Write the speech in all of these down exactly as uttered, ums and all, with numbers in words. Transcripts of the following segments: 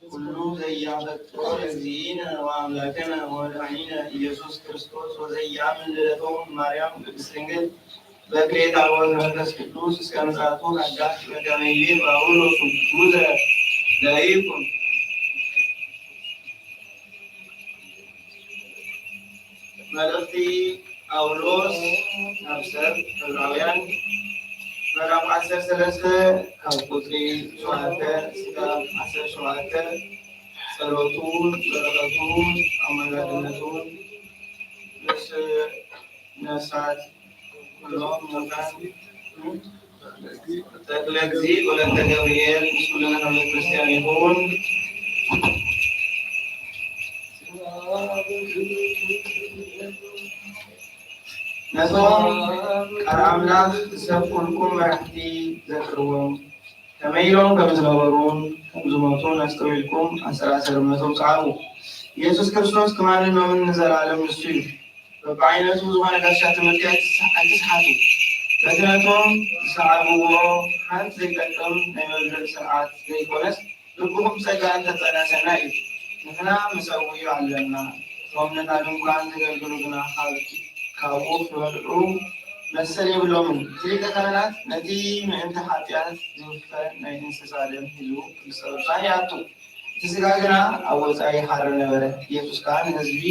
ኩሉ ዘያፈቅሮ ለእግዚእነ ወአምላክነ ወመድኃኒነ ኢየሱስ ክርስቶስ ወዘያምን ልደቶሙ ማርያም ቅድስት ድንግል በክልኤተ አብ ወወልድ ወመንፈስ ቅዱስ እስከ ምጽአቱ ሐዳሽ በከመ ይቤ ጳውሎስ ውእቱ ለይኩን። መልእኽቲ ጳውሎስ ናብ ሰብ ዕብራውያን ምዕራፍ ዓሰርተ ሰለስተ ካብ ቁጽሪ ሸውዓተ እስከ ዓሰርተ ሸውዓተ። ጸሎቱ፣ በረከቱ፣ አማላድነቱ ምስ ነፍሳት ኩሎም ሙታን ተክለ እግዚእ ወለተ ገብርኤል ምስ ኩልና ህዝበ ክርስቲያን ይኹን። ነቶም ቃል ኣምላኽ ዝሰብኩልኩም መራሕቲ ዘክርዎም፣ ከመይ ኢሎም ከም ዝነበሩን ከም ዝሞቱን ኣስተውዒልኩም ኣሰላሰልነቶም ጸሓፉ። ኢየሱስ ክርስቶስ ትማልን ሎምን ንዘለኣለም ንሱ እዩ። በብዓይነቱ ዝኾነ ጋሻ ትምህርቲ ኣይትስ-፣ ኣይትስሓቱ። በቲ ነቶም ዝሰዓብዎ ሓንቲ ዘይጠቅም ናይ መብልዕ ስርዓት ዘይኮነስ፣ ልብኹም ጸጋ እንተጸነሰና እዩ። ንሕና መሰውኢ ኣለና። እቶም ነታ ድንኳን ዘገልግሉ ግና ካብ-፣ ካብኡ ክበልዑ መሰል የብሎምን። እቲ ሊቀ ካህናት ነቲ ምእንቲ ሓጢኣት ዝውፈ ናይ እንስሳ ደም ሒዙ ቅድስተ ቅዱሳን ይኣቱ። እቲ ስጋ ግና ኣብ ወጻኢ ይሓሪ ነበረ። ኢየሱስ ከኣ ንህዝቢ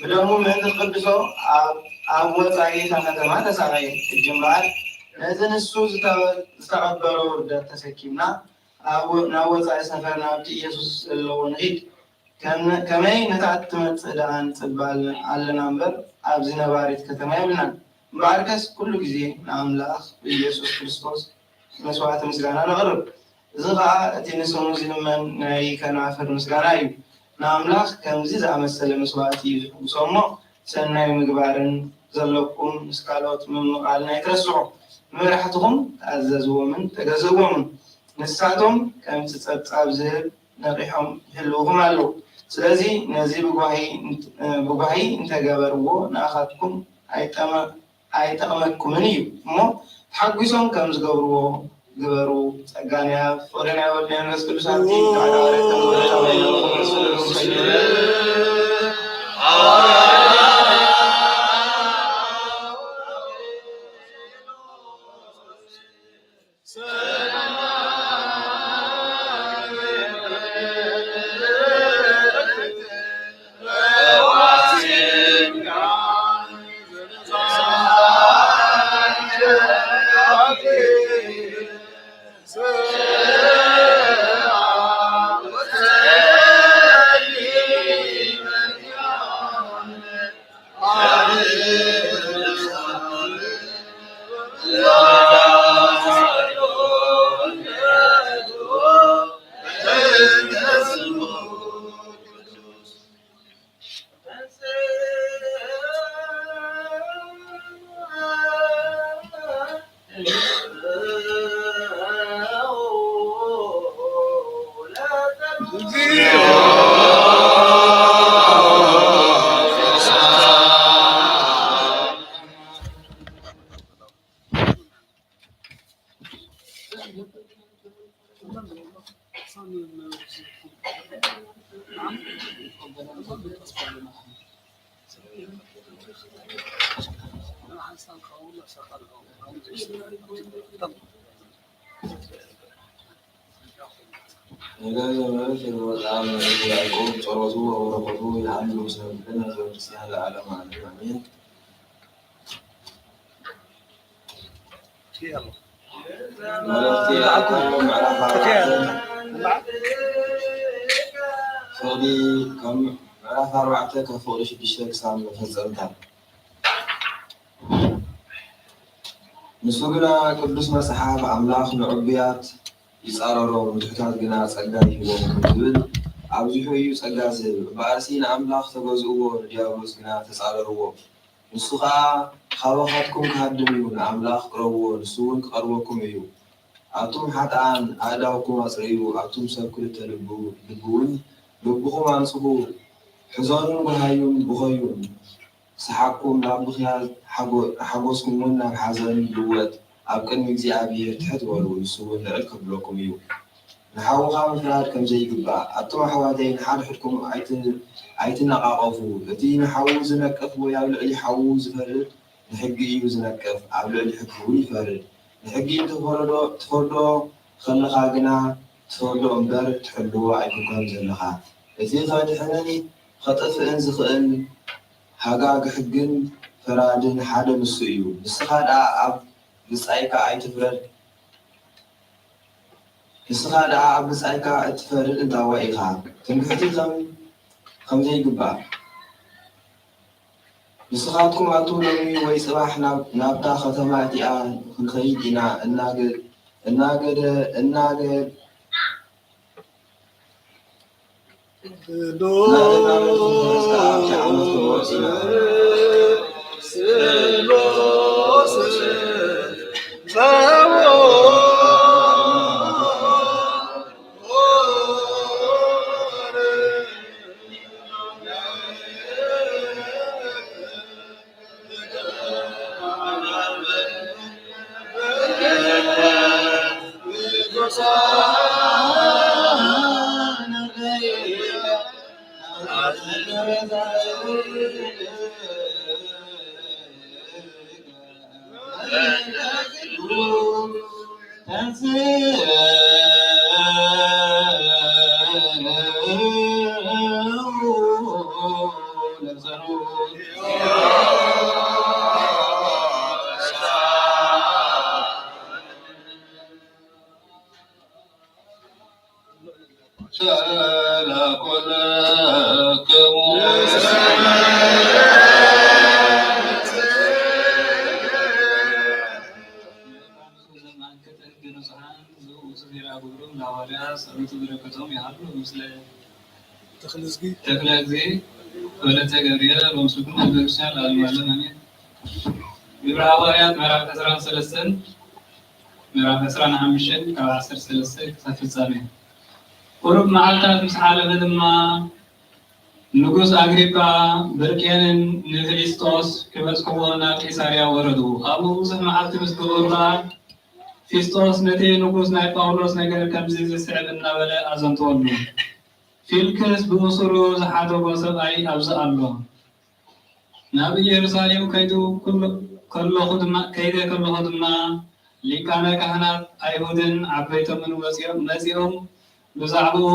ብደሙ ምእንቲ ክቅድሶ ኣብ፣ ኣብ ወጻኢ እታ ከተማ ተሳቐየ። ሕጂ እምበኣር ነዚ ንሱ ዝተበ-፣ ዝተቐበሎ ውርደት ተሰኪምና ኣብ፣ ናብ ወጻኢ ሰፈር ናብቲ ኢየሱስ ዘለዎ ንኺድ። ከም-፣ ከመይ ነታ እትመጽእ ደኣ ንጽበ ኣለና እምበር፣ ኣብዚ ነባሪት ከተማ የብልናን። እምበኣርከስ ኩሉ ግዜ ንኣምላኽ ብኢየሱስ ክርስቶስ መስዋዕቲ ምስጋና ነቕርብ። እዚ ኸኣ እቲ ንስሙ ዝልመን ናይ ከናፍር ምስጋና እዩ። ንኣምላኽ ከምዚ ዝኣመሰለ መስዋዕቲ እዩ ዝሕጉሶ እሞ፣ ሰናይ ምግባርን ዘለኩም ምስ ካልኦት ምምቓልን ኣይትረስዑ። ንመራሕትኹም ተኣዘዝዎምን ተገዝእዎምን። ንሳቶም ከምቲ ጸብጻብ ዝህብ ነቒሖም ይሕልውኹም ኣለዉ። ስለዚ ነዚ ብጓሂ እንት-፣ ብጓሂ እንተገበርዎ ንኣኻትኩም ኣይጠመ-፣ ኣይጠቕመኩምን እዩ እሞ፣ ተሓጒሶም ከም ዝገብርዎ ግበሩ። ጸጋ ናይ ኣብ፣ ፍቕሪ ናይ ወልድ ናይ መንፈስ ቅዱስ ኣብቲ ብዓል ዓዋርያት ከም ዝበለ፣ ታባይ ናብኹም ርእሱ ለለኹም ከይዱ። ሌላ ዘመን ሲወጣ መልእክቱ ያዕቆብ ጸሎቱ ወበረከቱ ይሃሉ ምስለ ኩልነ ህዝበ ክርስቲያን ለዓለመ ዓለም አሜን። መልእክቲ ያዕቆብ ምዕራፍ አርባዕተ፣ ፍቕዲ ከም ምዕራፍ አርባዕተ ካብ ፍቕዲ ሽዱሽተ ክሳብ መፈጸምታ። ንሱ ግና ቅዱስ መጽሓፍ ኣምላኽ ንዕቡያት ይጻረሮም፣ ንትሑታት ግና ጸጋ ይህቦም ከም ዝብል ኣብዚሑ እዩ ጸጋ ዝህብ። እምበኣርሲ ንኣምላኽ ተገዝእዎ፣ ንድያብሎስ ግና ተጻረርዎ። ንሱ ኸኣ ካባኻትኩም ክሃድም እዩ። ንኣምላኽ ቅረብዎ፣ ንሱ እውን ክቐርበኩም እዩ። ኣቱም ሓጥኣን ኣእዳውኩም ኣጽርዩ፣ ኣቱም ሰብ ክልተ ልቡ፣ ልቢ እውን ልብኹም ኣንጽሁ። ሕዘኑን ጓሃዩን ብኸዩን። ሰሓቕኩም ናብ ብኽያት፣ ሓጎ-፣ ሓጎስኩም እውን ናብ ሓዘን ይልወጥ። ኣብ ቅድሚ እግዚኣብሔር ትሕት በሉ፣ ንሱ እውን ልዕል ከብለኩም እዩ። ንሓውኻ ምፍራድ ከም ዘይግባእ፣ ኣቱም ኣሕዋተይ፣ ንሓድሕድኩም ኣይት-፣ ኣይትነቓቐፉ። እቲ ንሓዉ ዝነቅፍ ወይ ኣብ ልዕሊ ሓዉ ዝፈርድ ንሕጊ እዩ ዝነቅፍ፣ ኣብ ልዕሊ ሕጊ እውን ይፈርድ። ንሕጊ እንተፈረዶ፣ ትፈርዶ ከለኻ ግና ትፈርዶ እምበር ትሕልዎ ኣይኮንካን ዘለኻ። እቲ ከድሕንን ከጥፍእን ዝኽእል ሃጋጊ ሕግን ፈራድን ሓደ ንሱ እዩ። ንስኻ ደኣ ኣብ ብጻይካ ኣይትፍረድ። ንስኻ ደኣ ኣብ ብጻይካ እትፈርድ እንታዋይ ኢኻ? ትምክሕቲ ከም፣ ከም ዘይግባእ። ንስኻትኩም ኣቱም ሎሚ ወይ ጽባሕ ናብ፣ ናብታ ኸተማ እቲኣ ክንኸይድ ኢና እናገ-፣ እናገደ-፣ እናገ-፣ ቅዱሳን ዘውእቱ ዜራ ግብሮም ለሐዋርያት ጸሎቱ በረከቶም ይሃሉ ምስለ ተክለ እግዚእ፣ ተክለ እግዚእ ወለተ ገብርኤል ወምስለ ኩሉ ህዝበ ክርስቲያን ለዓለመ ዓለም አሜን። ግብረ ሐዋርያት ምዕራፍ ዕስራን ሰለስተን፣ ምዕራፍ ዕስራን ሐምሽተን ካብ ዓሰርተ ሰለስተ ክሳብ ፍጻሜ። ቁሩብ መዓልታት ምስ ሓለፈ ድማ ንጉስ ኣግሪጳ ብርቄንን ንፊሊስጦስ ክበጽሕዎ ናብ ቂሳርያ ወረዱ። ኣብኡ ብዙሕ መዓልቲ ምስ ገበሩ ከኣ ፊስጦስ ነቲ ንጉስ ናይ ጳውሎስ ነገር ከምዚ ዝስዕብ እናበለ ኣዘንተወሉ። ፊልክስ ብእሱሩ ዝሓደጎ ሰብኣይ ኣብዚ ኣሎ። ናብ ኢየሩሳሌም ከይዱ ኩሉ-፣ ከለኹ ድማ፣ ከይደ ከለኹ ድማ ሊቃነ ካህናት ኣይሁድን ዓበይቶምን ወጺኦም፣ መጺኦም ብዛዕባኡ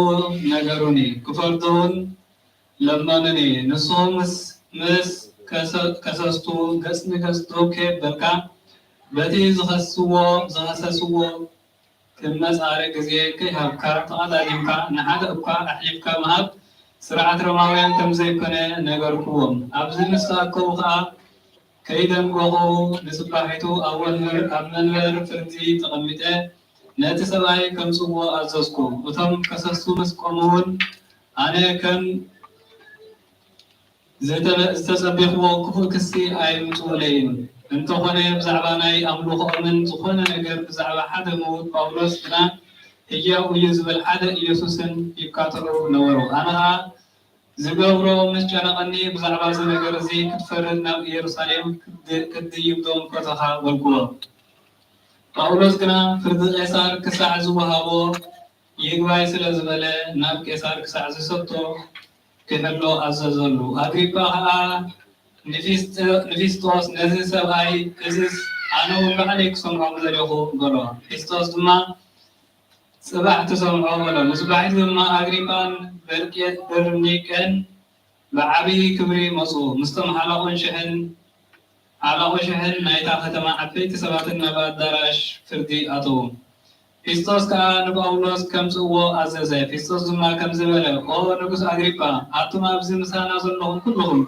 ነገሩኒ፣ ክፈርዶ እውን ለመኑኒ። ንስኹም ምስ፣ ምስ ከሰ-፣ ከሰስቱ ገጽ ንገጽ ደው ከየበልካ፣ በቲ ዝኸስዎ፣ ዝኸሰስዎ ክመጻረይ ግዜ ከይሃብካ ተቐዳዲምካ ንሓደ እኳ ኣሕሊፍካ ምሃብ ስርዓት ሮማውያን ከም ዘይኮነ ነገርክዎም። ኣብዚ ምስ ተኣከቡ ከኣ ከይደንገኹ ንጽባሒቱ ኣብ ወንበር፣ ኣብ መንበር ፍርዲ ተቐሚጠ ነቲ ሰብኣይ ከምጽዎ ኣዘዝኩ። እቶም ከሰስቱ ምስ ቆሙ እውን ኣነ ከም ዝተበ-፣ ዝተጸቤኽዎ ክፉእ ክሲ ኣይምጽኡለይን። እንተኾነ ብዛዕባ ናይ ኣምልኾኦምን ዝኾነ ነገር ብዛዕባ ሓደ ምዉት ጳውሎስ ግና ህያው እዩ ዝብል ሓደ ኢየሱስን ይካተሉ ነበሩ። ኣነ ኸኣ ዝገብሮ ምስ ጨነቐኒ ብዛዕባ እዚ ነገር እዚ ክትፈርድ ናብ ኢየሩሳሌም ክድ-፣ ክትድይብ ዶ ምከድኻ በልክዎ። ጳውሎስ ግና ፍርዲ ቄሳር ክሳዕ ዝወሃቦ ይግባይ ስለ ዝበለ ናብ ቄሳር ክሳዕ ዝሰጥቶ ክሕሎ ኣዘዘሉ። ኣግሪጳ ኸኣ ንፊስጥ-፣ ንፊስጦስ ነዚ ሰብኣይ እዝስ ኣነ እውን ባዕለይ ክሰምዖ ምደለኹ በሎ። ፊስጦስ ድማ ጽባሕ ትሰምዖ በሎ። ንጽባሒቱ ድማ ኣግሪጳን በርቄ-፣ በርኒቄን ብዓቢ ክብሪ መጹ። ምስቶም ሓላቑን ሽሕን፣ ሓላቑ ሽሕን ናይታ ከተማ ዓበይቲ ሰባትን ናብ ኣዳራሽ ፍርዲ ኣተዉ። ፊስጦስ ከኣ ንጳውሎስ ከምጽእዎ ኣዘዘ። ፊስጦስ ድማ ከምዚ በለ፣ ኦ ንጉስ ኣግሪጳ፣ ኣቱም ኣብዚ ምሳና ዘለኹም ኩልኹም፣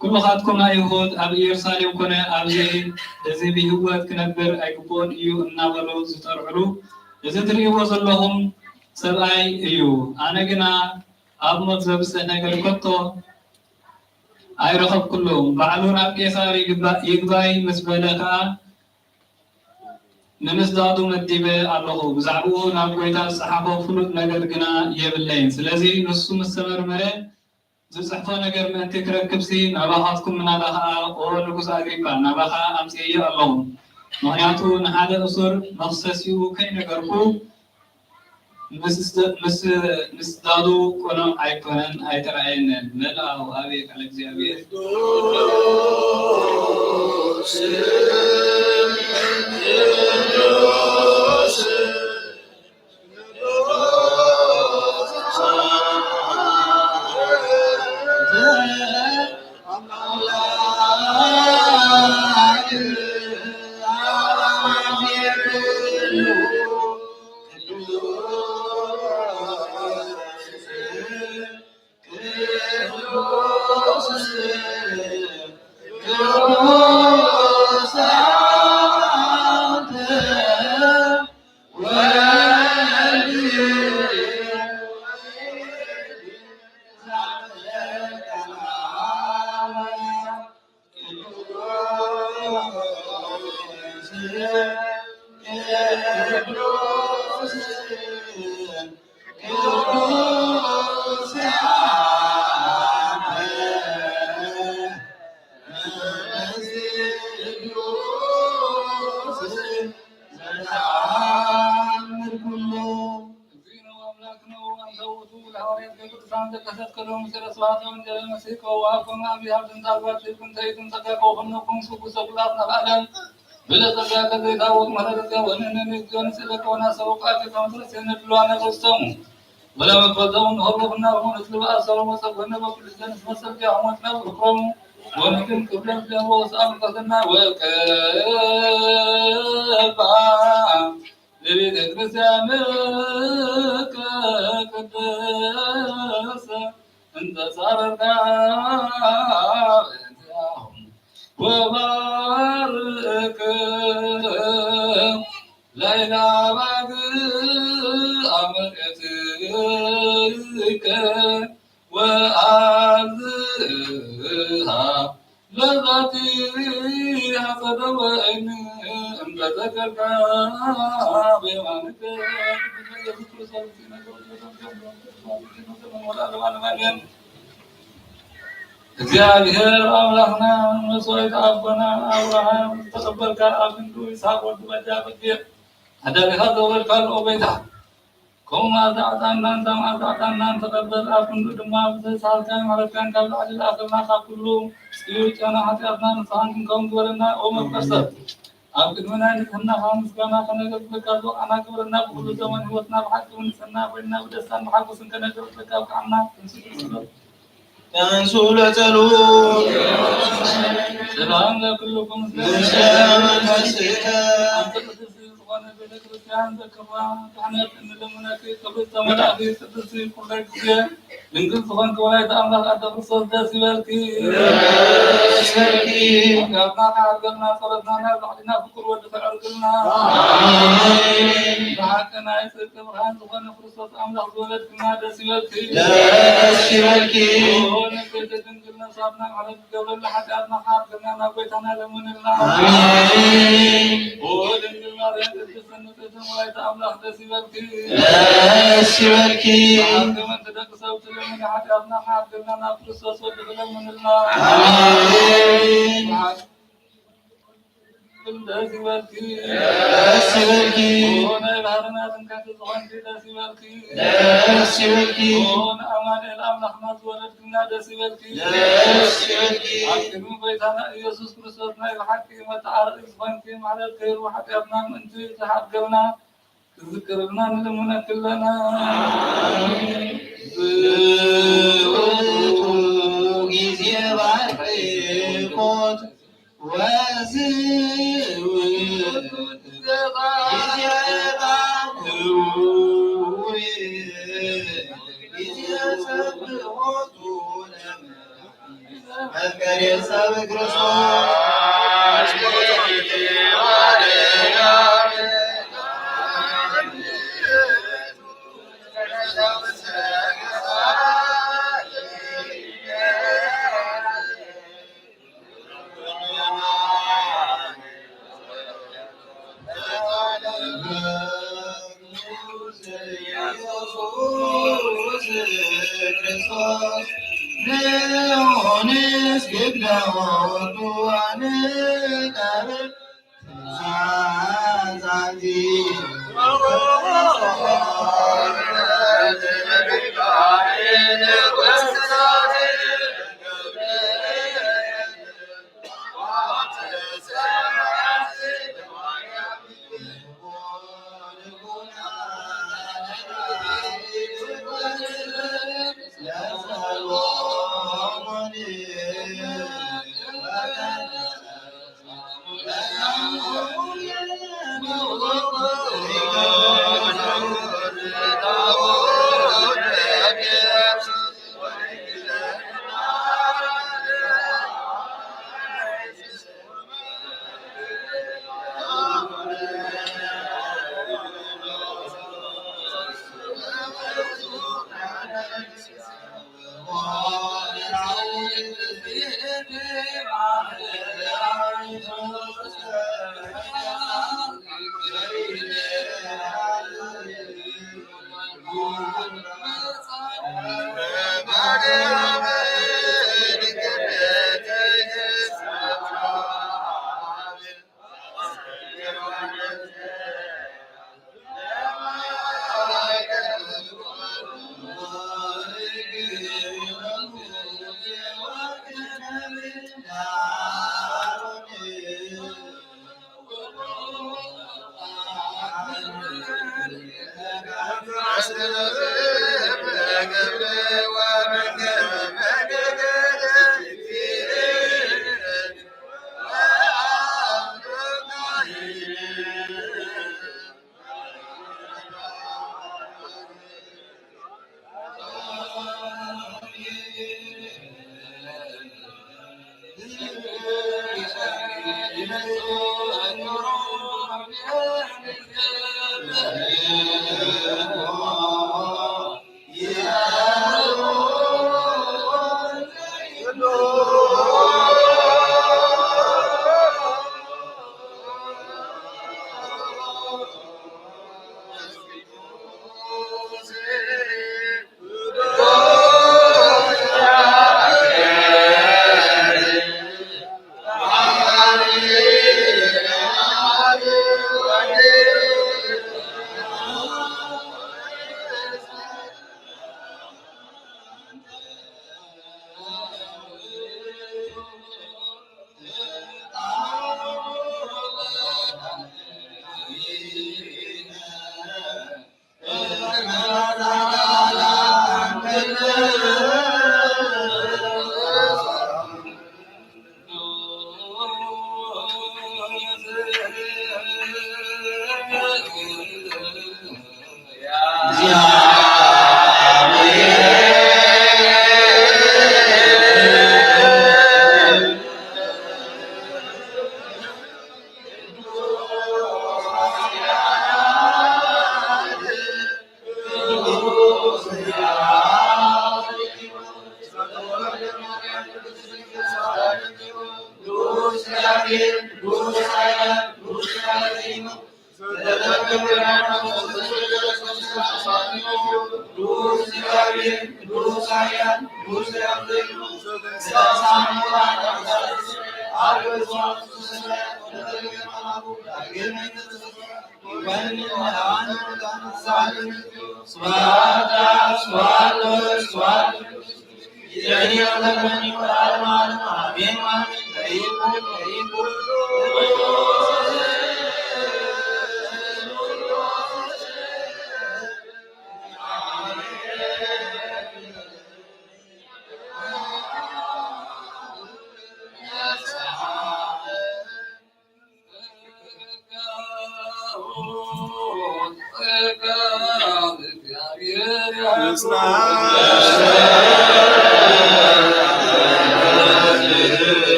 ኩልኻትኩም ኣይሁድ ኣብ ኢየሩሳሌም ኮነ ኣብዚ፣ እዚ ብህይወት ክነብር ኣይግብኦን እዩ እናበሉ ዝጠርዕሉ፣ እዚ ትርእይዎ ዘለኹም ሰብኣይ እዩ። ኣነ ግና ኣብ ሞት ዘብጽሕ ነገር ከቶ ኣይረኸብኩሉን። ባዕሉ ናብ ቄሳር ይግባ-፣ ይግባይ ምስ በለ ከኣ ንምስዳዱ መዲበ ኣለኹ። ብዛዕባኡ ናብ ጐይታ ዝጸሓፎ ፍሉጥ ነገር ግና የብለይን። ስለዚ ንሱ ምስ ተመርመረ ዝጽሕፎ ነገር ምእንቲ ክረክብሲ ናባኻትኩም ምናዳ ኸኣ፣ ኦ ንጉስ ኣግሪጳ፣ ናባኻ ኣምጺኤዮ ኣለኹ። ምኽንያቱ ንሓደ እሱር መኽሰሲኡ ከይነገርኩ ምስ-፣ ምስ-፣ ምስዳዱ ቅኑዕ ኣይኮነን፣ ኣይተራእየንን። መልኣ ወውሃቤ ቃለ እግዚኣብሔር። እግዚእነ ወአምላክነ ወአንተ ውእቱ ለሐዋርያት ለቅዱሳን ዘከሰትከ ሎሙ ምስጢረ ስብሐተ ወንጌለ መሲሕከ ወወሃብከ አብ ይሃብን ታግባር ዘይኩን ተይትን ጸጋ ከወፈነኩም ስጉ ሰጉላት ናብ ዓለም ብለጸጋ ከዘይታወቅ መረረጋ ወንእነኒ እግዚኦ ንስእለከ ወናሰውቃከ ከመ ትረሴነ ድልዋነ ርእስቶሙ ወለመክፈልቶሙ ንሆብሎ ኩና በመውነት ልበ አሰሮሙ ወጸግበነ በኩሉ ዘንስ መሰል ዲያሆሞት ናብ እክሮሙ ወንግን ክብለን ዲያሞ ወሰአም ከሰና ወቀባ ለቤተ ክርስቲያን ቅድስት እንተ ጻረርካ በእንቲአሁም ወባርክ ላይላ ባግ አመሬትከ ወአብዝሃ ለዛቲ አጸደ ወይን እንተ ተከልካ በየማንከ። እግዚአብሔር አምላክና መስዋዕት አቦና አብርሃም ዝተቀበልካ ኣብ ክንዱ ይስሐቅ ወዱ በጃ በጊዕ አዳሊኻ ዘውረድካ ልኦ ጎይታ ከምኡ መዓልቲ ዕጣንናን እታ መዓልቲ ዕጣንናን ተቐበል። ኣብ ክንዱ ድማ ብዘይሳህልካን ምሕረትካን ካብ ላዕሊ ልኣኸልና፣ ካብ ኩሉ ጽዩፍ ጨና ሓጢኣትና ንጹሃን ክንከውን ግበረና። ኦ መፍቀር ሰብ፣ ኣብ ቅድሚ ናይ ንጽህናኻ ምስጋና ከነገልግለካ ዝበቓዕና ግበረና። ብኹሉ ዘመን ህይወትና ብሓቂ ብንጽህና ኮይንና ብደስታን ብሓጎስን ከነገልግለካ ኣብቅዓና። ተንሱ ለጸሎት። ሰላም ለኩልኩም። ምስለ መንፈስከ። ቤተክርስቲያን ዘክራ ካህናት እንለምነኪ ክብርት ተመላእኪ ቅድስቲ ኩለ ጊዜ ድንግል ዝኾንኪ ወላዲተ ኣምላኽ ኣደ ክርስቶስ ደስ ይበልኪ። ደስ ይበልኪ። ጸሎትና ከዕርገልና ጸሎትና ናብ ላዕልና ፍቁር ወድኺ ኣዕርግልና። ኣሜን። ብሓቂ ናይ ጽድቂ ብርሃን ዝኾነ ክርስቶስ ኣምላኽ ዝወለድክና ደስ ይበልኪ። ደስ ይበልኪ። ኦ ንጽሕቲ ድንግል ነፍሳትና ምሕረት ትገብረልና፣ ሓጢኣትና ከዓርገልና ናብ ጎይታና ለምንልና። ኣሜን። ኦ ድንግል ማርያም ቅድስት ንጽሕቲ እመ ወላዲተ ኣምላኽ ደስ ይበልኪ። ደስ ይበልኪ። ብሓቂ ምእንቲ ደቂ ሰብ ትለምኒ፣ ሓጢኣትና ከዓርገልና ናብ ክርስቶስ ወድኺ ለምንልና። ኣሜን። ብሓቂ ደስ ይበልኪ። ደስ ይበልኪ። ኦ ናይ ባህርና ትምክሕቲ ዝኾንኪ ደስ ይበልኪ። ደስ ይበልኪ። ኦ ንኣማኑኤል ኣምላኽና ዝወለድክና ደስ ይበልኪ። ደስ ይበልኪ። ኣብ ቅድሚ ጎይታና ኢየሱስ ክርስቶስ ናይ ብሓቂ መተዓረቂ ዝኾንኪ፣ ምሕረት ገይሩ ሓጢኣትና ምእንቲ ዝሓድገልና ክዝክርልና ንልምነኪ ኣለና። ዝውቱ ጊዜ ባርኮት ወዝውቱ ጊዜ ባርኮት ጊዜ ሰብሖቱ ለመ መፍቀሬ ሰብ ክርስቶስ።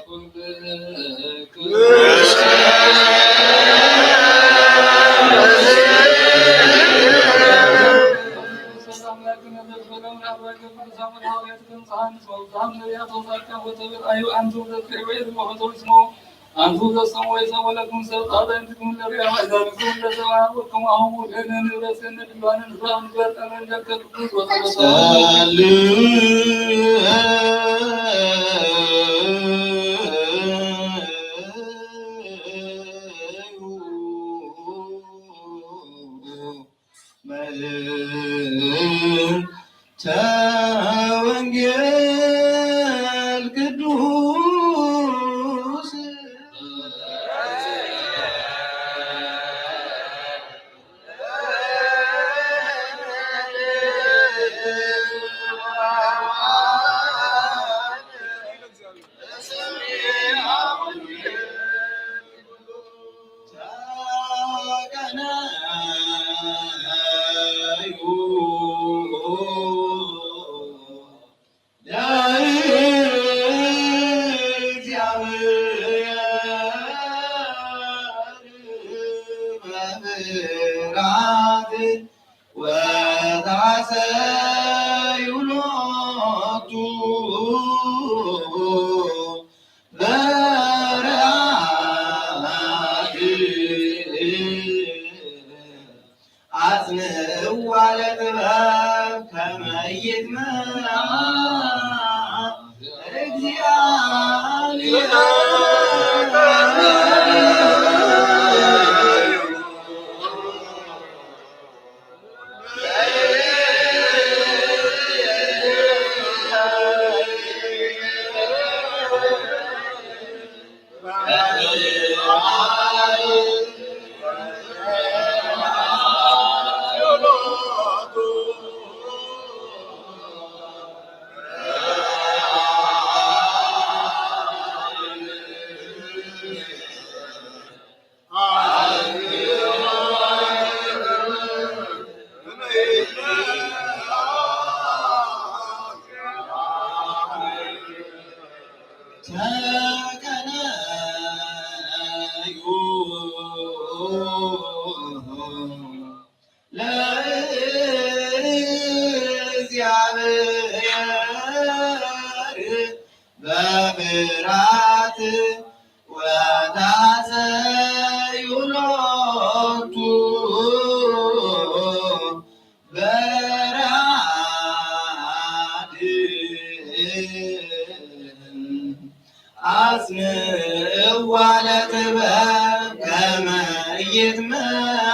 ተወንጌል ቅዱስ አጽንዕዋ ለጥበብ ከመ ኢትመልኣ እግዚአብሔር። ተቀነዩ ለእግዚአብሔር በፍርሃት ወታሰዩ ሎቱ በረአድ። አጽንዕዋ ለጥበብ ከመ ኢትመልኣ።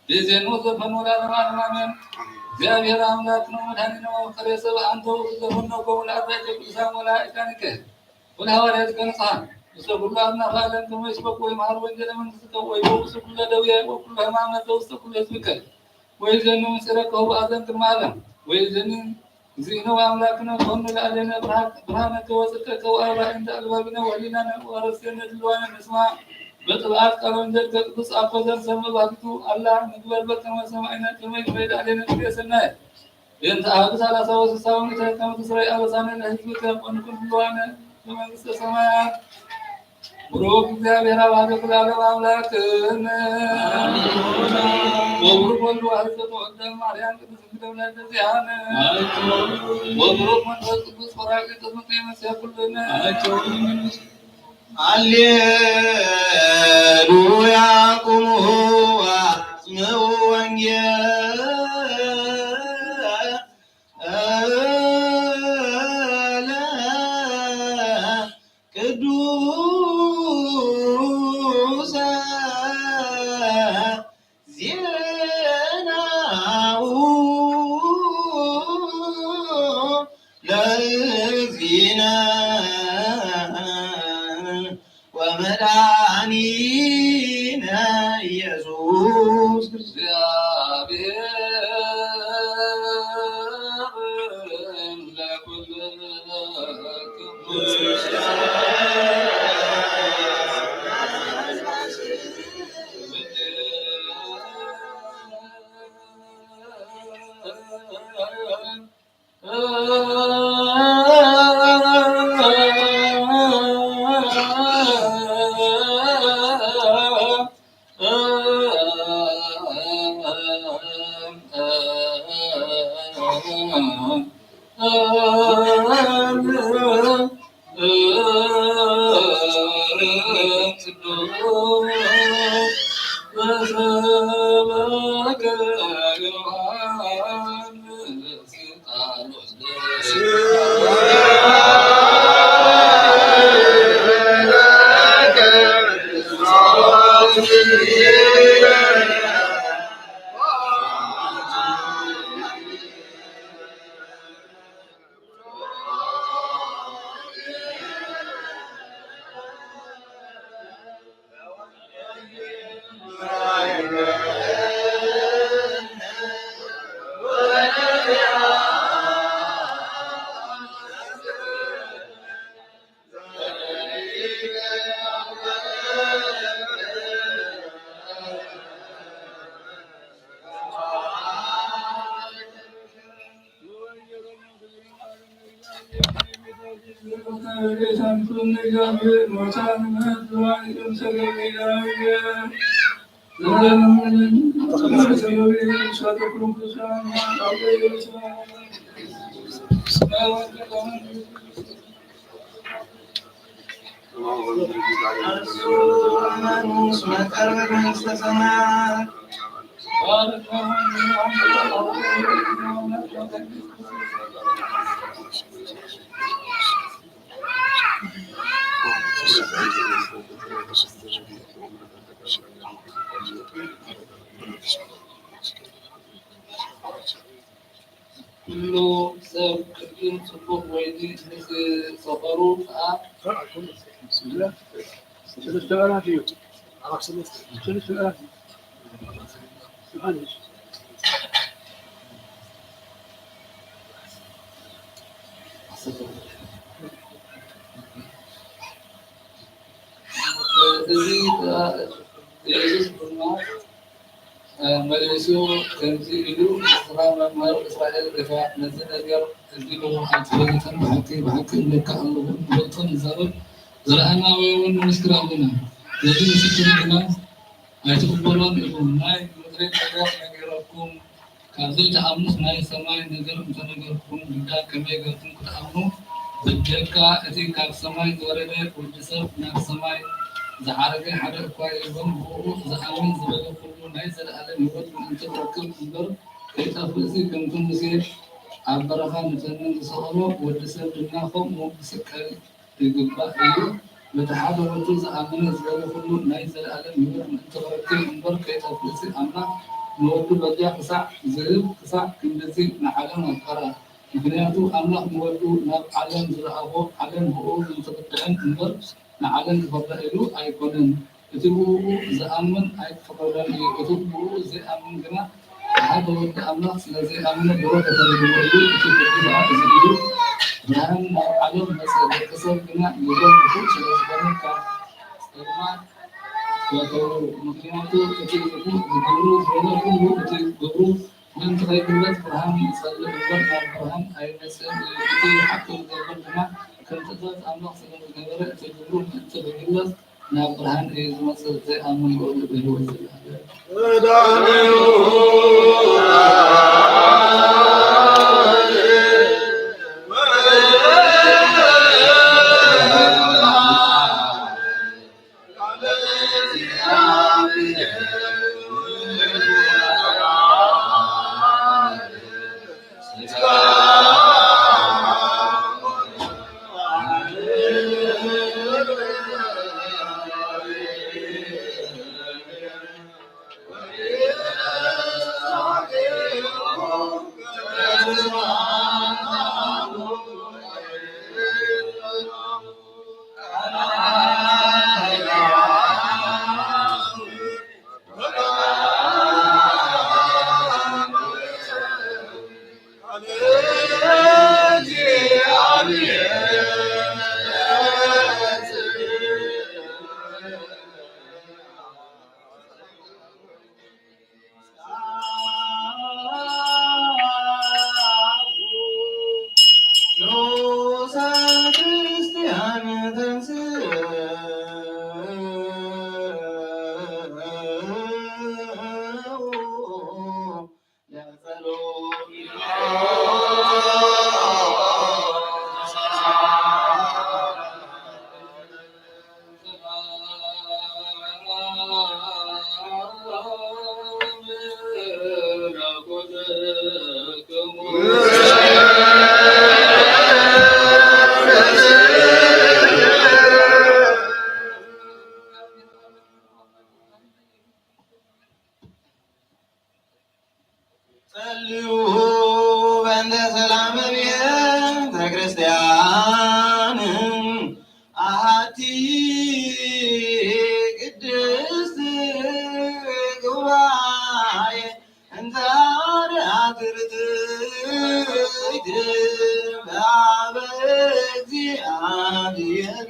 ቤዜኑ ዘፈን ወለዓለመ ዓለመ አሜን። እግዚአብሔር አምላክነ ወመድኃኒነ ወመፍቀሬ ሰብእ አንተ ውእቱ ዘፈነወ ለአርዳኢከ ቅዱሳን ወለመላእክቲከ ወለሐዋርያቲከ ንጹሐን ምስለ ኩሉ አጽናፈ ዓለም ከመ ይስበኩ ወይምሃሩ ወንጌለ መንግሥትከ ወይፈውሱ ኩለ ደዌ ወኩለ ሕማመ ዘውስተ ኩሉ ሕዝብከ ወይዜኑ ምስጢረከ ኆር አዘን ቅድመ ዓለም ወይዜኑ እግዚእነ ወአምላክነ ኮን ለአሌነ ብርሃ-፣ ብርሃነከ ወጽድቀከ ወአርአየነ አልባቢነ ወህሊናነ ወአረስየነ ድልዋነ ንስማ በጥብዓት ቃለ ወንጌልከ ቅዱስ አኮ ዘንሰምዕ ባሕቱ አላ ንግበር በከመ ሰማዕነ ከመ ይትረይ ለአሌነ ግብረ ሰናየ። በእንተ አሐዱ ሠላሳ ወስሳ ወምእተ ከመ ትስረይ አበሳነ ለሕዝብከ ወንኩን ድልዋነ በመንግሥተ ሰማያት። ብሩክ እግዚአብሔር አብ ኃይለ ኩሉ ዓለም አምላክነ። አሜን። ወብሩክ ወልድ ዋሕድ ዘተወልደ ማርያም ቅድስት ድንግል እምነ ዚአነ። አሜን። ወብሩክ መንፈስ ቅዱስ ጰራቅሊጦስ ዘመጽእ ምስለ ኩልነ። አሜን። ሃሌሉያ ቁሙ ወአስምዑ ወንጌለ ቅዱሰ ዜናሁ ለእግዚእነ ወመድኃኒነ ኢየሱስ ክርስቶስ። ኩሉ ሰብ ቅድም ጽቡቅ ወይዲ ምስ ሰፈሩ ከኣ እዚ ከኣ ኢየሱስ ድማ መሊሱ ከምዚ ኢሉ፣ ንስኻ መምህር እስራኤል ኢኻ፣ ነዚ ነገር እዚ እሞ ኣይትፈልጥን፣ ብሓቂ ብሓቂ እብለካ ኣለኹ፣ ንፈልጦ ንዛረብ፣ ዝረኣና ወይ እውን ንምስክር ኣለና። ነዚ ምስክር ግና ኣይትቕበሎን ኢኹም። ናይ ምድሪ ነገር ነጊረኩም፣ ካብ ዘይትኣምኑስ ናይ ሰማይ ነገር እንተነገርኩም ግዳ ከመይ ገርኩም ክትኣምኑ? ብጀካ እቲ ካብ ሰማይ ዝወረደ ወዲ ሰብ ናብ ሰማይ ዝዓረገ ሓደ እኳ የልቦን። ብእኡ ዝኣምን ዝበለ ኩሉ ናይ ዘለኣለም ህይወት ምእንቲ ክረክብ እምበር ከይጠፍእሲ፣ ከምቲ ሙሴ ኣብ በረኻ ንተንን ዝሰቐሎ፣ ወዲ ሰብ ድማ ከምኡ ክስቀል ይግባእ እዩ። በቲ ሓደ ወዱ ዝኣመነ ዝበለ ኩሉ ናይ ዘለኣለም ህይወት ምእንቲ ክረክብ እምበር ከይጠፍእሲ፣ ኣምላኽ ንወዱ በጃ ክሳዕ ዝህብ፣ ክሳዕ ክንድዚ ንዓለም ኣፍቀራ። ምኽንያቱ ኣምላኽ ንወዱ ናብ ዓለም ዝለኣኾ፣ ዓለም ብእኡ ምእንቲ ክትድሕን እምበር ንዓለም ክፈርዳ ኢሉ ኣይኮነን። እቲ ብእኡ ዝኣምን ኣይክፍረዶን እዩ፣ እቲ ብእኡ ዘይኣምን ግና አሃድ ወልድ አምላክ ስለዚህ አምነ ብሩክ ተደርጎ እዩ። እቱ ቅዱስ አብ እዚ እዩ። ብርሃን ናብ ዓለም መጸ፣ ደቂ ሰብ ግና ንብረት ክፉእ ስለዝኾነ ካብ ጸልማት ወተው። ምኽንያቱ እቲ ክፉእ ዝገብሩ ዝበለ ኩሉ እቲ ግብሩ ምእንቲ ከይግለጽ ብርሃን ይጸልእ እምበር ናብ ብርሃን ኣይመጽእን እዩ። እቲ ሓቂ ዝገብር ግና ከም ትእዛዝ ኣምላኽ ስለ ዝገበረ እቲ ግብሩ ምእንቲ ክግለጽ ናብ ብርሃን እዩ ዝመጽእ። ዘይኣምን ብእኡ ብህይወት ዘላለም። ጸልዩ በእንተ ሰላመ ቤተ ክርስቲያን አሐቲ ቅድስት ጉባኤ እንተ አርአት ርትዕት በአበ እግዚአብሔር።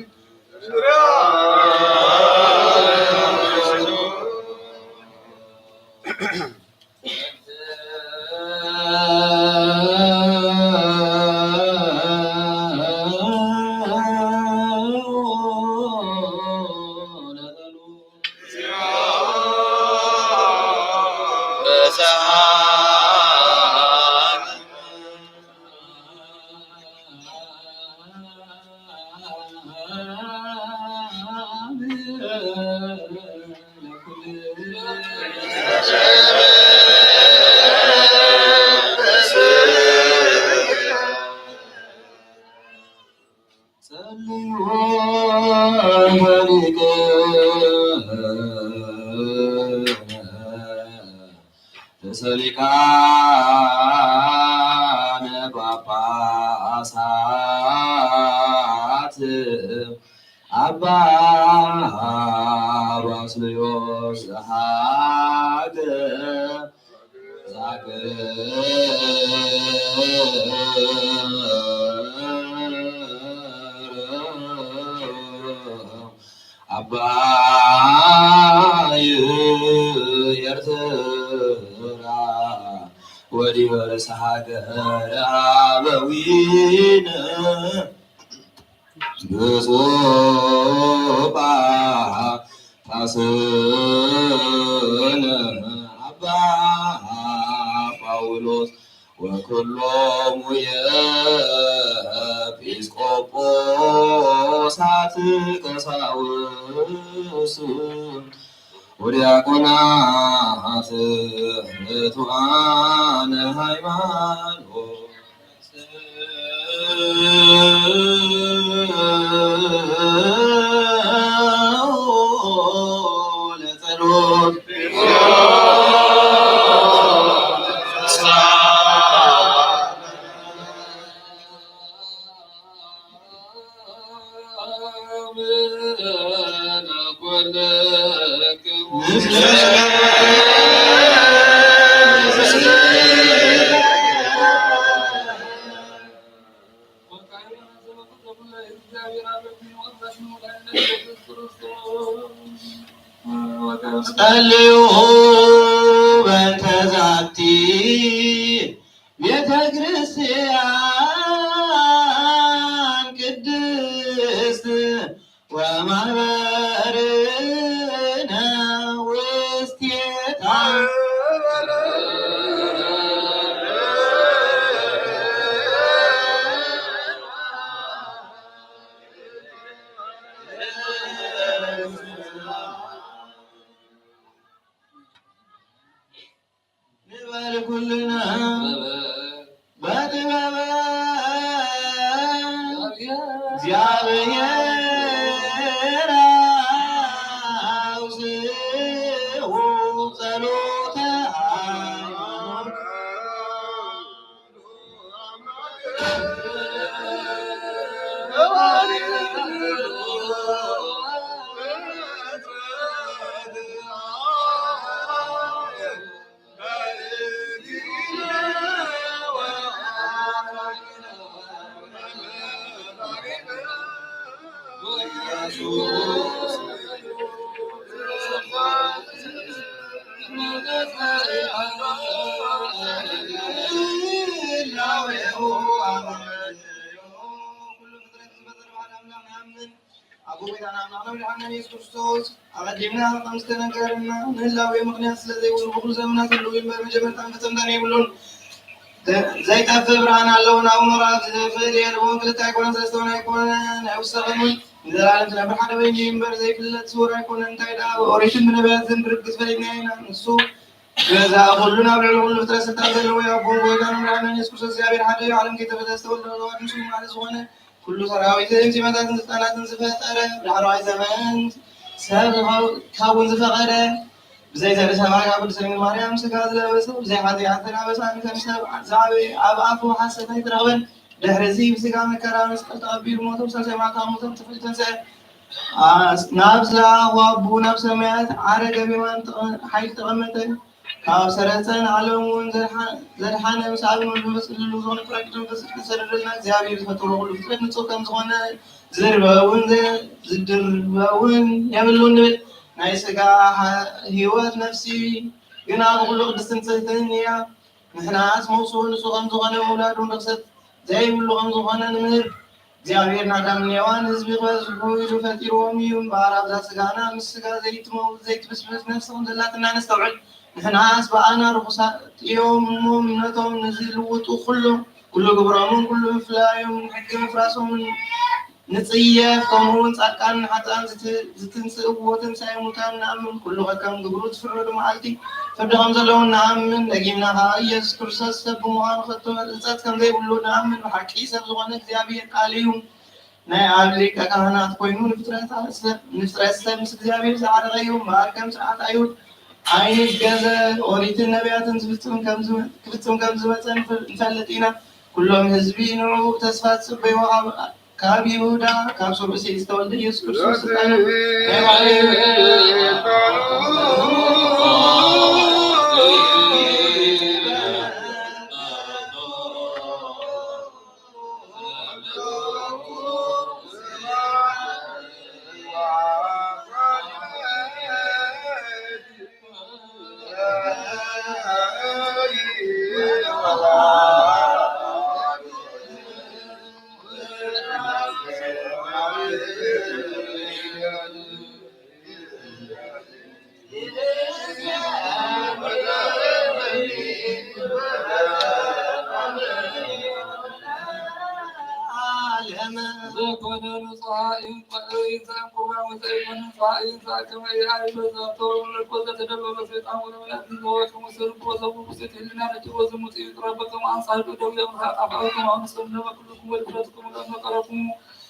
ጸልዩ በሊቀ ርእሰ ሊቃነ ጳጳሳት አባ ባስልዮስ ዘሀገረ አባይ ኤርትራ ወዲበ ርእሰ ሀገረ አበዊነ ብፁዕ ጳጳስነ አባ ጳውሎስ ወኩሎሙ የኤጲስቆጶሳት ቀሳውስት ወዲያቆናት ርቱዓነ ሃይማኖት። ጸልዩ በእንተ ዛቲ ቤተ ክርስቲያን ቅድስት ወማህበርነ ውስቴታ። ንበል ኩልና በጥበበ እግዚአብሔር አውስኡ ጸሎተ አቦ ጌታና አምላክና መድኃኒነ ኢየሱስ ክርስቶስ፣ አቀዲምና ከም ዝተነገረና ንህላዌ ምኽንያት ስለ ዘይብሉ፣ ብኹሉ ዘመናት ህልው እምበር መጀመርታን መፈጸምታን የብሉን። ዘይጠፍእ ብርሃን ኣለዎ። ናብኡ ምቕራብ ዝኽእል የልቦን። ክልተ ኣይኮነን፣ ሰለስተ እውን ኣይኮነን፣ ኣይውሰኸን እውን። ንዘለኣለም ዝነብር ሓደ በይኑ እዩ እምበር፣ ዘይፍለጥ ስውር ኣይኮነን። እንታይ ደኣ ብኦሪትን ብነቢያትን ብርግጽ ፈሊጥናዮ ኢና። ንሱ ገዛኢ ኩሉን ኣብ ልዕሊ ኩሉ ፍጥረት ስልጣን ዘለዎ እዩ። ኣቦን ጎይታን መድኃኒና ኢየሱስ ክርስቶስ እግዚኣብሔር ሓደ እዩ። ዓለም ከይተፈጠረ ዝተወልደ፣ ተዋህዶ፣ ምስሉ ሓደ ዝኾነ፣ ኩሉ ሰራዊትን ዜማታትን ስልጣናትን ዝፈጠረ፣ ብዳሕረዋይ ዘመን ሰብ ካብ እውን ዝፈቐደ፣ ብዘይ ዘርኢ ሰብኣይ ካብ ቅድስት ድንግል ማርያም ስጋ ዝለበሰ፣ ብዘይ ኃጢኣትን ኣበሳን ከም ሰብ ዝዓበየ፣ ኣብ ኣፉ ሓሰት ኣይተረኽበን። ድሕሪ እዚ ብስጋ መከራ መስቀል ተቐቢሉ ሞተ፣ ብሳልሳይ መዓልቲ ካብ ሞት ተፈልዩ ተንሰአ። አ-፣ ናብ ዝለኣኾ ኣቦኡ ናብ ሰማያት ዓረገ፣ ብየማን ተቐ-፣ ሓይሊ ተቐመጠ። ካብ ሰረጸን ዓለም እውን ዘድሓ-፣ ዘድሓነ፣ ምስ ኣብ መንፈስ ቅዱስ ህልው ዝኾነ ጳራቅሊጦስ መንፈስ ቅዱስ ዝሰደደልና፣ እግዚኣብሔር ዝፈጠሮ ኩሉ ፍጥረት ንጹህ ከም ዝኾነ፣ ዝድርበ እውን ዘ-፣ ዝድርበ እውን የብሉን ንብል። ናይ ስጋ ሓ-፣ ህይወት ነፍሲ ግና ብኹሉ ቅድስትን ንጽህትን እያ። ንሕናስ መውስኡ ንጹህ ከም ዝኾነ፣ ምውላድ እውን ርኽሰት ዘይብሉ ከም ዝኾነ ንምህር። እግዚኣብሔር ንኣዳምን ሄዋን ህዝቢ ክበዝሑ ኢሉ ፈጢርዎም እዩ። እምበኣር ኣብዛ ስጋና ምስ ስጋ ዘይትመውት ዘይትብስብስ ነፍሲ ከም ዘላትና ነስተውዕል። ንሕናስ ብኣና ርኹሳት እዮም እሞ እምነቶም ንዝልውጡ ኩሉ፣ ኩሉ ግብሮምን ኩሉ ምፍላዮምን ሕጊ ምፍራሶምን ንጽየፍ። ከምኡውን ጻድቃንን ኃጥኣን ዝት-፣ ዝትንስእዎ ትንሳኤ ሙታን ንኣምን። ኩሉ ከከም ግብሩ ዝፍረዱ መዓልቲ ፍርዲ ከም ዘለውን ንኣምን። ደጊምና ከኣ ኢየሱስ ክርስቶስ ሰብ ብምዃኑ ከቶ ሕጸት ከም ዘይብሉ ንኣምን። ብሓቂ ሰብ ዝኾነ እግዚኣብሔር ቃል እዩ። ናይ ኣብ ሊቀ ካህናት ኮይኑ ንፍጥረት ሰብ፣ ንፍጥረት ሰብ ምስ እግዚኣብሔር ዝዓረቀ እዩ። እምበኣር ከም ሥርዓት ኣይሁድ ኣይንገዘ፣ ኦሪትን ነቢያትን ዝፍጽም ከም ዝመ-፣ ክፍጽም ከም ዝመጸ ንፍ-፣ ንፈልጥ ኢና። ኩሎም ህዝቢ ንዕኡ ብተስፋ ዝጽበይዎ ካብ፣ ካብ ይሁዳ፣ ካብ ሱር እሴይ ዝተወልደ ኢየሱስ ክርስቶስ ስልጣኑ ናይ ባዕሉ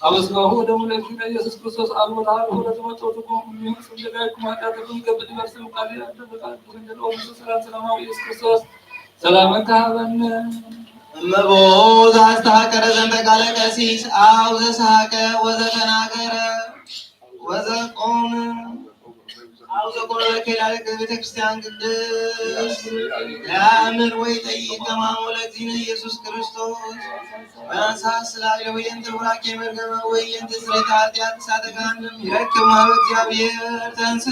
አብ ሥጋሁ ወደሙ ለእግዚእነ ኢየሱስ ክርስቶስ አልቦ ተሃልኮ ለትመጠው ትርጉም እምይሁ ስም ጀጋይኩም ኃጢአትኩም ይገብር ሊበር ስም ቃል ያደረጋል። ሰላም ሰላማዊ ኢየሱስ ክርስቶስ ሰላመከ ሀበነ። እመቦ ዘአስተሐቀረ ዘንተ ቃለ ቀሲስ አው ዘሰሐቀ ወዘተናገረ ወዘቆመ አውዘ ኮነ ለከላለ ቤተክርስቲያን ቅድስት ለአምር ወይጠይቅ ከማሙ ለእግዚእነ ኢየሱስ ክርስቶስ በእንሳት ስላለ ወየንተ ቡራኬ መርገመ ወየንተ ስርየተ ኃጢአት እሳተ ገሃነም ይረክብ ማህበ እግዚአብሔር ተንስ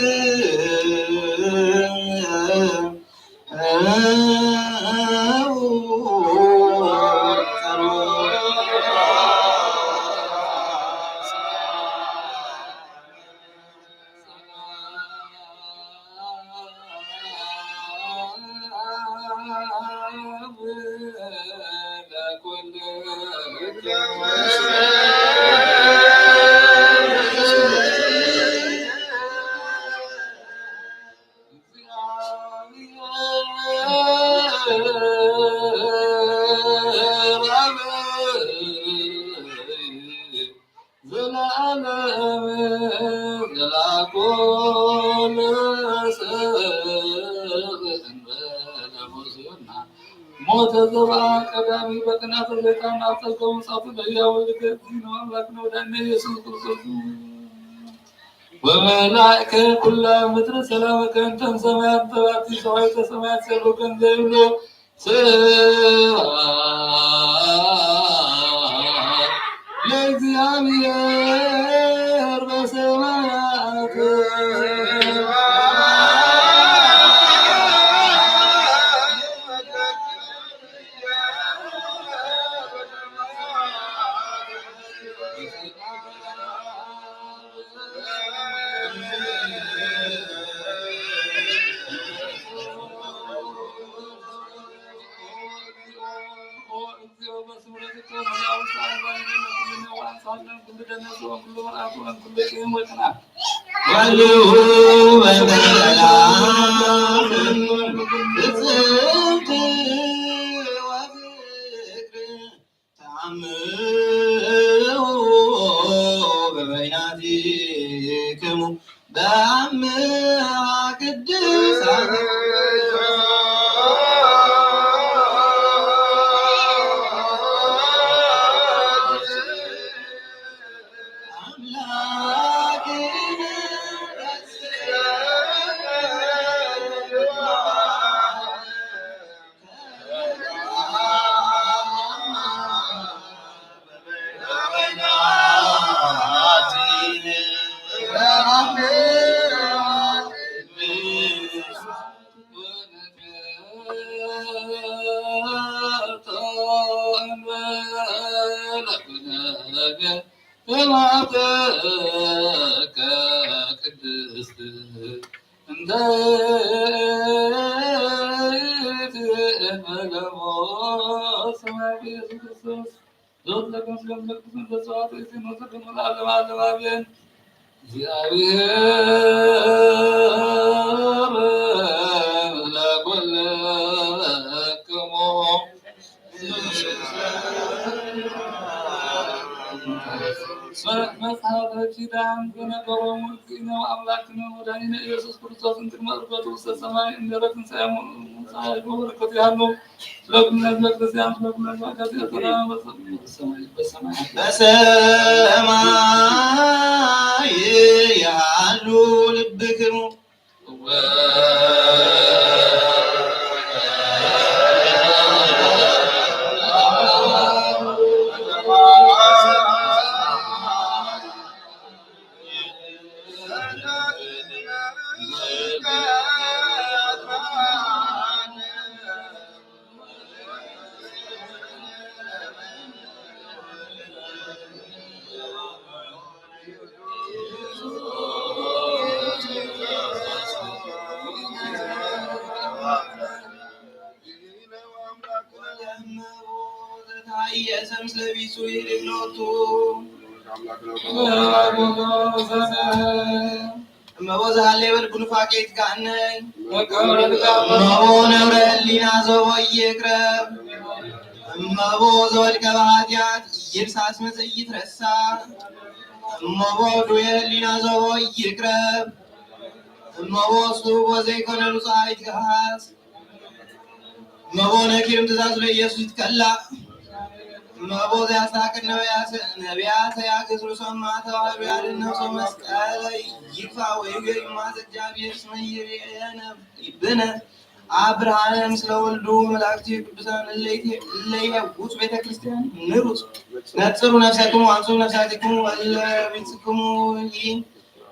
ሞተ ዘበአ ቀዳሚ በቅንዓተ ሰይጣን አብጠገ ወምጻቱ ለሕያው ወልደ እግዚእነ አምላክነ ወመድኃኒነ ኢየሱስ ክርስቶስ። ወመላእክተ ኩላ ምድር ሰላመ ከንተን ሰማያት ተባቲ ሰዋይተ ሰማያት ሰብከን ዘይብሎ ስብሐት ለእግዚአብሔር በሰማያት። ተአምሩ በበይናቲክሙ በአምሃ ቅድስት አምላክነ። እግዚአብሔር ለኩልክሙ። መጽሐፈ ኪዳን ዘነገሮሙ እግዚእነ ወአምላክነ ወመድኃኒነ ኢየሱስ ክርስቶስ እምቅድመ ዕርገቱ ውስተ ሰማይ እምድኅረ ትንሣኤሁ። ጸጋ ወበረከቱ ያሉ ስለ ኩልነ ህዝበ ክርስቲያን ስለ ኩልነ ህዝበ ክርስቲያን ሰላም በሰማይ በሰማይ ያሉ ልብክሙ። እመቦ ዘሃሌ በልቡ ኑፋቄ ይትጋነን። እመቦ ነውረ ህሊና ዘቦ ይቅረብ። እመቦ ዘወድቀ በኃጢአት ይርሳ አስመዘ ይትረሳ። እመቦ ዱየ ህሊና ዘቦ ይቅረብ። እመቦ ስቱብ ወዘይኮነ ንጹሐ ይትገሃስ። እመቦ ነኪርም ትእዛዝ ለኢየሱስ ይትከላ። እመቦ ዘያስታክል ነቢያት፣ ነቢያት ያግዝሩ ሰማዕት ሐዋርያት እነሱ መስቀል ይፋ ወይገኝ ማዘ እግዚአብሔር ስመ ይርኤነ ይብነ። አብ ብርሃነ ምስለ ወልዱ መላእክቲ ቅዱሳን እለ ይትየውጹ ቤተ ክርስቲያን ንሩጽ። ነጽሩ ነፍሰክሙ አንሱ ነፍሳቲክሙ እለ ቢጽክሙ ይ-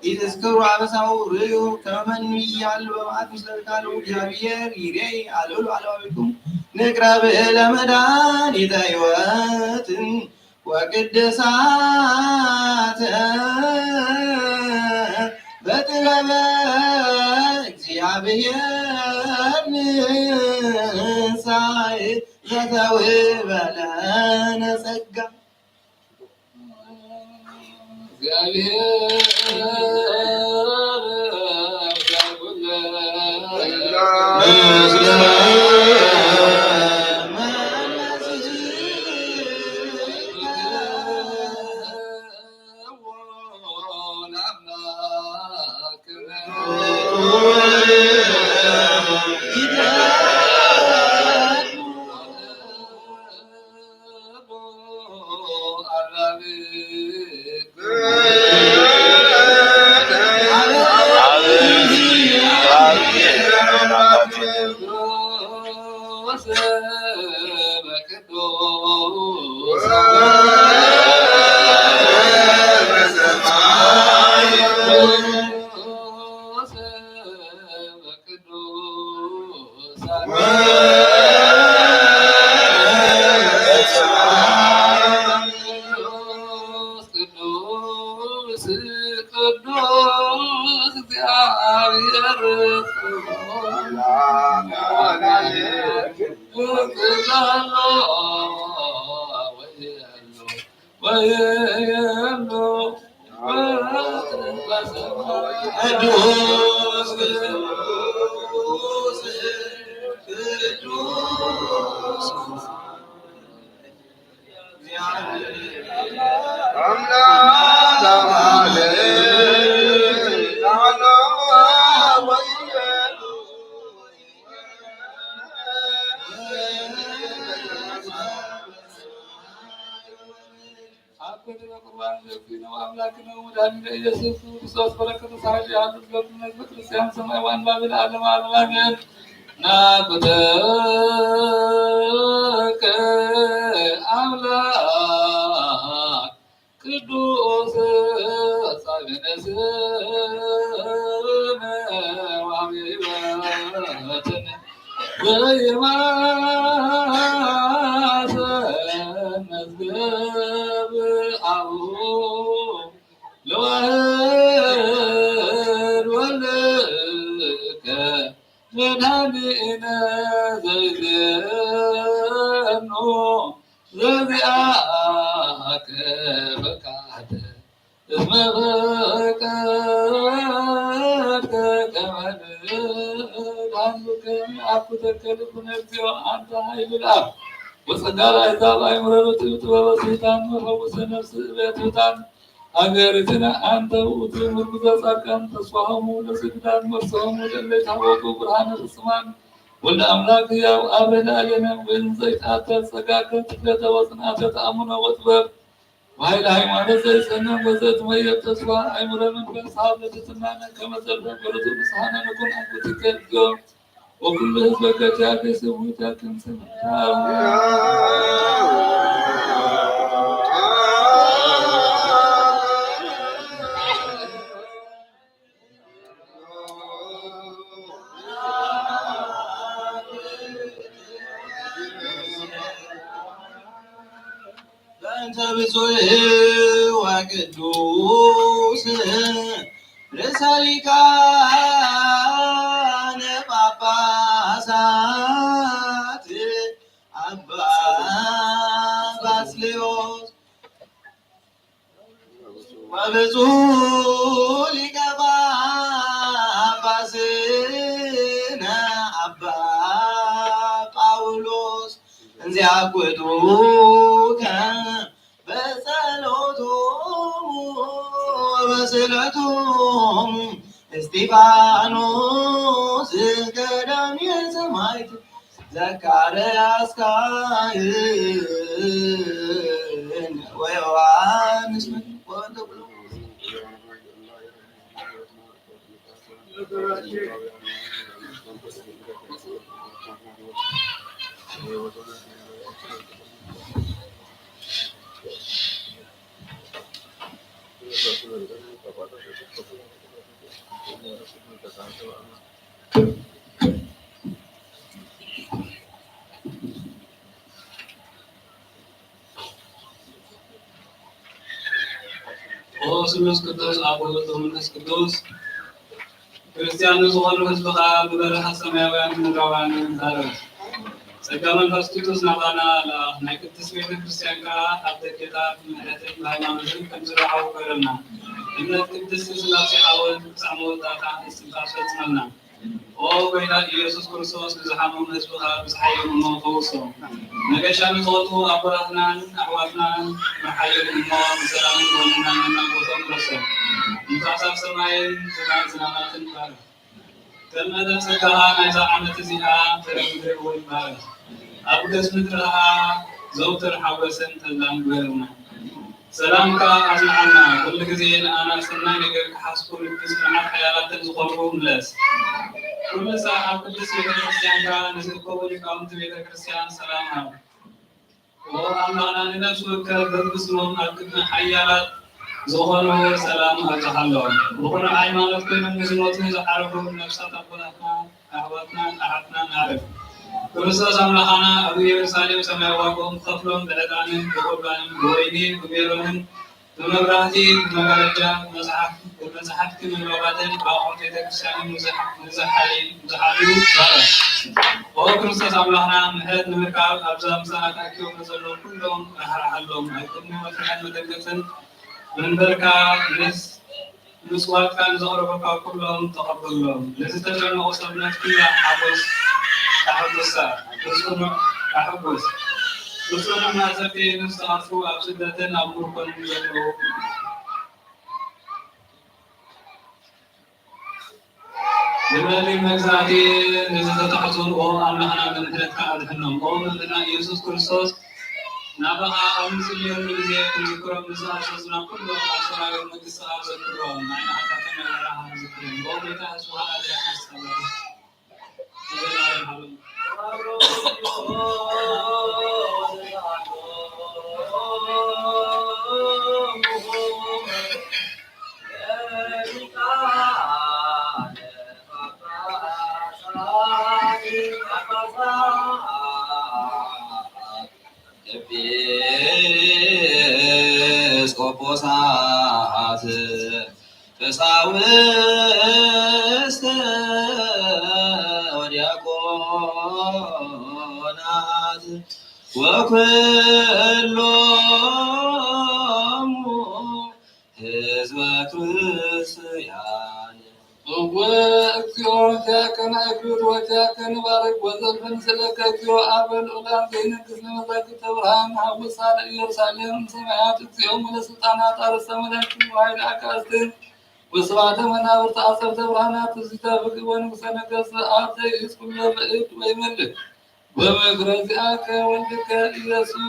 ኢትዝክሩ አበሳሁ ርእዩ ከመ መኑ ይሃሉ በመዓት ምስለ ካልኡ እግዚአብሔር ይሬኢ አልዕሉ አልባቢክሙ። ንቅረብ ለመድኃኒተ ሕይወት ወቅድሳተ በጥበበ እግዚአብሔር ንሳይ ዘተውህበ ለነ ጸጋ። ቅዱስ ቅዱስ ቅዱስ እግዚአብሔር ቅዱስ ቅዱስ አብ በዲበ ቁርባን ዘክነ ወአምላክነ ወመድኃኒነ ኢየሱስ ክርስቶስ በረከተ ጻድቃን ያሉ በክርስቲያን ሰማይ ወአንባቢ ለዓለመ ዓለም አሜን። ናኩተከ አምላክ ቅዱስ ጻግነ ስመ ወአሜበትን ዘይማሰ መዝገብ አቡ ለዋህድ ወልድከ መድኃኒነ ዘይዜኑ ዘዚአከ ፈቃድ እስመ ፈቀድከ ከመ ንዳን ብከ። አኩተከ ልቡነ እግዚኦ አንተ ኃይል ለአብ ወጸጋ ለአሕዛብ አእምሮ ርቱዕ ጥበበ ስልጣን መፈውሰ ነፍስ እበ ትሑታን። አገሪትነ አንተ ውእቱ ምርኩዘ ጻድቃን ተስፋሆሙ ለስግዳን መርሰሆሙ ለእለ ይትሐወቁ ብርሃነ ፍጹማን። ወልደ አምላክ ሕያው አበ ለአሌነ ወእንዘ ይትአተት ጸጋከ ትክለተ ወጽንዓተ ተአምኖ ወጥበብ ወኃይለ ሃይማኖት ዘይጸነን ወዘትመየጥ ተስፋ አእምሮ መንፈስ ሀብ ለትትናነ ከመ ዘልፈ በርቱ ንስሐነ ንኩን አኩትከ እግዚኦ ወኩሉ ህዝበከ ኪያከ ስውእ ያክን ስምታ። በእንተ ብፁዕ ወቅዱስ ርእሰ ሊቃነ ጳጳሳት አባ ባስልዮስ ወብፁዕ ሊቀ ጳጳስነ አባ ጳውሎስ እንዚአኩቱከ በጸሎቶሙ ወበስእለቶሙ እስጢፋኖስ ቀዳሚ ሰማዕት ዘካርያስ ካህን ወዮሐንስ መጥምቅ ወእንተ ኩሎም ኦ ስሉስ ቅዱስ አብ ወወልድ ወመንፈስ ቅዱስ። ክርስቲያን ንዝኾኑ ህዝብኻ ብበረኸት ሰማያውያን ምድራውያን ባርኽ። ጸጋ መንፈስ ቅዱስ ናባና ለኣኽ። ናይ ቅድስት ቤተ ክርስቲያን ከኣ ኣብ ደገታት ብምሕረትን ብሃይማኖትን ከም ዝረኸቡ ግበረልና። እምነት ቅድስት ስላሴ ዓወት ክሳዕ መወዳእታ እስትንፋስ ፈጽመልና። ኦ ጎይታ ኢየሱስ ክርስቶስ፣ ንዝሓመሙ ህዝብኻ ብዝሓየሎም እሞ ፈውሶም። መገሻ ንዝወጹ ኣቦታትናን ኣሕዋትናን ብሓየሎም እሞ ብሰላምን ብወንናን ናብ ቦታኦም ምለሶም። ንፋሳት ሰማይን ዝናብ ዝናባትን ባርኽ። ከም መጠን ጸጋኻ ናይዛ ዓመት እዚኣ ፍረ ምድሪ እውን ባርኽ። ኣብ ገጽ ምድሪ ኸኣ ዘውትር ሓጎስን ተድላን ግበርልና። ሰላምካ ኣጽንዓልና፣ ኩሉ ግዜ ንኣና ሰናይ ነገር ክሓስቡ ልቢ ጽኑዓት ሓያላትን ዝኾንዎ ምለስ። ኩሉ ሳዕ ኣብ ቅድስት ቤተ ክርስቲያንካ ንዝእከቡ ሊቃውንቲ ቤተ ክርስቲያን ሰላም ሃብ። ኦ ኣምላኽና፣ ንነፍሲ ወከፍ በብስሞም ኣብ ቅድሚ ሓያላት ዝኾኑ ሰላም ኣብዝሓሎም። ብኹሉ ሃይማኖት ኮይኖም ንዝሞቱ ንዝዓረፉ ነፍሳት ኣቦታትና ኣሕዋትናን ኣሓትናን ኣዕርፍ። ክርስቶስ ኣምላኽና ኣብ ኢየሩሳሌም ሰማያዊ ዋጋኦም ክኸፍሎም ብዕጣንን ብቁርባንን ብወይኒ ብሜሮንን ብመብራህቲ ብመጋረጃ ብመጽሓፍ ብመጽሓፍቲ ምንባባትን ብኣቑሑት ቤተክርስትያንን ንዝሓ-፣ ንዝሓሊ-፣ ንዝሓልዩ ባርኽ። ኦ ክርስቶስ ኣምላኽና፣ ምሕረት ንምርካብ ኣብዛ ምሳና ተኣኪቦም ንዘለዉ ኩሎም ራሕርሓሎም። ኣብ ቅድሚ ወፍርሕን መደንገጽን መንበርካ ምስ ምጽዋትካ ንዘቕረቡልካ ኩሎም ተቐበሎም። ንዝተጨነቑ ሰብነት ኩላ ሓጎስ ተሐጉሳ። ብጽኑዕ ተሐጉስ። ብጽኑዕ ማእሰርቲ ንዝተቐዝፉ ኣብ ስደትን ኣብ ምርኮን ዘለዉ። ንመሊእ መግዛእቲ ንዝተታሕዙ ኦ ኣምላኽና ብምሕረትካ ኣድሕኖም። ኦ መምህርና ኢየሱስ ክርስቶስ ናባኻ ኣብ ንጽልየሉ ግዜ ክንዝክሮም ንዝኣዘዝና ኩሎም ኣብ ሰማያዊ መንግስትኻ ዘክሮም። ናይ ንኣኻትም ናይ በረኻ ዘክሮም። ኦ ጌታ ህዝብኻ ኣድሕን ኣሳልጥ። ንዘለዓለም ዓለም። ኤጲስቆጶሳት፣ ቀሳውስት ወዲያቆናት ወኩሎሙ ህዝበ ክርስቲያን። እወ እግዚኦ፣ ኪያከ ንዐብድ ወኪያከ ንባርክ ወዘልፈ ንስእለከ እግዚኦ አበ ልዑላን ዘይነግስ ለመዛግብተ ብርሃን፣ ሀውሳ ለኢየሩሳሌም እምሰማያት እግዚኦ እምለስልጣናት አርእስተ መላእክት ወኃይለ አጋእዝት ወስብሐተ መናብርት አሰብተ ብርሃናት ትስብእተ ፍግእ ወንጉሰ ነገስት አብ ዘይእዝ ኩሎ በእድ ወይመልክ። በምክረ ዚአከ ወልድከ ኢየሱስ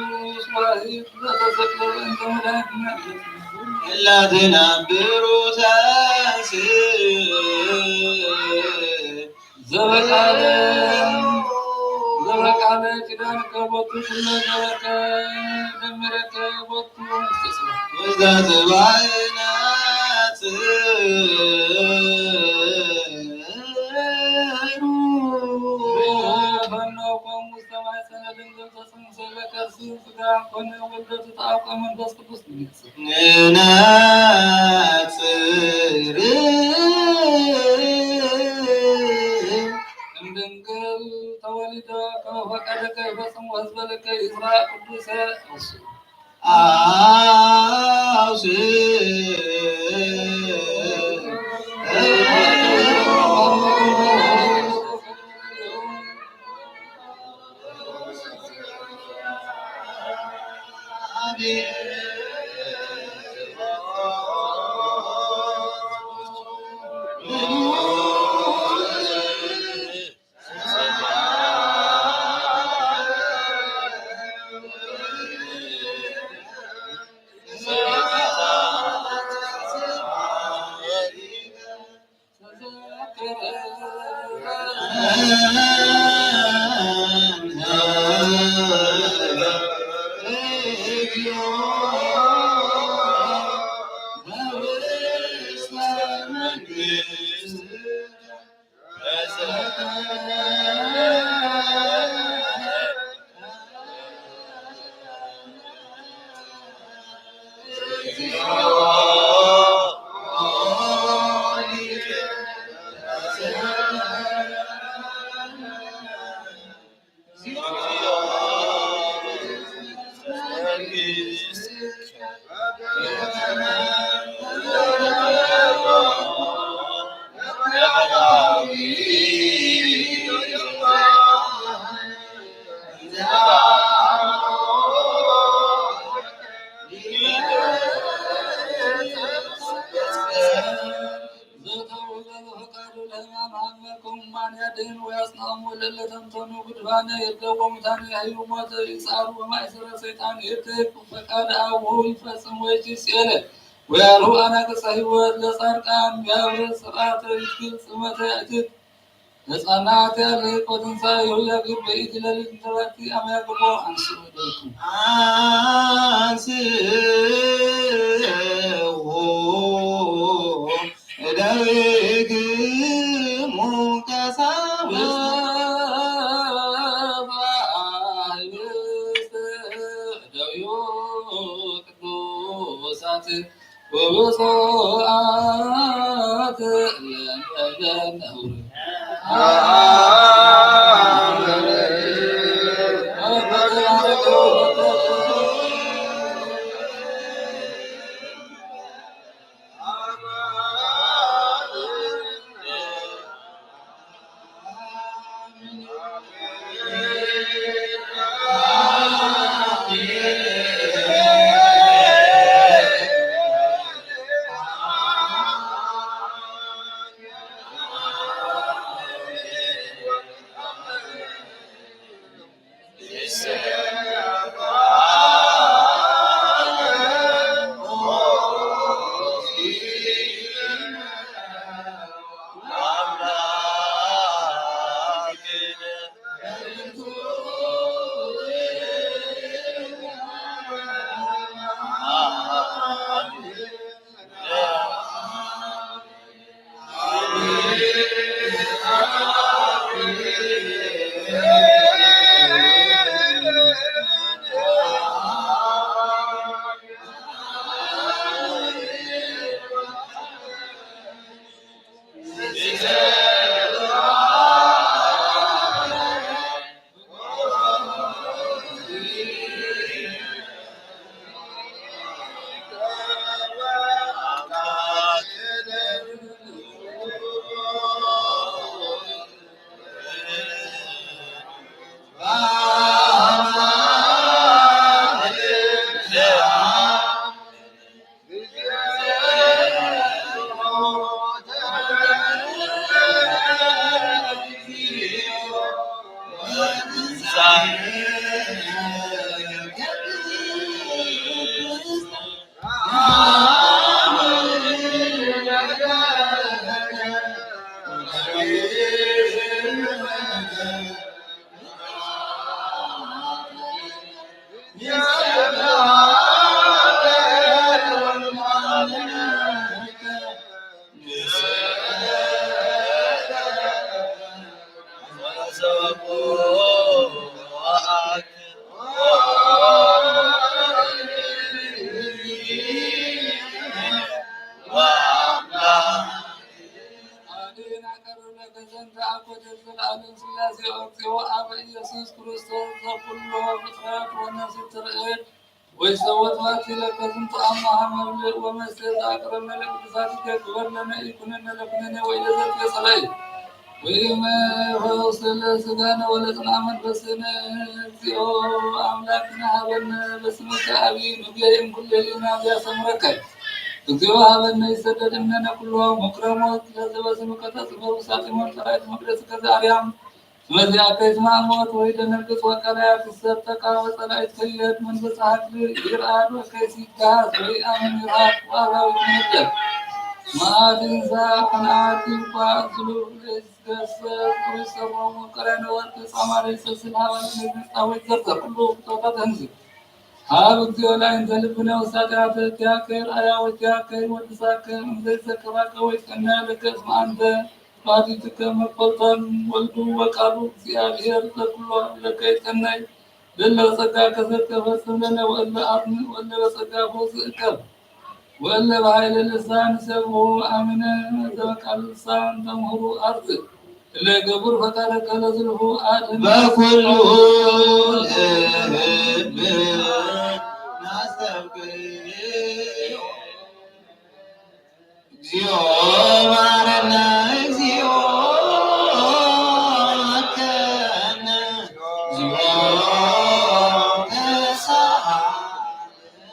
ዋሂድ ዘተሰቅለ በእንተ መድኃኒትነ ኢየሱስ እለ ትነብሩ ተንሥእ ዘበቃለ፣ ዘበቃለ ኪዳንከ ቦቱ ኩሎ ዘበከ ደምረከ ቦቱ ውስተ ጽባሕ። ውስተ ጽባሕ ነጽሩ። ፈነወኮሙ ውስተ ማሕፀነ ድንግል ተጸንሰ በከርስ ስጋ ኮነ ወልደቱ ተአብቀ መንፈስ ቅዱስ ንነጽር። ንነጽር። እምድንግል ተወሊደ ከመ ፈቃድከ ይፈጽም ወሕዝበ ለከ ይዝራ ቅዱሰ። አውስ። ጻድቃን ይርደው ወሙታን ይሕዩ፣ ሞት ይጻሩ ወማእሰረ ሰይጣን ይፍትክ፣ ፈቃደ አቡሁ ይፈጽም ወይእቲ ሲእለ ወያርሁ አናቅጸ ሕይወት ለጻድቃን ያብርህ ስርዓተ ይትክል ጽልመተ ያእትት ለጻድቃን ኃጥኣን ለይቆ ትንሳኤሁ ያግብ በይእቲ ሌሊት እንተ ባቲ አመ ያግቦ አንስኡ እደዊክሙ። አንስኡ እደዊክሙ ቀሳውስት ወህብስተ ደዊሁ ቅዱሳት ወብፁዓት ለእለ ነውር። አዲን አቀርብ ለከ ዘንተ አኮተ ዘለዓለም ሥላሴ ኦ እግዚኦ አበ ኢየሱስ ክርስቶስ ዘኩሎ ፍጥረት ወነፍስ ትርኤ ወይሰወት ማቲ ለከ ዝንቱ አማሃ መብልዕ ወመስተየ ዘአቅረብነ ለቅዱሳቲከ ግበር ለነ ኢኩነነ ለኩነኔ ወኢለዘልፈ ጸላኢ ወኢመ ፈውስ ለሥጋነ ወለጽንዓ መንፈስነ። እግዚኦ አምላክነ ሀበነ በስምከ አብይ ምግበይ እምኩሉ ህሊና ዘያስተምረከ። እግዚኦ ሀበነ ይሰደድ እምኔነ ኩሎ ምክረ ሞት ለዘበስምከ ተጽሕፎ ውስተ አጽማደ ጸላእተ መቅደስከ ዘአርያም። እስመ ዚአከ ይስማዕ ሞት ወይደነግጽ ወቀላያት ይሰተቃ ወጸላኢት ከይድ መንፈስ ሀቅል ይርአድ ወከይስ ይጋሃስ ወኢአምን ይርሃቅ ወአራዊት ይነደድ። መዓት እንስሳ ከነአት ይንቋዕ ዝሉፍ ለይትገሰጽ ወይሰሮም ወቀርያነ ወርቅ ጻማ ለይሰስል ሀበ ለይትነጻ ወይትዘርዘር ኩሉ ፍጥረታት ህንዝብ። ሀብ እግዚኦ ላዕንተ ልብነ ውስተ ኃጢአት ኪያከ ይርአያ ወኪያከ ይወድሳከ እንዘ ይዘክራከ ወይትቀንያ ለከ እስመ አንተ ባቲትከ መቅፈልተን ወልዱ ወቃሉ እግዚአብሔር ዘኩሎ ለከ ይትቀነይ ለእለ በጸጋ ከሰትከ ፈጽም ለነ ወእለ አጥምእ ወእለ በጸጋ ፈውስ እቀብ ወእለ በኃይለ ልሳን ይሰብሑ አሚነ ዘበቃለ ልሳን ተምህሩ አርትዕ እለ ይገብሩ ፈቃደከ ለዝልፉ አድህን በኩሉ ልብ ናስተብቅዕ። እግዚኦ መሐረነ እግዚኦ መሐረነ እግዚኦ ተሳሃለነ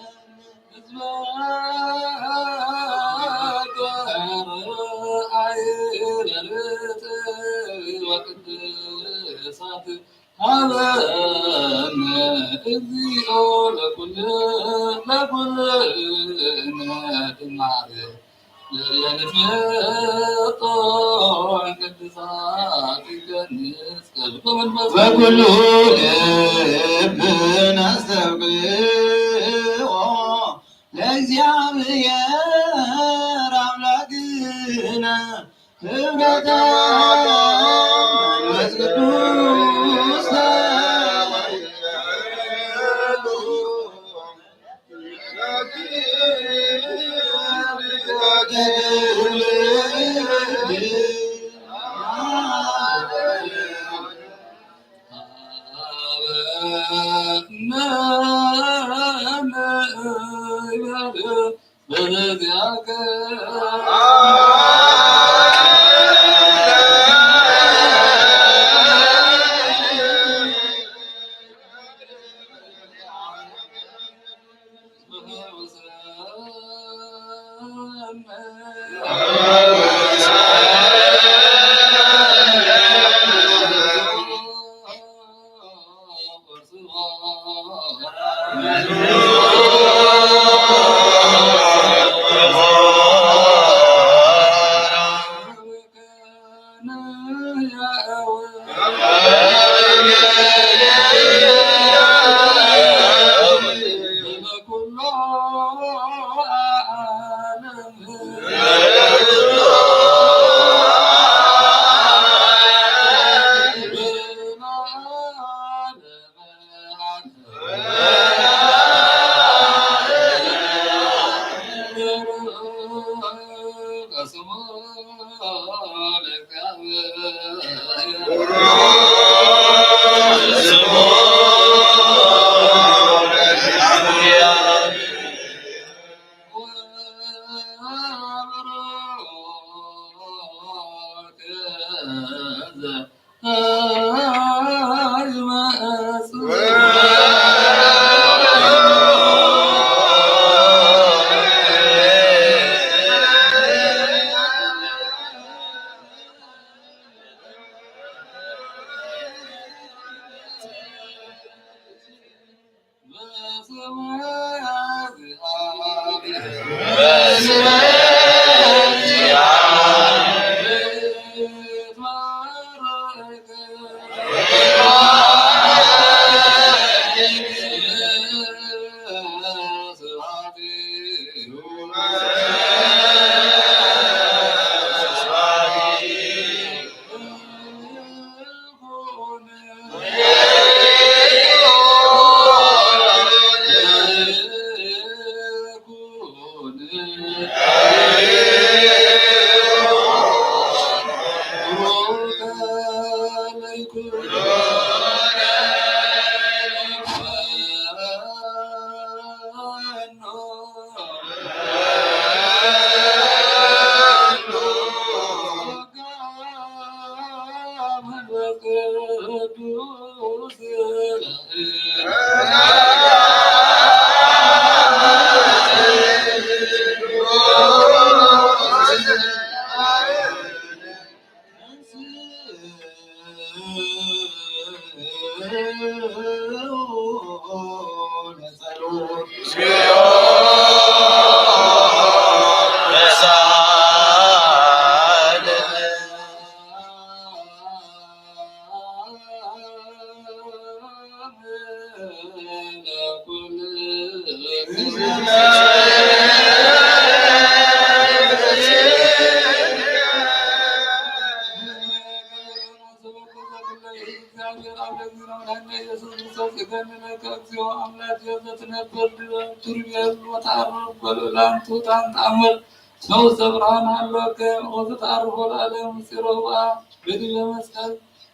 ህዝበከ አይበልጥ ወቅድሳት ለኩልነ ድማሬ ለለንፍጦ ቅዱሳቲከ ንስቀል በመንፈስ ወኩሉ ልብነ አስተብቅዖ ለእግዚአብሔር አምላክነ ክብረተ መንፈስ ቅዱስ።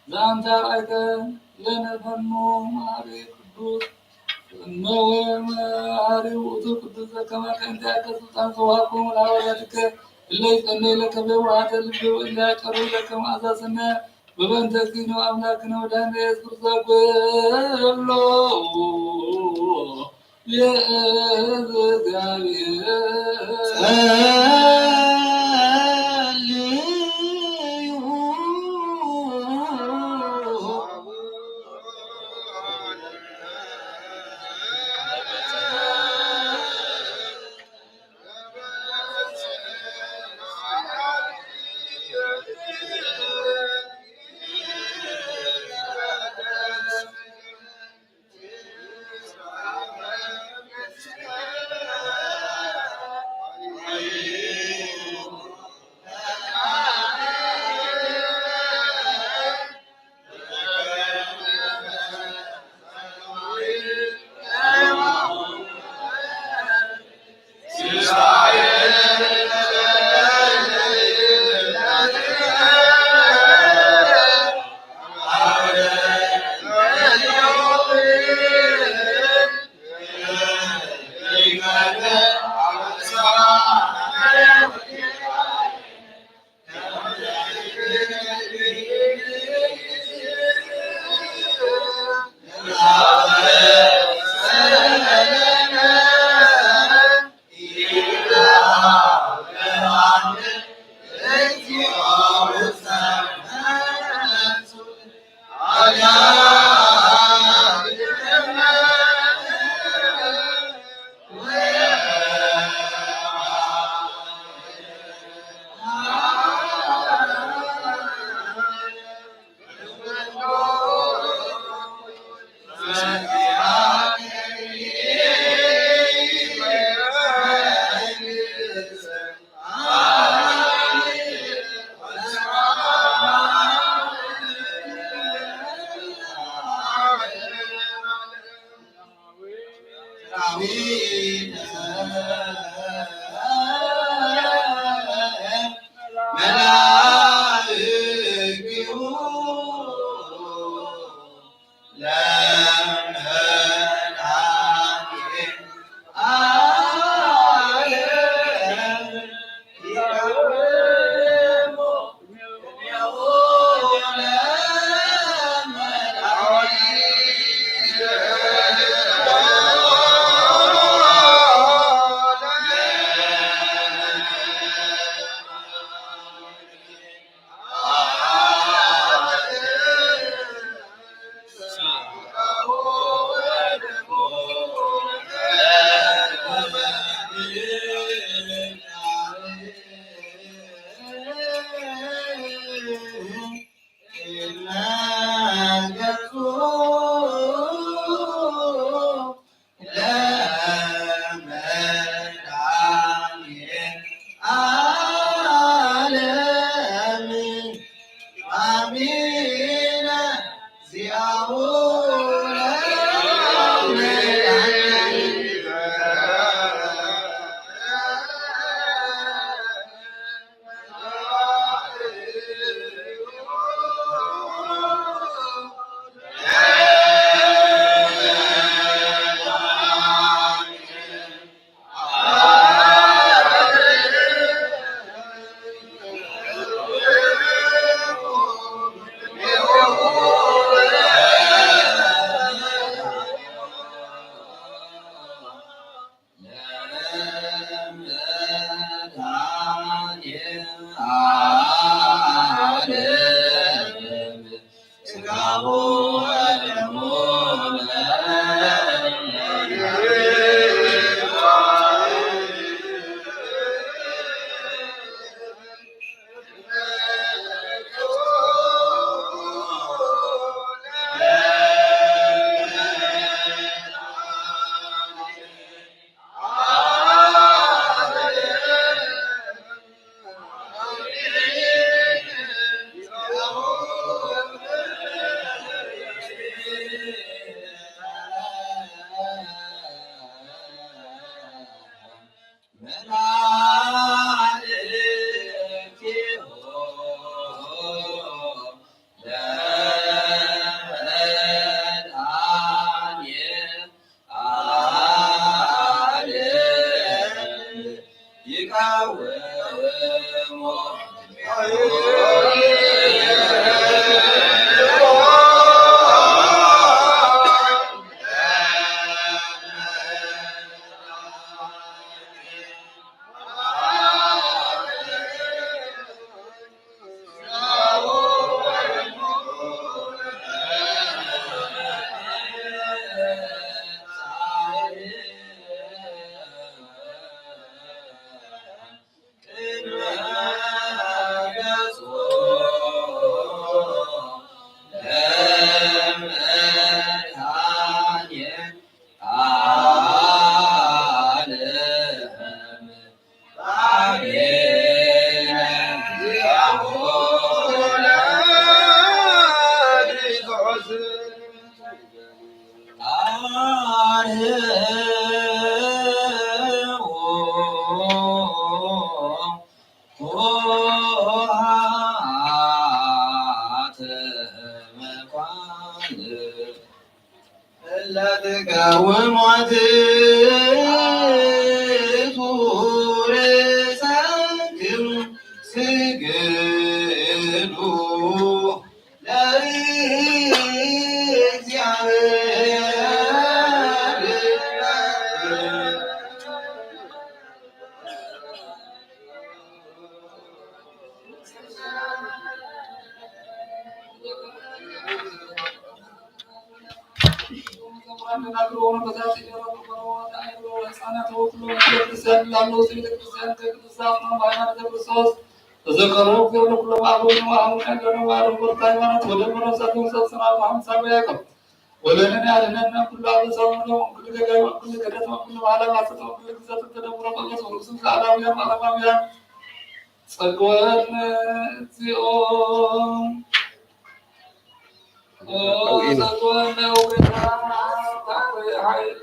ዘአንተ አርአይከ ለነ ፈኑ መሐሪ ቅዱስ እነሆ መሐሪ ውእቱ ቅዱስ ዘከመ ከእንቲአከ ስልጣን ዘወሀብኮሙ ለሐዋርያትከ እለ ይጸልዩ ለከ በየዋሃተ ልብ ወእለ ያቀርቡ ለከ መዓዛ ስነ በበእንተ እግዚእነ ወአምላክነ ወመድኃኒነ ኢየሱስ ክርስቶስ ኩሎ ለእግዚአብሔር ጸልዩ። ወለነኒ አድነነ ኩሉ አበሳ ወኩሉ ገዳይ ወኩሉ ገደት ወኩሉ በዓላ ማሰተ ወኩሉ ግዛት ተደምሮ በመስ ወርሱም ዘአላውያን አለማውያን። ጸግወነ እግዚኦ። ጸግወነ ወጌታ ኃይል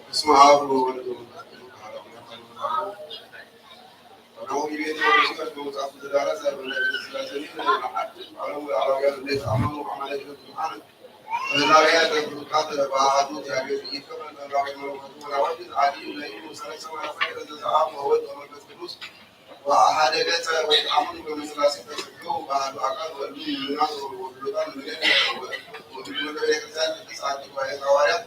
በስመ አብ ወወልድ ወመንፈስ ቅዱስ አሐዱ አምላክ አሜን። ወአሐደ ገጸ ወይትአመኑ በመሥላሴ ተሰብሑ በአሐዱ አካል ወእሉ ምእመናን ወስሉጣን እምኔሁ ወእሉ ቤተክርስቲያን ቅድስት አሐቲ ጉባኤ ሐዋርያት።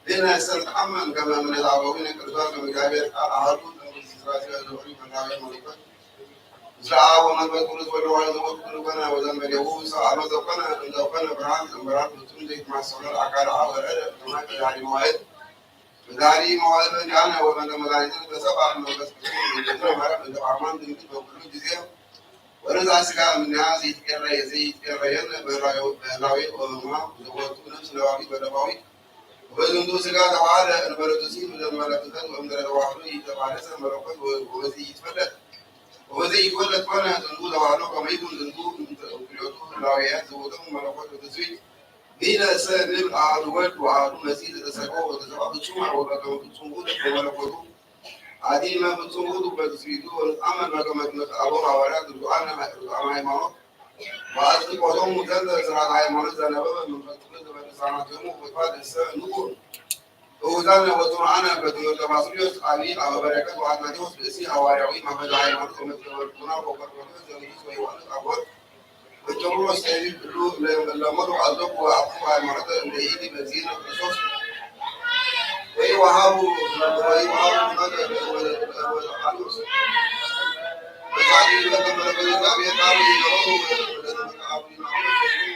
ዜና እሰን ተአመን ከመ እምኔተ አበዊነ ቅዱሳን ከመ እግዚአብሔር ቃል አሐዱ እምስላሴ ዘወሪ መንፈሳዊ መለኮት ምስለ አብ ወመንፈስ ቅዱስ ወልድ ዋሕድ ዘወቱ ኩሉ ኮነ ወዘእንበሌሁ ሰአልወ ዘኮነ እንዘ ኮነ ብርሃን ዘእምብርሃን ፍጹም ዘይትማሰሎ አካል አብ ወረደ ከመ በዳህሪ መዋዕል በዳህሪ መዋዕል በእንቲአነ ወበእንተ መድኃኒትነ ተሰብአ መንፈስ ቅዱስ እምእግዝእትነ ማርያም በእንተ አማን ድንግል በኩሉ ጊዜ ወነሳ ሥጋ እምኔሃ ዘይትቄረይ ዘይትቄረየን በህላዌ በህላዌ ወህማም ዘወቱ ነፍስ ነባቢት ወደማዊት። ወበዝንቱ ሥጋ ተዋህደ እንበለ ትስብእት ወዘእንበለ ፍጥረት ወእምድረ ተዋህዶ ኢተፋለሰ መለኮት ወ-፣ ወበዘ ኢይትፈለጥ ወበዘ ኢይትወለድ ኮነ። ዝንቱ ተዋህዶ ከመ ይኩን ዝንቱ እምክልኤቱ ህላዌያት ዘወትሙ መለኮት ወትስብእት። ጊነ እሰ ንብል አሐዱ ወልድ ወአሐዱ መሲሕ ዘተሰቅለ ወተሰብአ ፍጹም ወበከመ ፍጹም ውእቱ በመለኮቱ አዲመ ፍጹም ውእቱ በትስብእቱ ወንትአመን በከመ ትምህርተ አበው ሐዋርያት ርቱዓነ ርቱዓነ ሃይማኖት ወአጽድቆቶሙ ዘንተ ሥርዓተ ሃይማኖት ዘነበበ መንፈስ ቅዱስ በልሳናቲሆሙ ወትፋት እሰ ንኩን እውዛነ ወጽኑዓነ በትምህርተ ባስልዮስ አቢይ አበ በረከት ወአትናቴዎስ ብእሲ ሐዋርያዊ ማመደ ሃይማኖት ወመትከበ ልቡና ወቆርቆርዮስ ዘንጉስ ወዮሐንስ አፈወርቅ ወቄርሎስ ሰይፍ እሉ ለመዱ አዘቁ ወአብቁ ሃይማኖተ እንደ ይእቲ በእግዚእነ ክርስቶስ ወኢወሀቡ ወኢወሀቡ መደ ወለቃሉስ በጻድቅ በከመ በእግዚአብሔር ቃል ይነበሩ ወለመቃብሪናሆ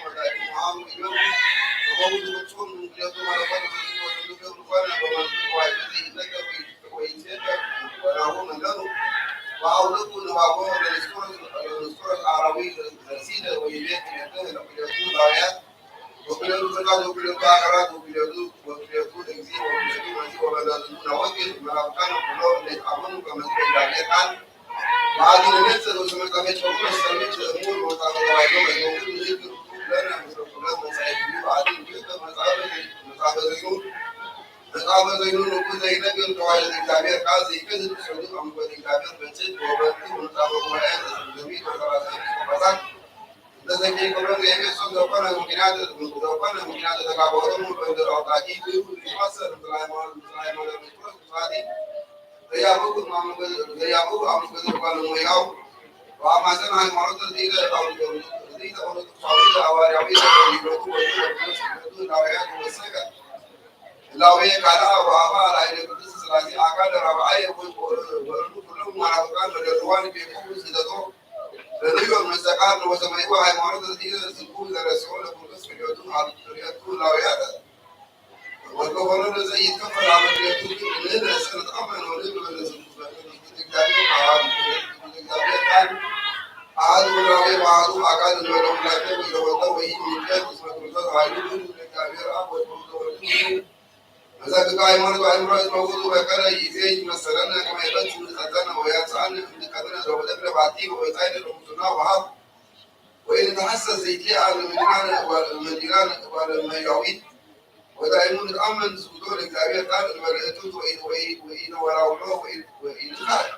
ወዳይሙ አሙ ይነሙ ወበውእቱ ፍጹም እምክልኤቱ መለኮት ወትስብእት ወትንቢት وإن تحسس زي تلاقي على المدينة والمدينة والمياويت. ودائما الأمن سودو لكتابية قال المرأة وإن، وإن، وإن وراء الله وإن، وإن خال.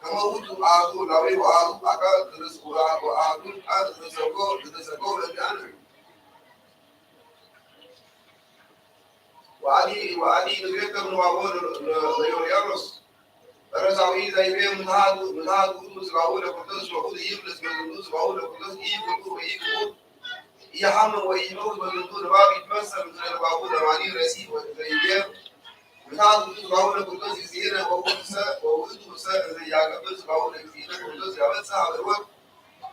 كما قلت أعطوا لوي وأعطوا أكاد تدس وأعطوا أكاد تدسكو، تدسكو لأن أعطوا. وعلي، وعلي نبيت من وابون ليوريانوس. Razawi zaybe mutadu, mutadu, mutadu, mutadu, mutadu, mutadu, mutadu, mutadu, mutadu,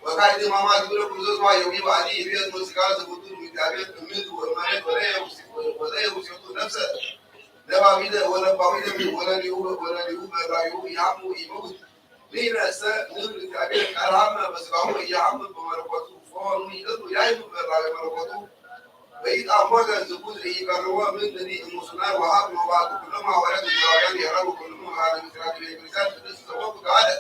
وكان إمام أحمد يقول لك: "زوج وعلي يريد موسيقى زبدون من تعبير أمير ومريض ولا يوصي، ولا يوصي نفسه". لا بعيدة، ولا بعيدة، ولا ليو، ولا ليو، ولا ليو، يعمو يموت. لينا سا نور تعبير كلام، بس هو يعمو بمرقته، فهو يدل يعمو بمرقته. Beyit ambarda zukuz e ibarwa min dedi musuna wa hak ma wa kullama wa la ibarwa ya Rabu kullama wa la misra de misal de sabab gale.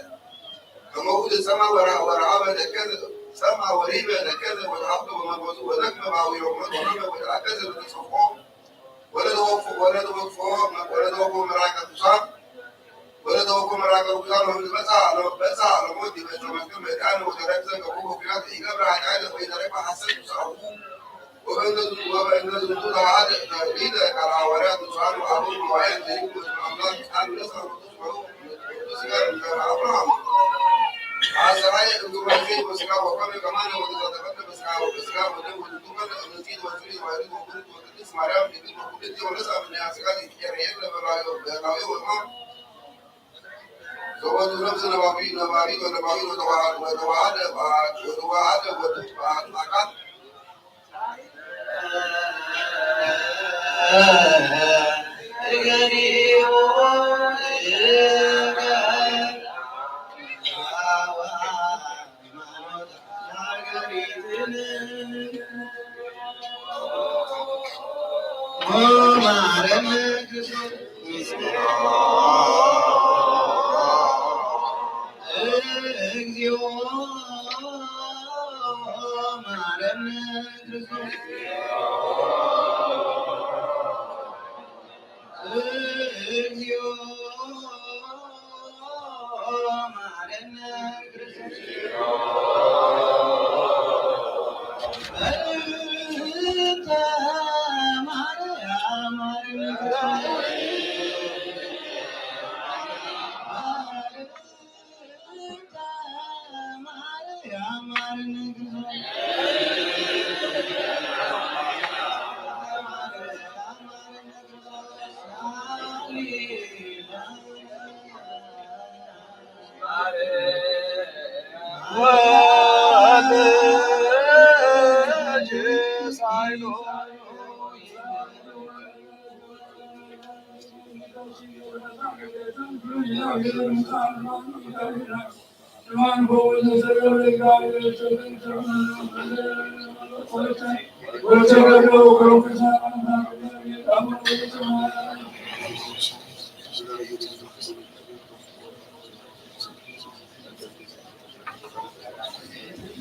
Kama wudu sama wa ra-, wa ra'aba da kaza, sama wa riba da kaza, wa haqqa wa mabudu wa nakma wa wi wa ma wa nama wa akaza da safo. Wala da waqfu, wala da waqfu, wala da waqfu maraka tusam. Wala da waqfu maraka tusam, wa basa, la basa, la mudi, basa, ma kama da ana wa da rabza ka bubu kina da igabra hajada wa da rabba hasan tusawu.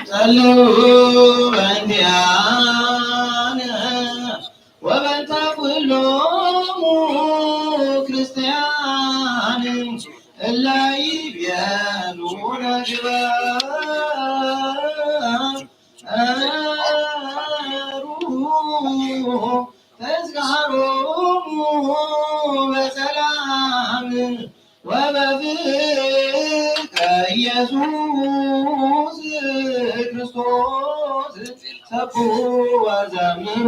ጸልዩ በእንቲአነ ወበእንተ ኩሎሙ ክርስቲያን እለ ይቤሉ ለግብር ተዝካሮሙ በሰላም ወበፍቅር ኢየሱስ ክርስቶስ ሰብሑ ወዘምሩ።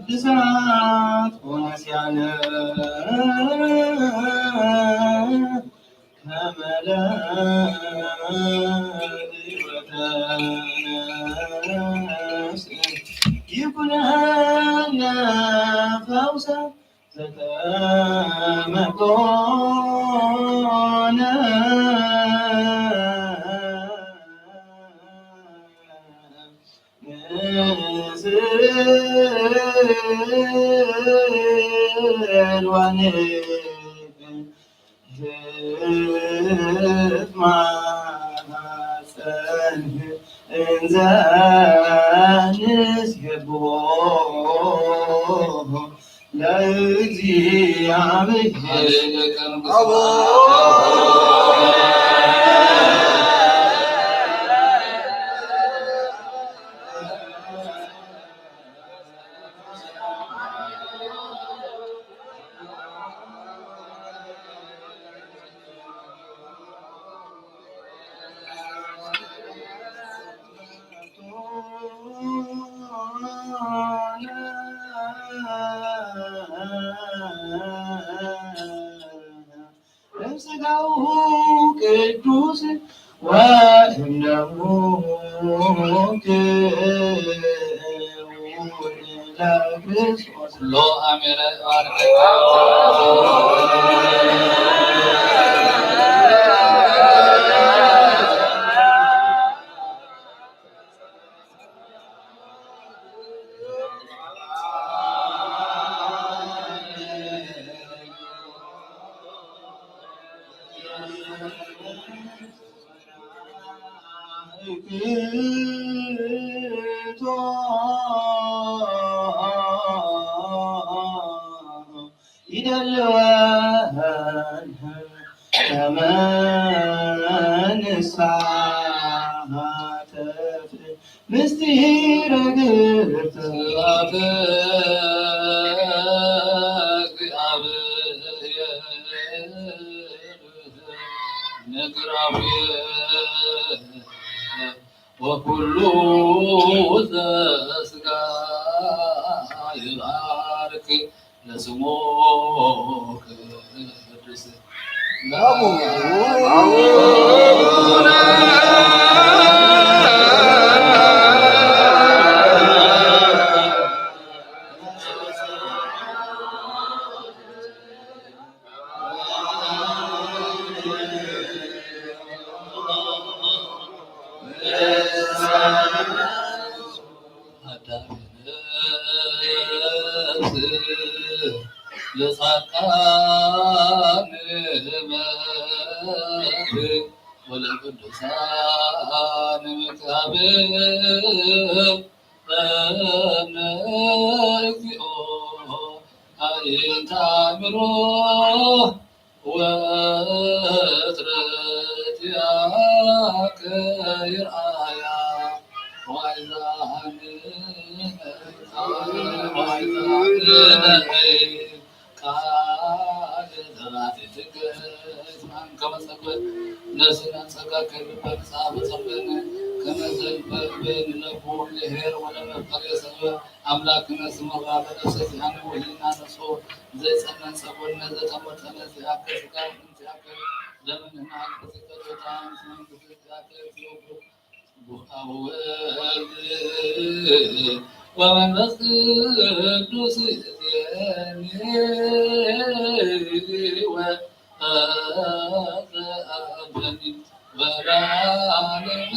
ቅድሳት ሆነስ ያለ ከመላእክት ይኩነነ ፈውሰ ዘተመጦነ ምስል ወንብ ህፍ ማህፀንህ እንዘ ንስግድ ለእግዚአብሔር። እም ሥጋሁ ቅዱስ ወእም ደሙ ክቡር ለክርስቶስ። ሎ አሜረ ባርከ። ثمن ساعات ምስጢር ግብር ስብሐተ እግዚአብሔር። ነግራዊ ወኩሉ ዘስጋ ይባርክ ለስሙ ቅዱስ። አዳም ነፍስ ለጻድቃን መብር ወለቅዱሳን መቃብር። እግዚኦ አይንተ አእምሮ ወትረቲያከ ይርአያ ዋይዛን ዋይዛን ቃል ዘራፊ ትገዝ ማን ከመ ጸግበን ነፍስነ ጸጋ ከልበ ንጽሐ በጸሎትነ ከመ ዘንበብን ለቡ ለሄር ወለመፍቀሬ ሰብ አምላክነ ስመራ በነፍሰ ዚአነ ወህሊና ነፍሶ ዘይጸነን ጸጎልነ ዘተሞተነ ዚአከ ስጋ እንዚአከ ደምነ ሀቅ በስቀት ወጣም ስመንግስት ዚአከ ወወልድ ወመንፈስ ቅዱስ ዜኒ ወአበኒ ወለዓለመ።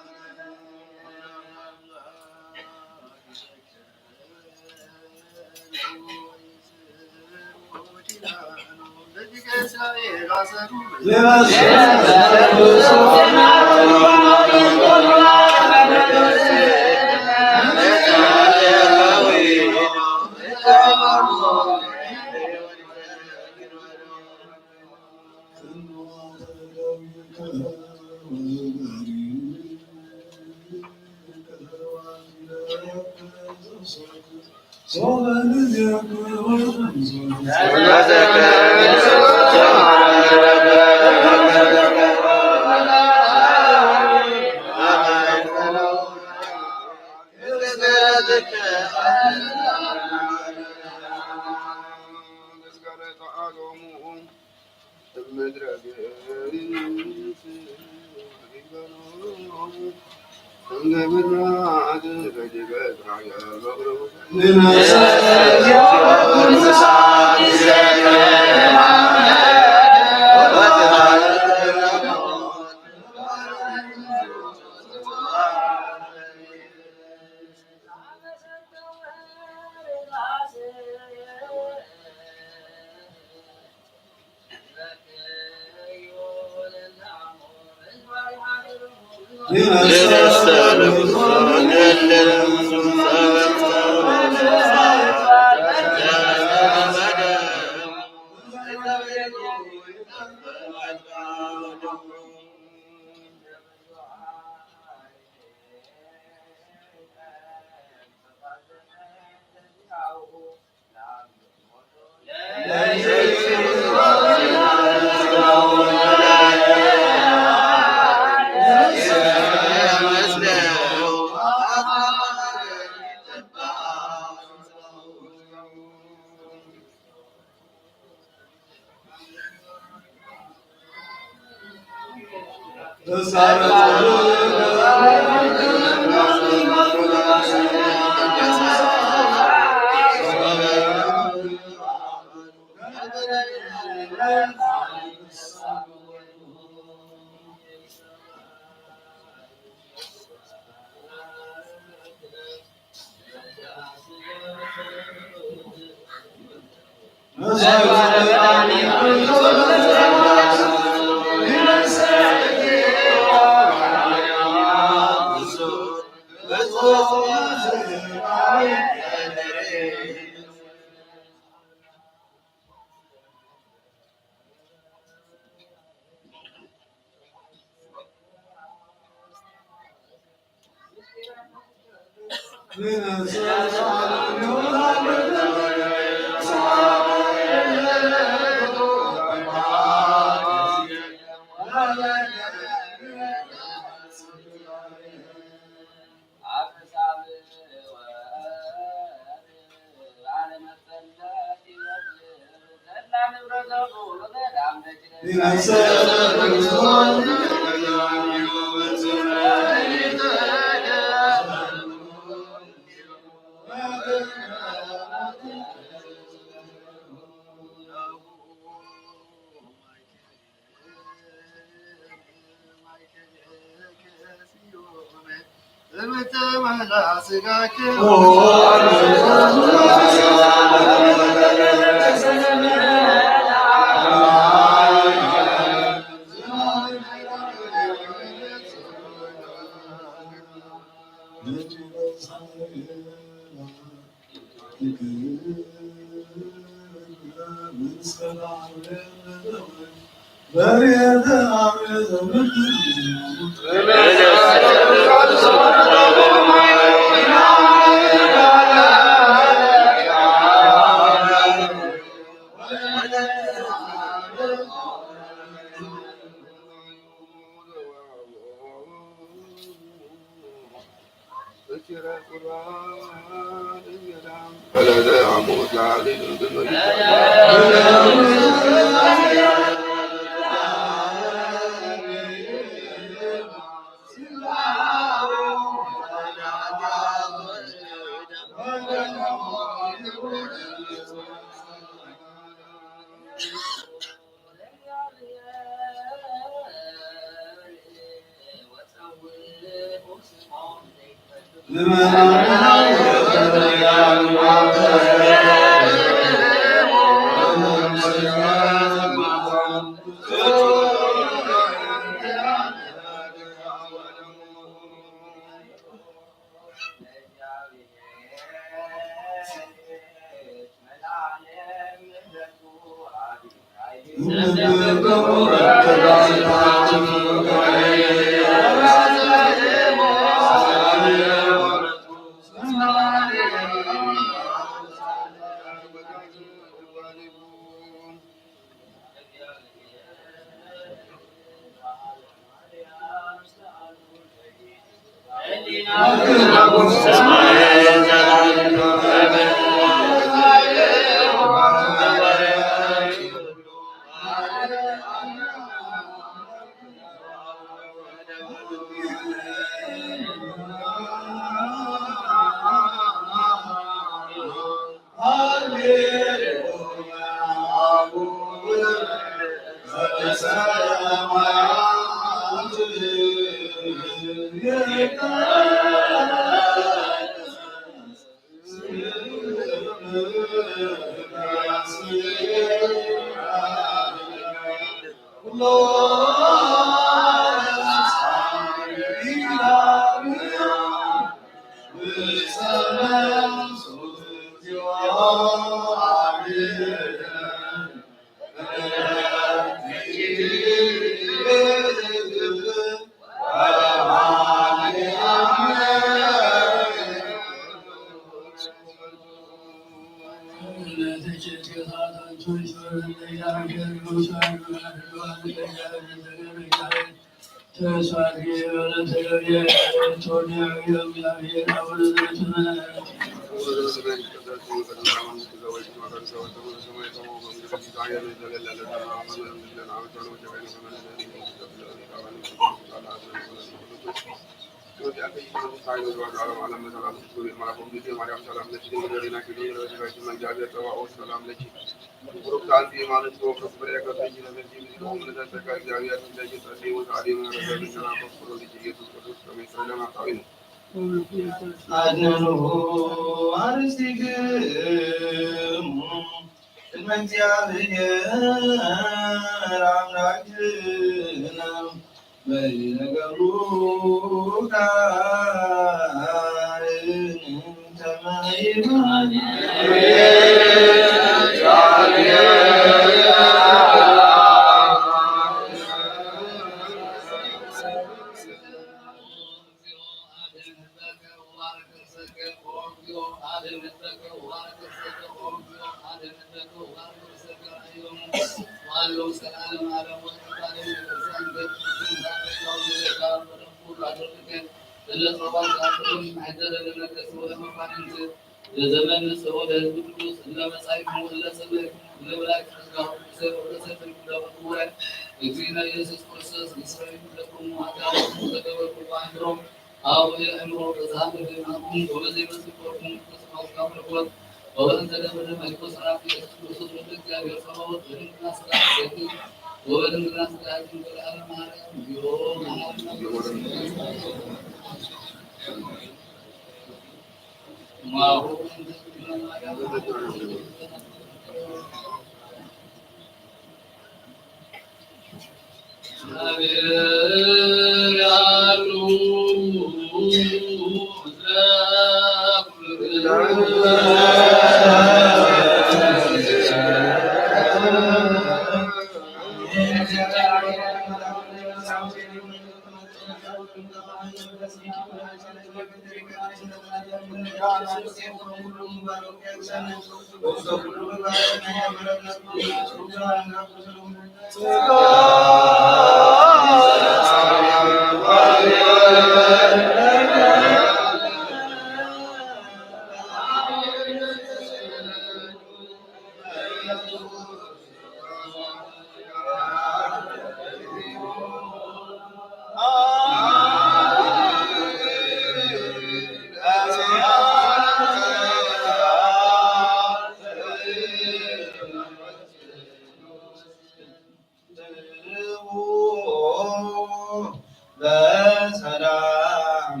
በሰላም።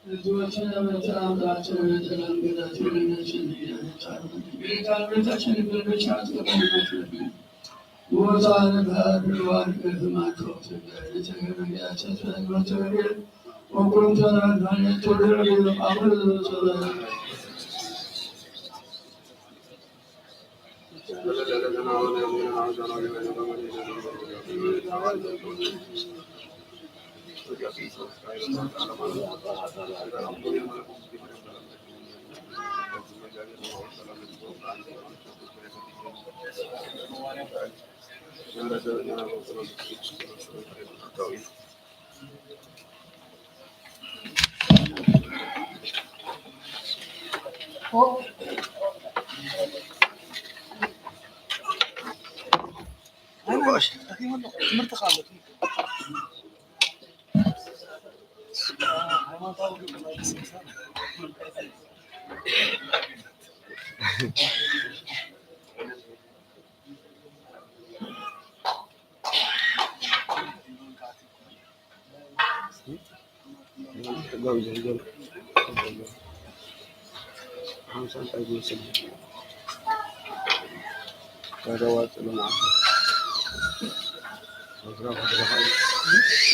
ልጆችን ለመርዳት አምላካችን ሆይ፣ ሰላም ቤታችን ለሚያችን ለእግዚአብሔር ቃል ቤታችን ልጆች አስቀድማችሁ ሞታን በድሏን እርማቸው ስጋይ ተገበያቸው ተገበያቸው ወቁም ተራዳን ተወደረ አሁን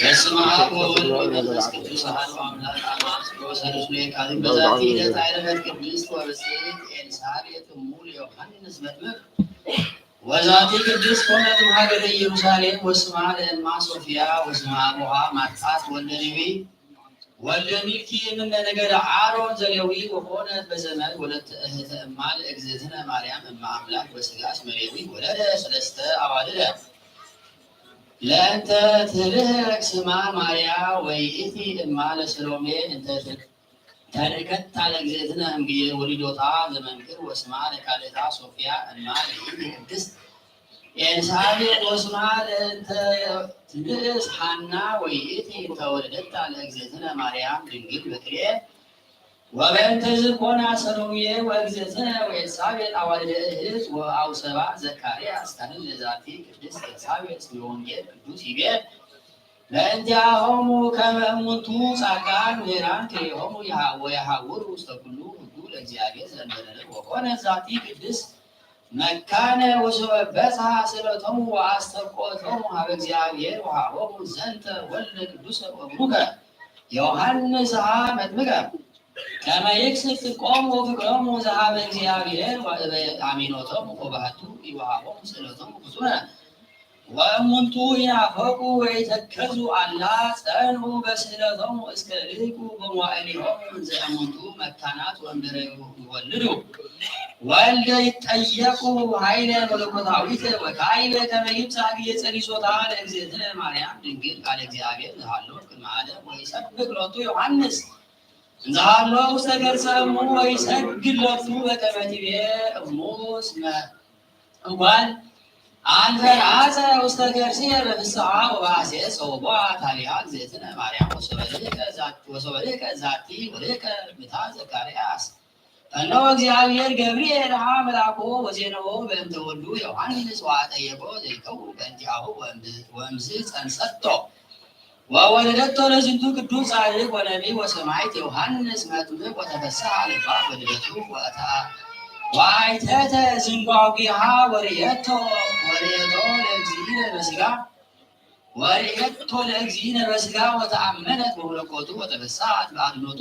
በስመ አብ ወወልድ ወመንፈስ ቅዱስ አሐዱ አምላክ አመ አስሮ ሰሉስ ለየካቲት በዛቲ ዕለት አይረፈት ቅድስት ወብጽዕት ኤልሳቤጥ እሙ ለዮሐንስ መጥምቅ። ወዛቲ ቅድስት ኮነት እምሀገረ ኢየሩሳሌም ወስማ ለእማ ሶፍያ ወስማ አቡሃ ማጥጣት ወልደ ሌዊ ወልደ ሚልኪ እምነ ነገደ አሮን ዘሌዊ ወኮነት በዘመድ ወለተ እህተ እማ ለእግዝእትነ ማርያም እመ አምላክ በስጋ እስመ ሌዊ ወለደ ሰለስተ አዋልደ። ለእንተ ትልህቅ ስማ ማርያ ወይእቲ እማ ለሰሎሜ እንተ ተልእከታ ለእግዝእትነ እምግየ ወሊዶታ ዘመንክር ወስማ ለካልእታ ሶፍያ እማ ለይእቲ ቅድስት ኤልሳቤጥ ወስማ ለእንተ ትንእስ ሐና ወይእቲ እንተ ወለደታ ለእግዝእትነ ማርያም ድንግል በክልኤ። ወበእንተ ዝኮና ሰሎሜ ወእግዝእትነ ወኤልሳቤጥ አዋልደ እህት ወአውሰባ ዘካርያስ ካህን ለዛቲ ቅድስት ኤልሳቤጥ ስመ ወንጌል ቅዱስ ይቤ። በእንቲአሆሙ ከመ እሙንቱ ጻድቃን ወሄራን ክልኤሆሙ ወየሐውሩ ውስተ ኩሉ ህጉ ለእግዚአብሔር ዘእንበለ ነውር። ወኮነት ዛቲ ቅድስት መካነ ወሶበ በጽሐ ስእለቶሙ ወአስተብቆቶሙ ሀበ እግዚአብሔር ወሀቦሙ ዘንተ ወልደ ቅዱሰ ወብሩከ ዮሐንስ ሀ መጥምቀ። ከመ ይክስት ጽድቆሙ ወፍቅሮሙ ዘሀበ እግዚአብሔር ወእበ አሚኖቶሙ ወበህቱ ኢወሀቦሙ ስእለቶሙ ፍጹመ። ወእሙንቱ ኢናፈቁ ወኢተከዙ አላ ጸንኡ በስእለቶሙ እስከ ልህቁ በመዋዕሊሆሙ እንዘ እሙንቱ መካናት ወእምድረ ይወልዱ ወልደ ይጠየቁ ኃይለ መለኮታዊተ ወካይበ ከመ ይብጻሕ ጊዜ ጸኒሶታ ለእግዝእትነ ማርያም ድንግል ቃለ እግዚአብሔር ዘሃሎ ቅድመ ዓለም ወይሰብክ ሎቱ ዮሐንስ። እንዘ ሀሎ ውስተ ገርሰ እሙ ወይሰግድ ሎቱ በከመ ትቤ እሙ እስመ እጓል አንፈራጸ ውስተ ገርሲ በፍስሓ ወበሐሴት ሰውቦ ታሊሃ እግዝእትነ ማርያም ወሶበ ልህቀ ዛቲ ወሶበ ልህቀ ዛቲ ወልህቀ ብታ ዘካርያስ። ፈነወ እግዚአብሔር ገብርኤል ሀ መልአኮ ወዜነዎ በእንተ ወልዱ ዮሐንስ ወአጠየቆ ዘይከው በእንቲአሁ ወእምዝ-፣ ወእምዝ ጸንሰቶ ወወለደቶ ለዝንቱ ቅዱስ ጻድቅ ወነቢይ ወሰማዕት ዮሐንስ መጥምቅ ወተፈስሐ ልባ ወልደቱ ወአታ ወአይተተ ዝንጓጒሃ ወርእየቶ ወርእየቶ ለእግዚእነ በስጋ ወርእየቶ ለእግዚእነ በስጋ ወተአመነት በመለኮቱ ወተፈስሐት በአድኖቱ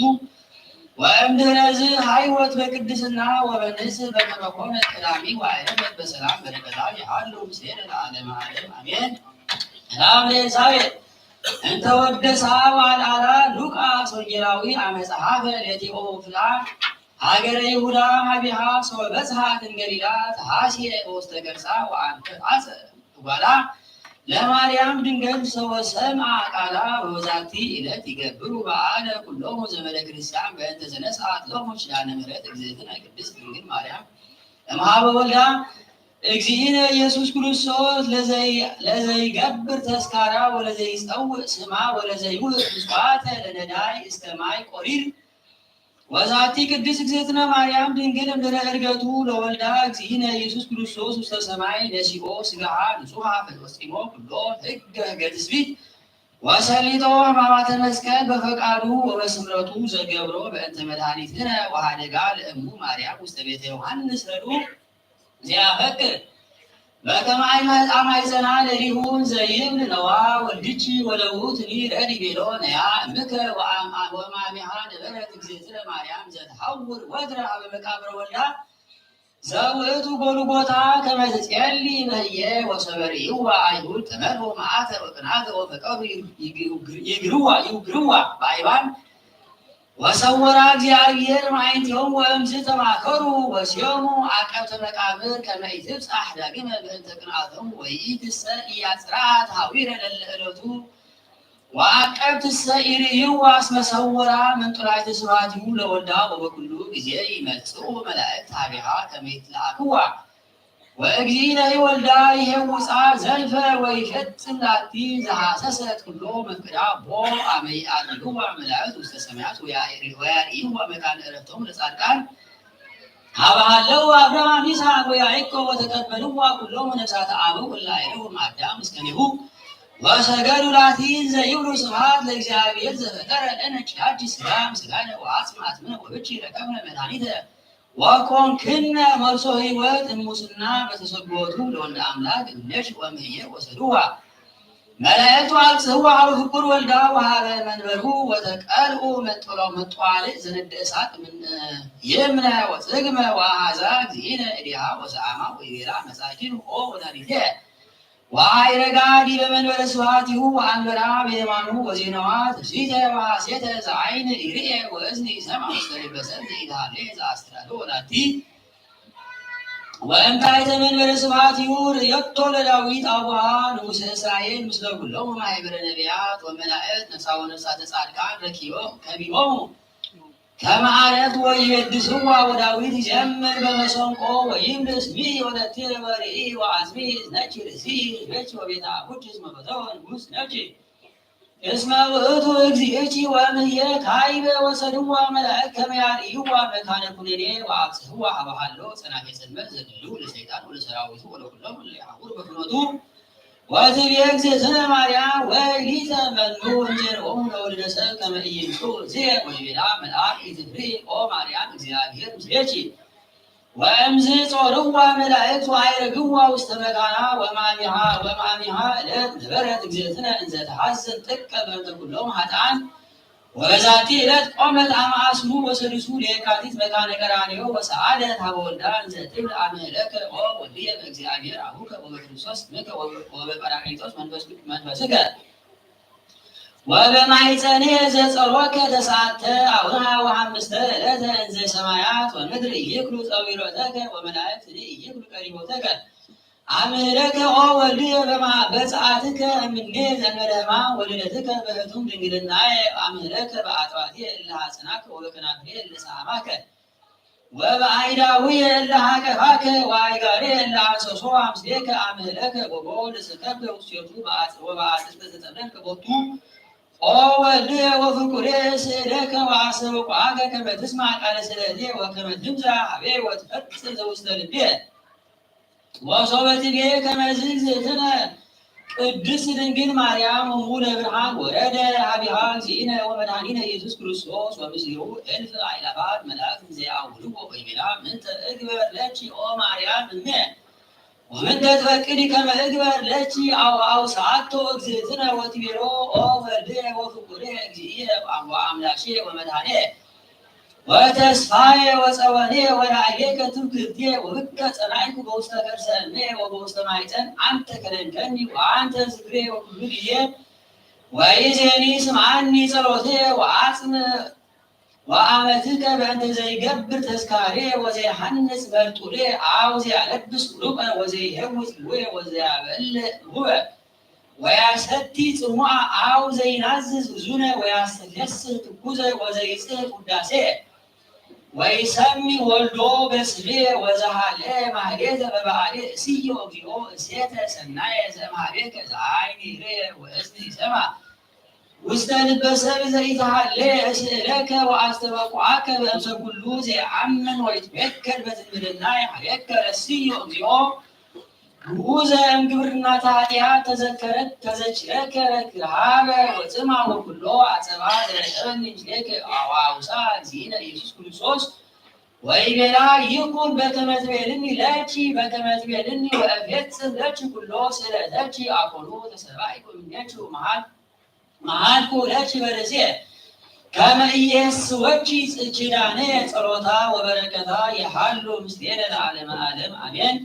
ወእምድህረዝ ሀይወት በቅድስና ወበንስ በመመኮነ ቀዳሚ ወአይረፈት በሰላም በረከታ ይሃሉ ምስሌነ ለዓለመ ዓለም አሜን። ሰላም ለኤልሳቤጥ እንተ ወደሳ ወአልዓላ ሉቃስ ወንጌላዊ አመ ጸሐፈ ለቴዎፍላ ሀገረ ይሁዳ ሀቢሃ ሶበ በጽሐት እምገሊላ ተሐስየ ውስተ ከርሳ ወአንተ አጸ ጓላ ለማርያም ድንግል ሰወሰምዐ ቃላ ወበዛቲ ዕለት ይገብሩ በዓለ ኩሎሙ ዘመደ ክርስቲያን በእንተ ዘነስአት ሎሙ ኪዳነ ምሕረት እግዝእትነ ቅድስት ድንግል ማርያም እምሃበ ወልዳ እግዚእነ ኢየሱስ ክርስቶስ ለዘይ-፣ ለዘይገብር ተስካራ ወለዘይጸውዕ ስማ ወለዘይውህብ ምጽዋተ ለነዳይ እስከ ማይ ቆሪር። ወዛቲ ቅድስት እግዝእትነ ማርያም ድንግል እምድረ ዕርገቱ ለወልዳ እግዚእነ ኢየሱስ ክርስቶስ ውስተ ሰማይ ነሲኦ ስጋሃ ንጹሃ ፈጽሞ ኩሎ ህገ ህገ ትስብእት ወሰሊጦ ሕማማተ መስቀል በፈቃዱ ወበስምረቱ ዘገብሮ በእንተ መድኃኒትነ ወሃደጋ ለእሙ ማርያም ውስተ ቤተ ዮሐንስ ረዱ ዚያፈቅር በከመ አይ-፣ አማይጸና ለሊሁ ዘይብል ነዋ ወልድኪ ወለውእቱኒ ረድ ቤሎ ነያ እምከ ወአም-፣ ወማሚሃ ነበረት እግዝእትነ ማርያም ዘትሐውር ወትረ ሀበ መቃብረ ወልዳ ዘውእቱ ጎልጎታ ከመ ትጼሊ በህየ ወሰበ ርእይዋ አይሁድ ተመልኡ መዓተ ወቅንዓተ ወፈቀዱ ይግ-፣ ይግ-፣ ይግርዋ፣ ይውግርዋ በአይባን ወሰወራ እግዚአብሔር ማይንቲሆሙ ወእምዝ ተማከሩ ወሴሙ አቀብተ መቃብር ከመ ኢትብጻሕ ዳግመ በእንተ ቅንዓቶሙ ወይእቲሰ ኢያጽርዓት ሐዊረ ለለ ዕለቱ ወአቀብትሰ ኢርእይዋ እስመ ሰወራ መንጡላይተ ስብሐቲሁ ለወልዳ ወበኩሉ ጊዜ ይመጽኡ መላእክት ሀቢሃ ከመ ይትለአክዋ። ወእግዚእነ ወልዳ ይሄውፃ ዘልፈ ወይፈጽም ላቲ ዘሐሰሰት ኩሎ መፍቅዳ ቦ አመ ይአርግዋ መላእክት ውስተ ሰማያት ወያሪ-፣ ወያርእይዋ መካነ ዕረፍቶም ለጻድቃን ሀበ ሀለው አብርሃም ይስሐቅ ወያዕቆብ ወተቀበልዋ ኩሎሙ ነፍሳተ አበው እለ አይረፉ እምአዳም እስከኔሁ ወሰገዱ ላቲ እንዘ ይብሉ ስብሐት ለእግዚአብሔር ዘፈጠረ ለነ ኪያኪ ስጋ ምስጋነ ወአጽም አጽምነ ወብኪ ረከብነ መድኃኒተ ወኮንክነ መርሶ ሕይወት እሙስና በተሰጎቱ ለወልደ አምላክ እምኔሽ ወምህየ ወሰድዋ መላእክቱ አብጽሕዋ ሀበ ፍቁር ወልዳ ወሀበ መንበሩ ወተቀልኡ መንጦሎ-፣ መንጦዋልእ ዘነደ እሳት ምን-፣ ይምነ ወጽግመ ወአሐዛ እግዚእነ እዴሃ ወሰአማ ወይቤላ መጻኪን ኦ ወላዲቴ ወአይረጋ ዲበ መንበረ ስብሐቲሁ ወአንበራ በየማኑ ወዜነዋ ትስብእተ ወሐሴተ ዘዐይን ኢርእየ ወእዝን ኢሰምዐ ውስተ ልበ ሰብ ዘኢትሃሌ ዘአስተዳሎ ወላቲ ወእምታይተ መንበረ ስብሐቲሁ ርእየቶ ለዳዊት አቡሃ ንጉሠ እስራኤል ምስለ ኩሎሙ ማህበረ ነቢያት ወመላእክት ነፍሳ ወነፍሳተ ጻድቃን ረኪቦም ከቢቦሙ ከመ አለት ወይቤድስዋ ወዳዊት ይዘምር በመሰንቆ ወይብል ስምዒ ወለትየ ወርእዪ ወአጽምዒ እዝነኪ ርእስይ ህዝበኪ ወቤተ አቡኪ እስመ ፈተወ ንጉሥ ነፍሲ እስመ ውእቱ እግዚእኪ ወእምየ ካይበ ወሰድዋ መላእክት ከመ ያርእይዋ መካነ ኩነኔ ወአብጽሕዋ ሀበ ሀሎ ጸናፌ ጽልመት ዘድልው ለሰይጣን ወለሰራዊቱ ወለኩሎሙ እለ ይሐውሩ በፍኖቱ። ወትቤ እግዝእትነ ማርያም ወይሊተ መኑ እምኔሆሙ ለወልደ ሰብ ከመ ኢይምጹ እዝየ ወይቤላ መልአክ ኢትፍርሂ ኦ ማርያም እግዚአብሔር ምስሌኪ። ወእምዝ ጾርዋ መላእክት ወአይረግዋ ውስተ መካና ወማሚሃ፣ ወማሚሃ ዕለት ነበረት እግዝእትነ እንዘ ተሐዝን ጥቀ በእንተ ኩሎም ኃጥኣን። ወበዛቲ ዕለት ቆመት አመ አስሩ ወሰዱሱ ለየካቲት መካነ ቀራንዮ ወሰአለት ሀበ ወልዳ እንዘ ትብል አመ እለከ ኦ ወልድየ በእግዚአብሔር አቡከ ወበክርስቶስ ስምከ ወበ-፣ ወበጳራቅሊጦስ መንፈስ-፣ መንፈስከ ወበማይጸኔ ዘጸሮከ ተስዓተ አውርሃ ወሐምስተ ዕለተ እንዘ ሰማያት ወምድር ኢይክሉ ጸዊሮተከ ወመላእክትኒ ኢይክሉ ቀሪቦተከ። አምህለከ ኦ ወልድየ በማ-፣ በጸአትከ እምኔ ዘእንበለ ሕማም ወልደትከ በህቱም ድንግልናየ አምህለከ በአጥባትየ እለ ሐጸናከ ወበከናፍርየ እለ ሰአማከ። ወበአይዳውየ እለ ሐቀፋከ ወአይጋርየ እለ አንሰሶ አምስሌከ አምህለከ ወቦ ለሰከብከ ውስቴቱ በአጽ-፣ ወበአጽድቅ ዘጸለልከ ቦቱ። ኦ ወልድየ ወፍቁሬ ስእለከ ወአስተብቆአከ ከመ ትስማዕ ቃለ ስእለትየ ወከመ ትምጻእ ሀቤ ወትፈጽም ዘውስተ ልብየ። ወሶበ ትቤ ከመዝ እግዝእትነ ቅድስት ድንግል ማርያም እሙ ለብርሃን ወረደ ሀቢሃ እግዚእነ ወመድኃኒነ ኢየሱስ ክርስቶስ ወምስሌሁ እልፍ አእላፋት መላእክት እንዘ ይአውድዎ ወይቤላ ምንተ እግበር ለኪ ኦ ማርያም እምየ ወምንተ ትፈቅዲ ከመ እግበር ለኪ አው-፣ አውስአቶ እግዝእትነ ወትቤሎ ኦ ወልድየ ወፍቁርየ እግዚእየ ወአምላክየ ወመድኃኒየ። ወተስፋየ ወጸወንየ ወራእየከ ትምክህትየ ወብከ ጸናዕኩ በውስተ ከርሰ እምየ ወበውስተ ማይጸን አንተ ከደንከኒ ወአንተ ዝክርየ ወኩሉ ጊዜ ወይዜኒ ስምዓኒ ጸሎትየ ወአጽምዕ ወአመትከ በእንተ ዘይገብር ተዝካርየ ወዘይሐንጽ መርጡልየ አው ዘያለብስ ውሉቀ ወዘይሄውጽ ልውየ ወዘያበልዕ ርሁበ ወያሰቲ ጽሙአ አው ዘይናዝዝ ህዙነ ወያስተፌስህ ትኩዘ ወዘይጽህፍ ውዳሴ ወይሰሚ ወልዶ በስሜ ወዘሃለ ማህሌተ በበዓሌ እስዮ እግዚኦ እሴተ ሰናየ ዘእምሃቤከ ዘአይን ይርኤ ወእዝን ይሰማ ውስተ ልበ ሰብ ዘኢተሃሌ እስእለከ ወአስተበቁዓከ በእንተ ኩሉ ዘይአምን ወይትቤከል በትምልናይ ሀቤከ ረስዮ እግዚኦ ግዑዘ እምግብርናተ ኃጢአት ተዘከረክ ተዘችረከ ረክሃበ ወጽማ ወኩሎ አጸባ ዘረከበኒ ምስሌከ አዋውሳ እግዚእነ ኢየሱስ ክርስቶስ ወይቤላ ይኩን በከመ ትቤልኒ ለኪ በከመ ትቤልኒ ወእፌጽም ለኪ ኩሎ ስእለተኪ አኮኑ ተሰባይኩ እምኔኪ መሃል መሃልኩ ለኪ በርእስየ ከመ ኢየስወኪ ኪዳነ ጸሎታ ወበረከታ የሃሉ ምስሌነ ለዓለመ ዓለም አሜን።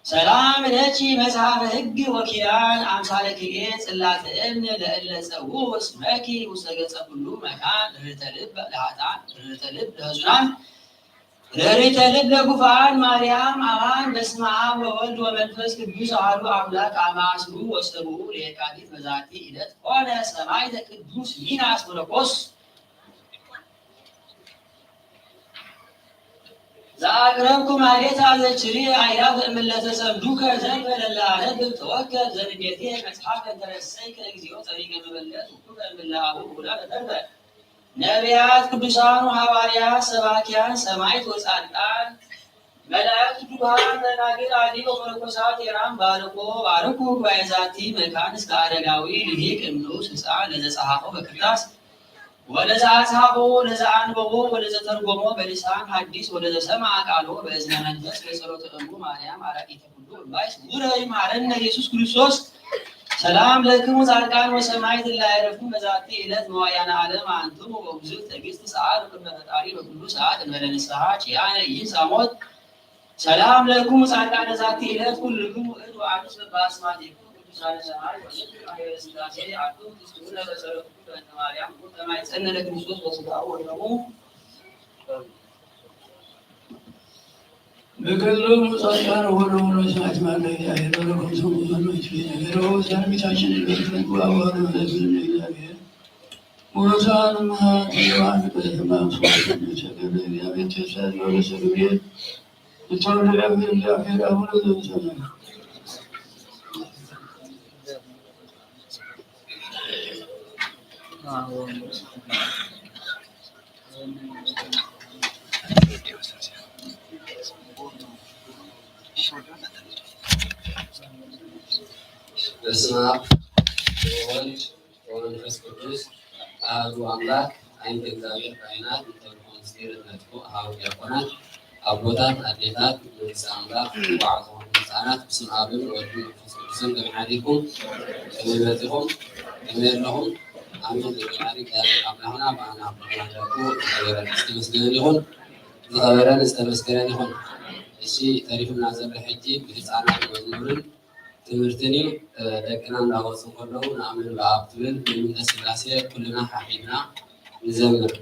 ሰላም ለኪ መጽሐፈ ሕግ ወኪዳን አምሳለ ክልኤ ጽላተ እብን ለእለ ጸውዑ ስመኪ ውስተ ገጸ ኩሉ መካን ርህተ ልብ ለኃጥአን ርህተ ልብ ለሕዙናን ርህርተ ልብ ለጉፋን ማርያም አማን። በስመ አብ ወወልድ ወመንፈስ ቅዱስ አሐዱ አምላክ። አመ ዐሥሩ ወሰቡዑ ለየካቲት በዛቲ ዕለት ኮነ ሰማዕተ ቅዱስ ሚናስ ወለኮስ ዘአቅረብኩ ማሌታ ዘችሪ አይላፍ እምለተ ጸምዱከ ዘንበ ለለአነብብ ተወከብ ዘንዴቴ መጽሐፈ እንተረሰይከ እግዚኦ ጸሪቀ መበለት ውኩፈ እምለ አቡ ውላደ ተርፈ ነቢያት፣ ቅዱሳን ወሐዋርያት፣ ሰባኪያን፣ ሰማዕት ወጻድቃን፣ መላእክት፣ ትጉሃን፣ ደናግል፣ አዲ ወመነኮሳት፣ ሄራን ባርኮ፣ ባርኩ ጉባኤ ዛቲ መካን እስከ አረጋዊ ልሂቅ እምንኡስ ሕፃን ለዘጸሐፎ በክርታስ ወለዘአጽሐፎ ወለዘአንበቦ ወለዘተርጎሞ በልሳን ሐዲስ ወለዘሰምዐ ቃሎ በእዝነ መንፈስ በጸሎተ እሙ ማርያም አራቂተ ኩሉ እምባይ ስውረ ይምሐረነ ኢየሱስ ክርስቶስ። ሰላም ለክሙ ጻድቃን ወሰማዕት እለ አዕረፍክሙ በዛቲ ዕለት መዋዕያነ ዓለም አንትሙ ወግዙፍ ትዕግስት ሰአሉ ቅድመ ፈጣሪ በኩሉ ሰዓት እንበለ ንስሐ ኪያነ ኢይንሳ ሞት። ሰላም ለክሙ ጻድቃነ ዛቲ ዕለት ኩልክሙ እድ ወአንስት በአስማቲክሙ ቅዱሳነ ሰማይ ወምድር ማህበረ ሥላሴ አቱም ትስእሉነ በጸሎትክሙ በእንተ ማርያም እሙ ተማይጸነ ለክርስቶስ በሥጋሁ ወደሙ። በከለሙ ጻድቃን ወደሙ ለሰማዕት ማለ እግዚአብሔር በረከቱ ሁሉ ይስፈን። ነገረ ወሳን ጌታችን በትንቁ አዋሩ ለእግዚአብሔር ሙሉሳን ማት የዋን በተማም ሰዎች የሚሰገድ እግዚአብሔር ተሳለ ወለሰግድ ይተወልድ እግዚአብሔር አቡነ ዘበሰማያት። በስመ አብ ወወልድ ወመንፈስ ቅዱስ አሐዱ አምላክ። አይንተ እግዚአብሔር ካህናት፣ እንተ ብርኩ ምስጢር እምነትኩም አበው ዲያቆናት፣ አቦታት፣ አዴታት፣ መንግስተ አምላክ ዋዕዞ ህጻናት፣ ብስመ አብን ወወልድን ወመንፈስ ቅዱስን ከመይ ሐዲርኩም፣ ከመይ መጺኹም፣ ከመይ ኣለኹም። አሜን። ለፈጣሪ እግዚአብሔር አምላክና በአና አምላክና ደቁ እግዚአብሔር ዝተመስገነ ይኹን። ዝኸበረን ዝተመስገነን ይኹን። እሺ፣ ተሪፉና ዘሎ ሕጂ ብህጻናት መዝሙርን ትምህርትን እዩ። ደቅና እንዳወጹ ከለዉ ንአምን በአብ ትብል ምእንተ ስላሴ ኩልና ሓሒድና ንዘምር።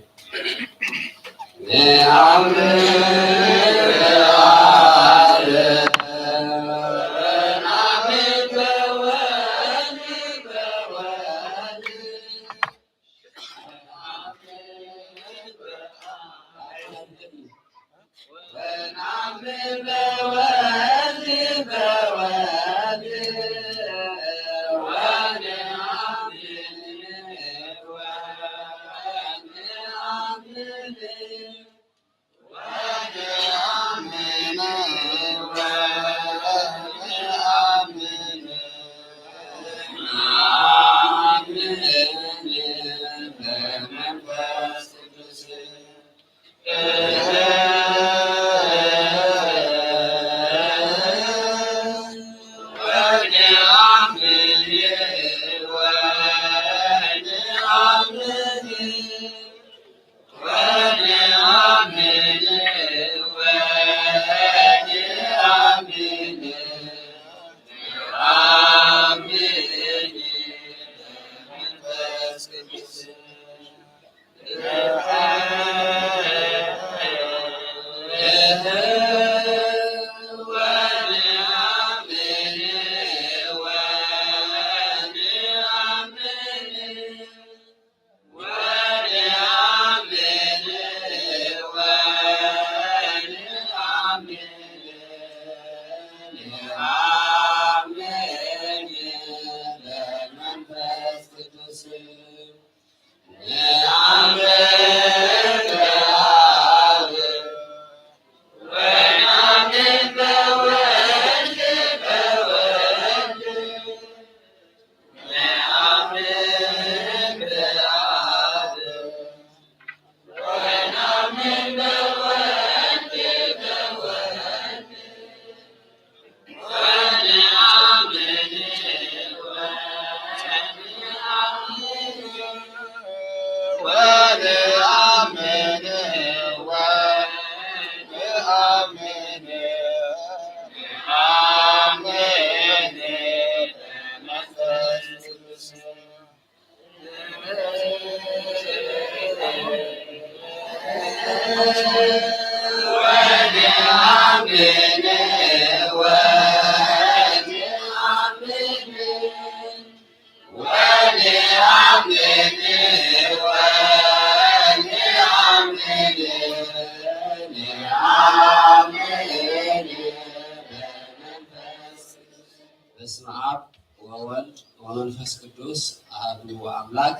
በስመ አብ ወወልድ ወመንፈስ ቅዱስ አሐዱ አምላክ።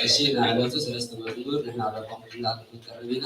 እሺ፣ ንዕለቱ ሰለስተ መዝሙር ንሕና በቆም እና ክንቀርብ ኢና።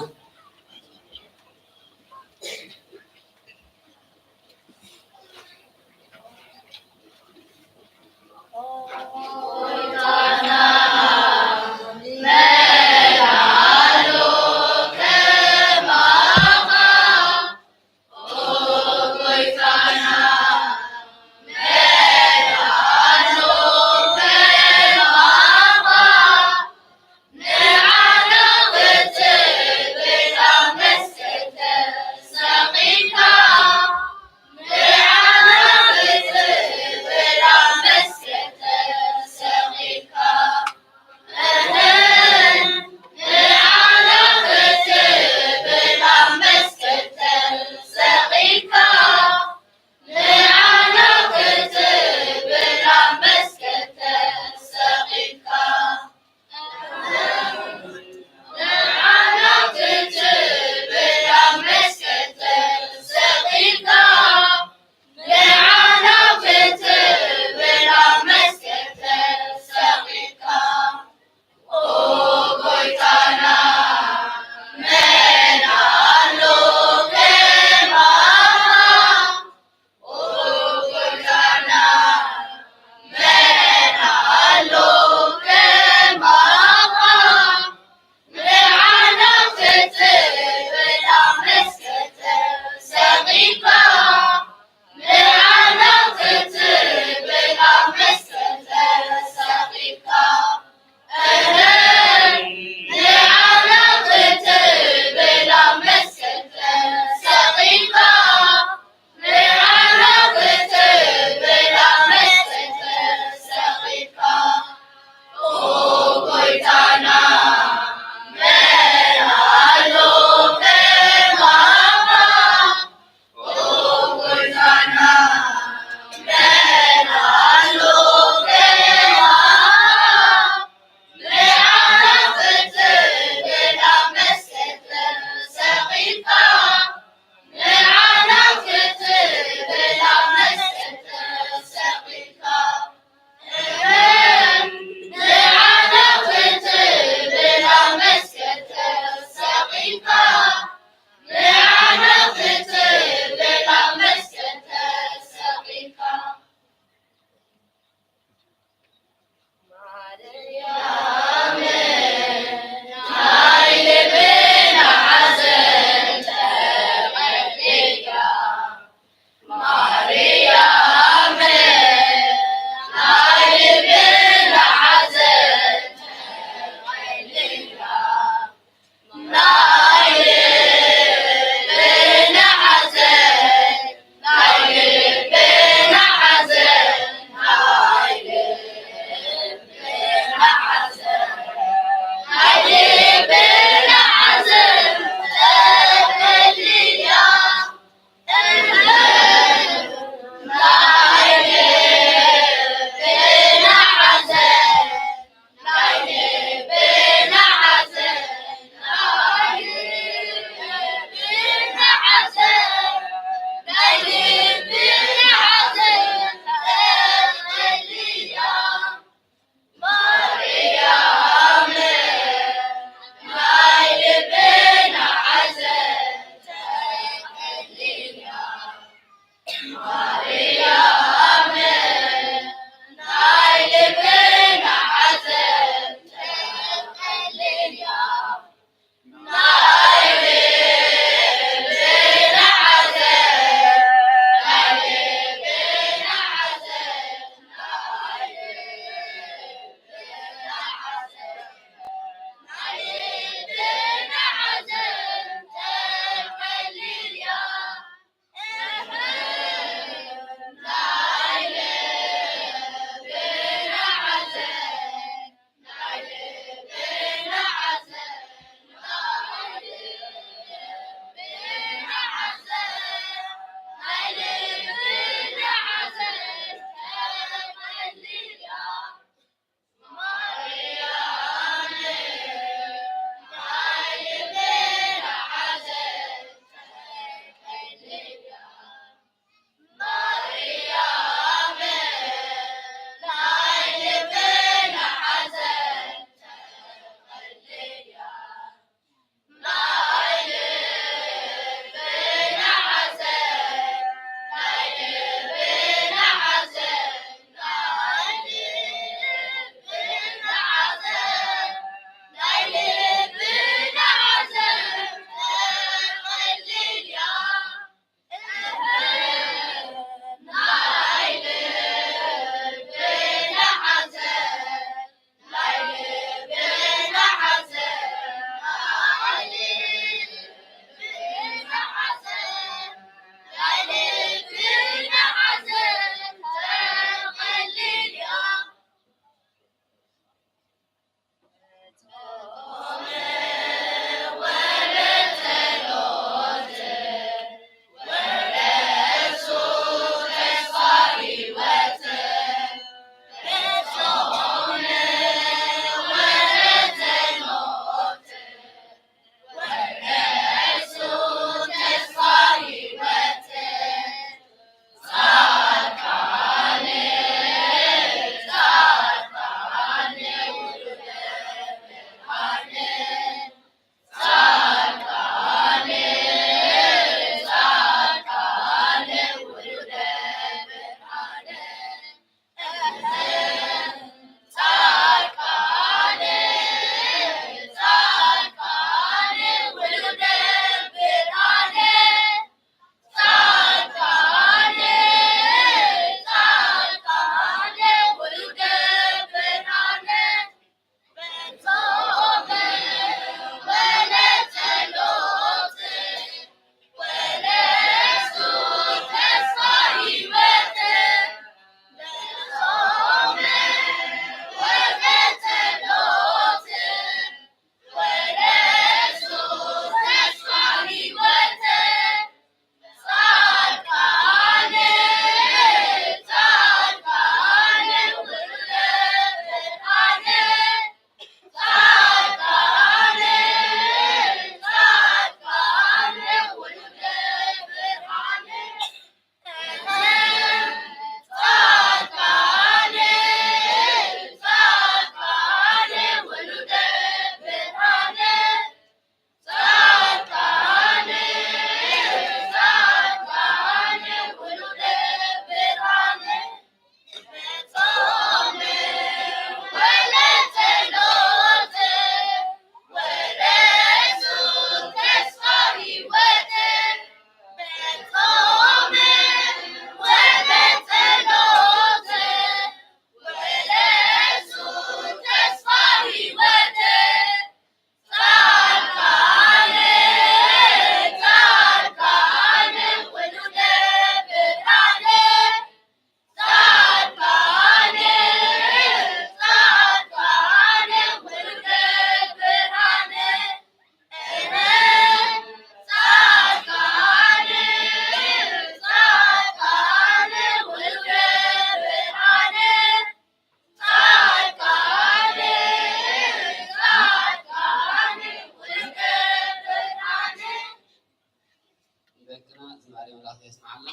ደቅና ዝማሬ መላእክት የስምዓልና፣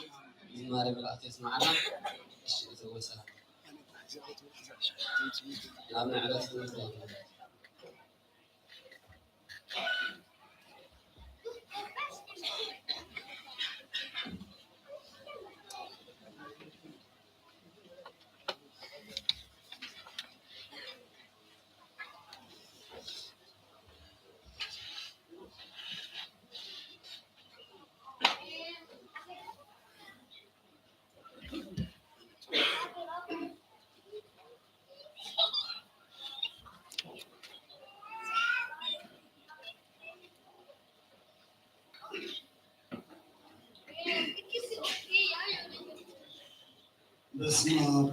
ዝማሬ መላእክት የስምዓልና። እሺ፣ እተወሰነ ናብ ንዕለት ትምህርቲ። በስመ አብ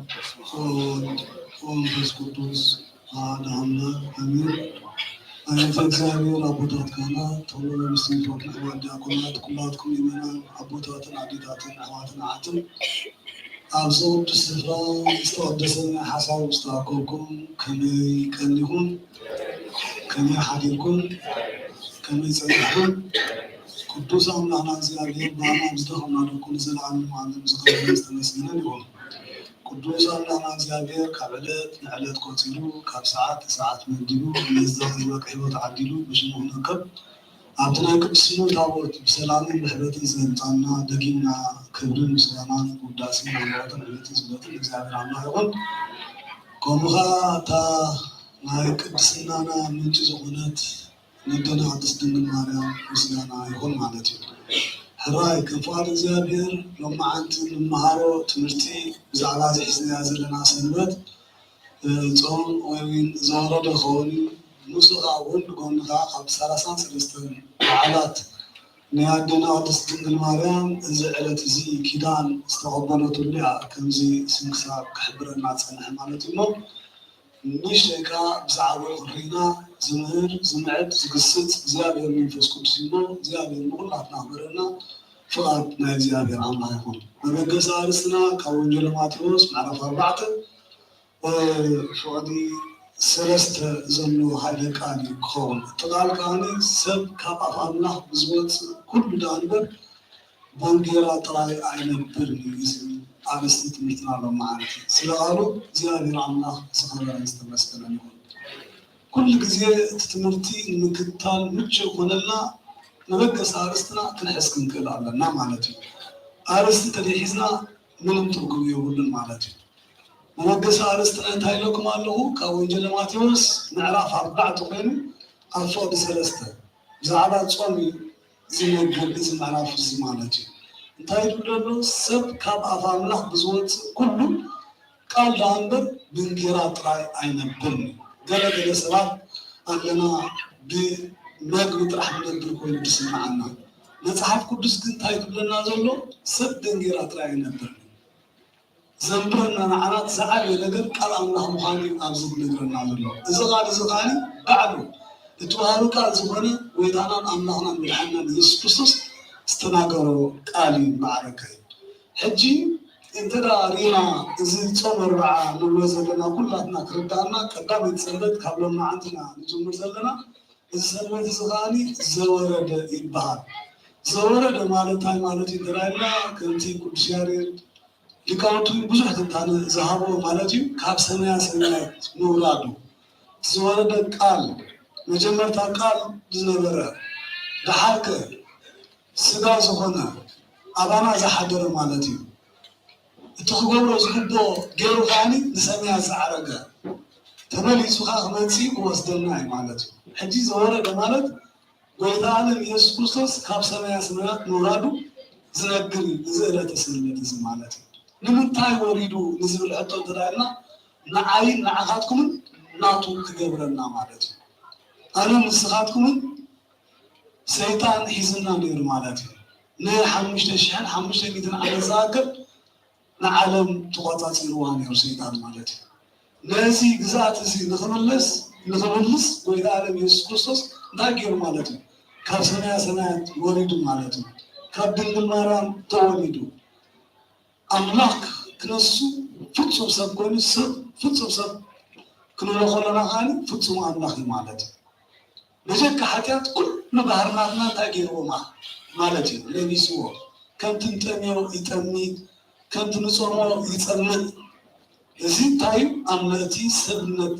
ወወልድ ወመንፈስ ቅዱስ አሐዱ አምላክ አሜን። አያተ እግዚአብሔር፣ አቦታት ካህናት፣ ተወሎ ምስጢር ዲያቆናት፣ ኩላትኩም ምእመናን፣ አቦታትን አዴታትን፣ አሕዋትን አሓትን፣ ኣብዚ ቅዱስ ስፍራ ዝተቀደሰ ናይ ሓሳብ ዝተኣከብኩም ከመይ ቀኒኹም? ከመይ ሓዲርኩም? ከመይ ጸኒሕኩም? ቅዱስ ኣምላኽና እግዚኣብሔር፣ ብኣና ብዝደኸምና ደቁ ንዘለዓለሙ ዓለም ዝኸበረን ዝተመስገነን ይኹን። ቅዱስ ኣምላኽና እግዚኣብሔር፣ ካብ ዕለት ንዕለት ቆጺሩ፣ ካብ ሰዓት ንሰዓት መዲቡ፣ ነዚ ዘበቃ ህይወት ዓዲሉ ብሽሙ ክነከብ፣ ኣብቲ ናይ ቅድስንኡ ታቦት ብሰላምን ብሕብረትን ዘምጻና፣ ደጊምና ክብርን ምስጋናን ውዳሴን ኣምልኾትን ዕቤትን ስግደትን ንእግዚኣብሔር ኣምላኽ ይኹን። ከምኡ ኸኣ እታ ናይ ቅድስናና ምንጪ ዝኾነት ነደና ቅድስት ድንግል ማርያም ምስጋና ይኹን ማለት እዩ። ሕራይ ከም ፍቓድ እግዚኣብሔር ሎማዓንቲ እንመሃሮ ትምህርቲ ብዛዕባ እዚ ሒዝናያ ዘለና ሰንበት ጾም ወይ እውን ዘወረደ ክኸውን እዩ። ምስኡ ኸኣ ጎን ንጎን ኸኣ ካብ ሰላሳን ሰለስተን በዓላት ናይ ኣዴና ቅድስት ድንግል ማርያም እዚ ዕለት እዚ ኪዳን ዝተቐበለትሉ እያ፣ ከምዚ ስንክሳር ክሕብረና ዝጸንሐ ማለት እዩ እሞ፣ ንእሽተይ ከኣ ብዛዕባኡ ክንርኢ ኢና። ዝምህር፣ ዝምዕድ፣ ዝግስጽ እግዚኣብሔር መንፈስ ቅዱስ እዩ እሞ፣ እግዚኣብሔር ንኹላትና ክምህረና ፍቓድ ናይ እግዚኣብሔር ኣምላኽ ይኹን። መበገሲ ኣርእስትና ካብ ወንጌል ማቴዎስ ምዕራፍ ኣርባዕተ ፍቕዲ ሰለስተ ዘሎ ኃይለ ቃል እዩ ክኸውን። እቲ ቃል ከኣኒ ሰብ ካብ ኣፍ ኣምላኽ ብዝወጽእ ኩሉ ደኣ እምበር ብእንጌራ ጥራይ ኣይነብርን እዩ ዝብል ኣርእስቲ ትምህርትና ሎማዓንቲ። ስለ ቃሉ እግዚኣብሔር ኣምላኽ ዝኸበረን ዝተመስገነን ይኹን። ኩሉ ግዜ እቲ ትምህርቲ ንምክትታል ምቹእ ክኾነልና መበገሲ ኣርእስትና ክንሕዝ ክንክእል ኣለና ማለት እዩ። ኣርእስቲ እንተዘይሒዝና ምንም ትርጉም የብሉን ማለት እዩ። መበገሲ ኣርእስትና እንታይ ኢለኩም ኣለኹ? ካብ ወንጌል ማቴዎስ ምዕራፍ ኣርባዕተ ኮይኑ ኣብ ፍቕዲ ሰለስተ ብዛዕባ ጾም እዩ ዝነግር እዚ ምዕራፍ እዚ ማለት እዩ። እንታይ ይብል ዘሎ? ሰብ ካብ ኣፍ ኣምላኽ ብዝወጽእ ኩሉ ቃል ደኣ እምበር ብእንጌራ ጥራይ ኣይነብርን። ገለ ገለ ሰባት ኣለና ብመግቢ ጥራሕ ንነብር ኮይኑ ዝስምዓና። መጽሓፍ ቅዱስ ግን እንታይ ትብለና ዘሎ? ሰብ ብእንጌራ ጥራይ ኣይነብርን። ዘንብረና ንዓና ዝዓበየ ነገር ቃል ኣምላኽ ምዃኑ እዩ ኣብዚ ዝነግረና ዘሎ። እዚ ቃል እዚ ከኣ ባዕሉ እቲ ወሃቢ ቃል ዝኾነ ጎይታናን ኣምላኽናን መድሓኒናን ኢየሱስ ክርስቶስ ዝተናገሮ ቃል እዩ። ማዕረከ ሕጂ እንተ ደኣ ሪና እዚ ጾም ኣርብዓ ንብሎ ዘለና ኩላትና ክርዳእና፣ ቀዳመይቲ ሰንበት ካብ ሎማዓንቲ ኢና ንጅምር ዘለና። እዚ ሰንበት እዚ ከኣ ዘወረደ ይበሃል። ዘወረደ ማለት እንታይ ማለት እዩ እንተ ደኣ ኢልና፣ ከምቲ ቅዱስ ያሬድ ሊቃውንቱ ብዙሕ ትንታነ ዝሃብዎ ማለት እዩ። ካብ ሰማያ ሰማያት ምውራዱ፣ ዝወረደ ቃል፣ መጀመርታ ቃል ዝነበረ፣ ደሓርከ ስጋ ዝኾነ፣ ኣባና ዝሓደረ ማለት እዩ። እቲ ክገብሮ ዝግብኦ ገይሩ ከኣ ንሰማያት ዝዓረገ፣ ተመሊሱ ከኣ ክመጽእ ክወስደና እዩ ማለት እዩ። ሕጂ ዘወረደ ማለት ጎይታ ዓለም ኢየሱስ ክርስቶስ ካብ ሰማያ ሰማያት ምውራዱ ዝነግር እዩ፣ እዚ ዕለተ ሰንበት እዚ ማለት እዩ። ንምንታይ ወሪዱ ንዝብል ሕቶ እንተ ደኣ ኢልና፣ ንዓይን ንዓኻትኩምን ናቱ ክገብረና ማለት እዩ። ኣነን ንስኻትኩምን ሰይጣን ሒዙና ነይሩ ማለት እዩ። ንሓሙሽተ ሽሕን ሓሙሽተ ሚእትን ዓመት ዝኣክል ንዓለም ተቖጻጺርዋ ነይሩ ሰይጣን ማለት እዩ። ነዚ ግዝኣት እዚ ንኽምለስ፣ ንኽምልስ ጎይታ ዓለም ኢየሱስ ክርስቶስ እንታይ ገይሩ ማለት እዩ? ካብ ሰማያ ሰማያት ወሪዱ ማለት እዩ። ካብ ድንግል ማርያም ተወሊዱ። ኣምላኽ ክነሱ ፍጹም ሰብ ኮይኑ፣ ሰብ ፍጹም ሰብ ክንብሎ ከለና ከኣ ፍጹም ኣምላኽ እዩ ማለት እዩ። ብጀካ ሓጢኣት ኩሉ ባህርናትና እንታይ ገይርዎ ማለት? ማለት እዩ። ለቢስዎ፣ ከምቲ ንጠምዮ ይጠሚ፣ ከምቲ ንጾሞ ይጸምእ። እዚ እንታይ እዩ? ኣብ ምእንቲ ሰብነት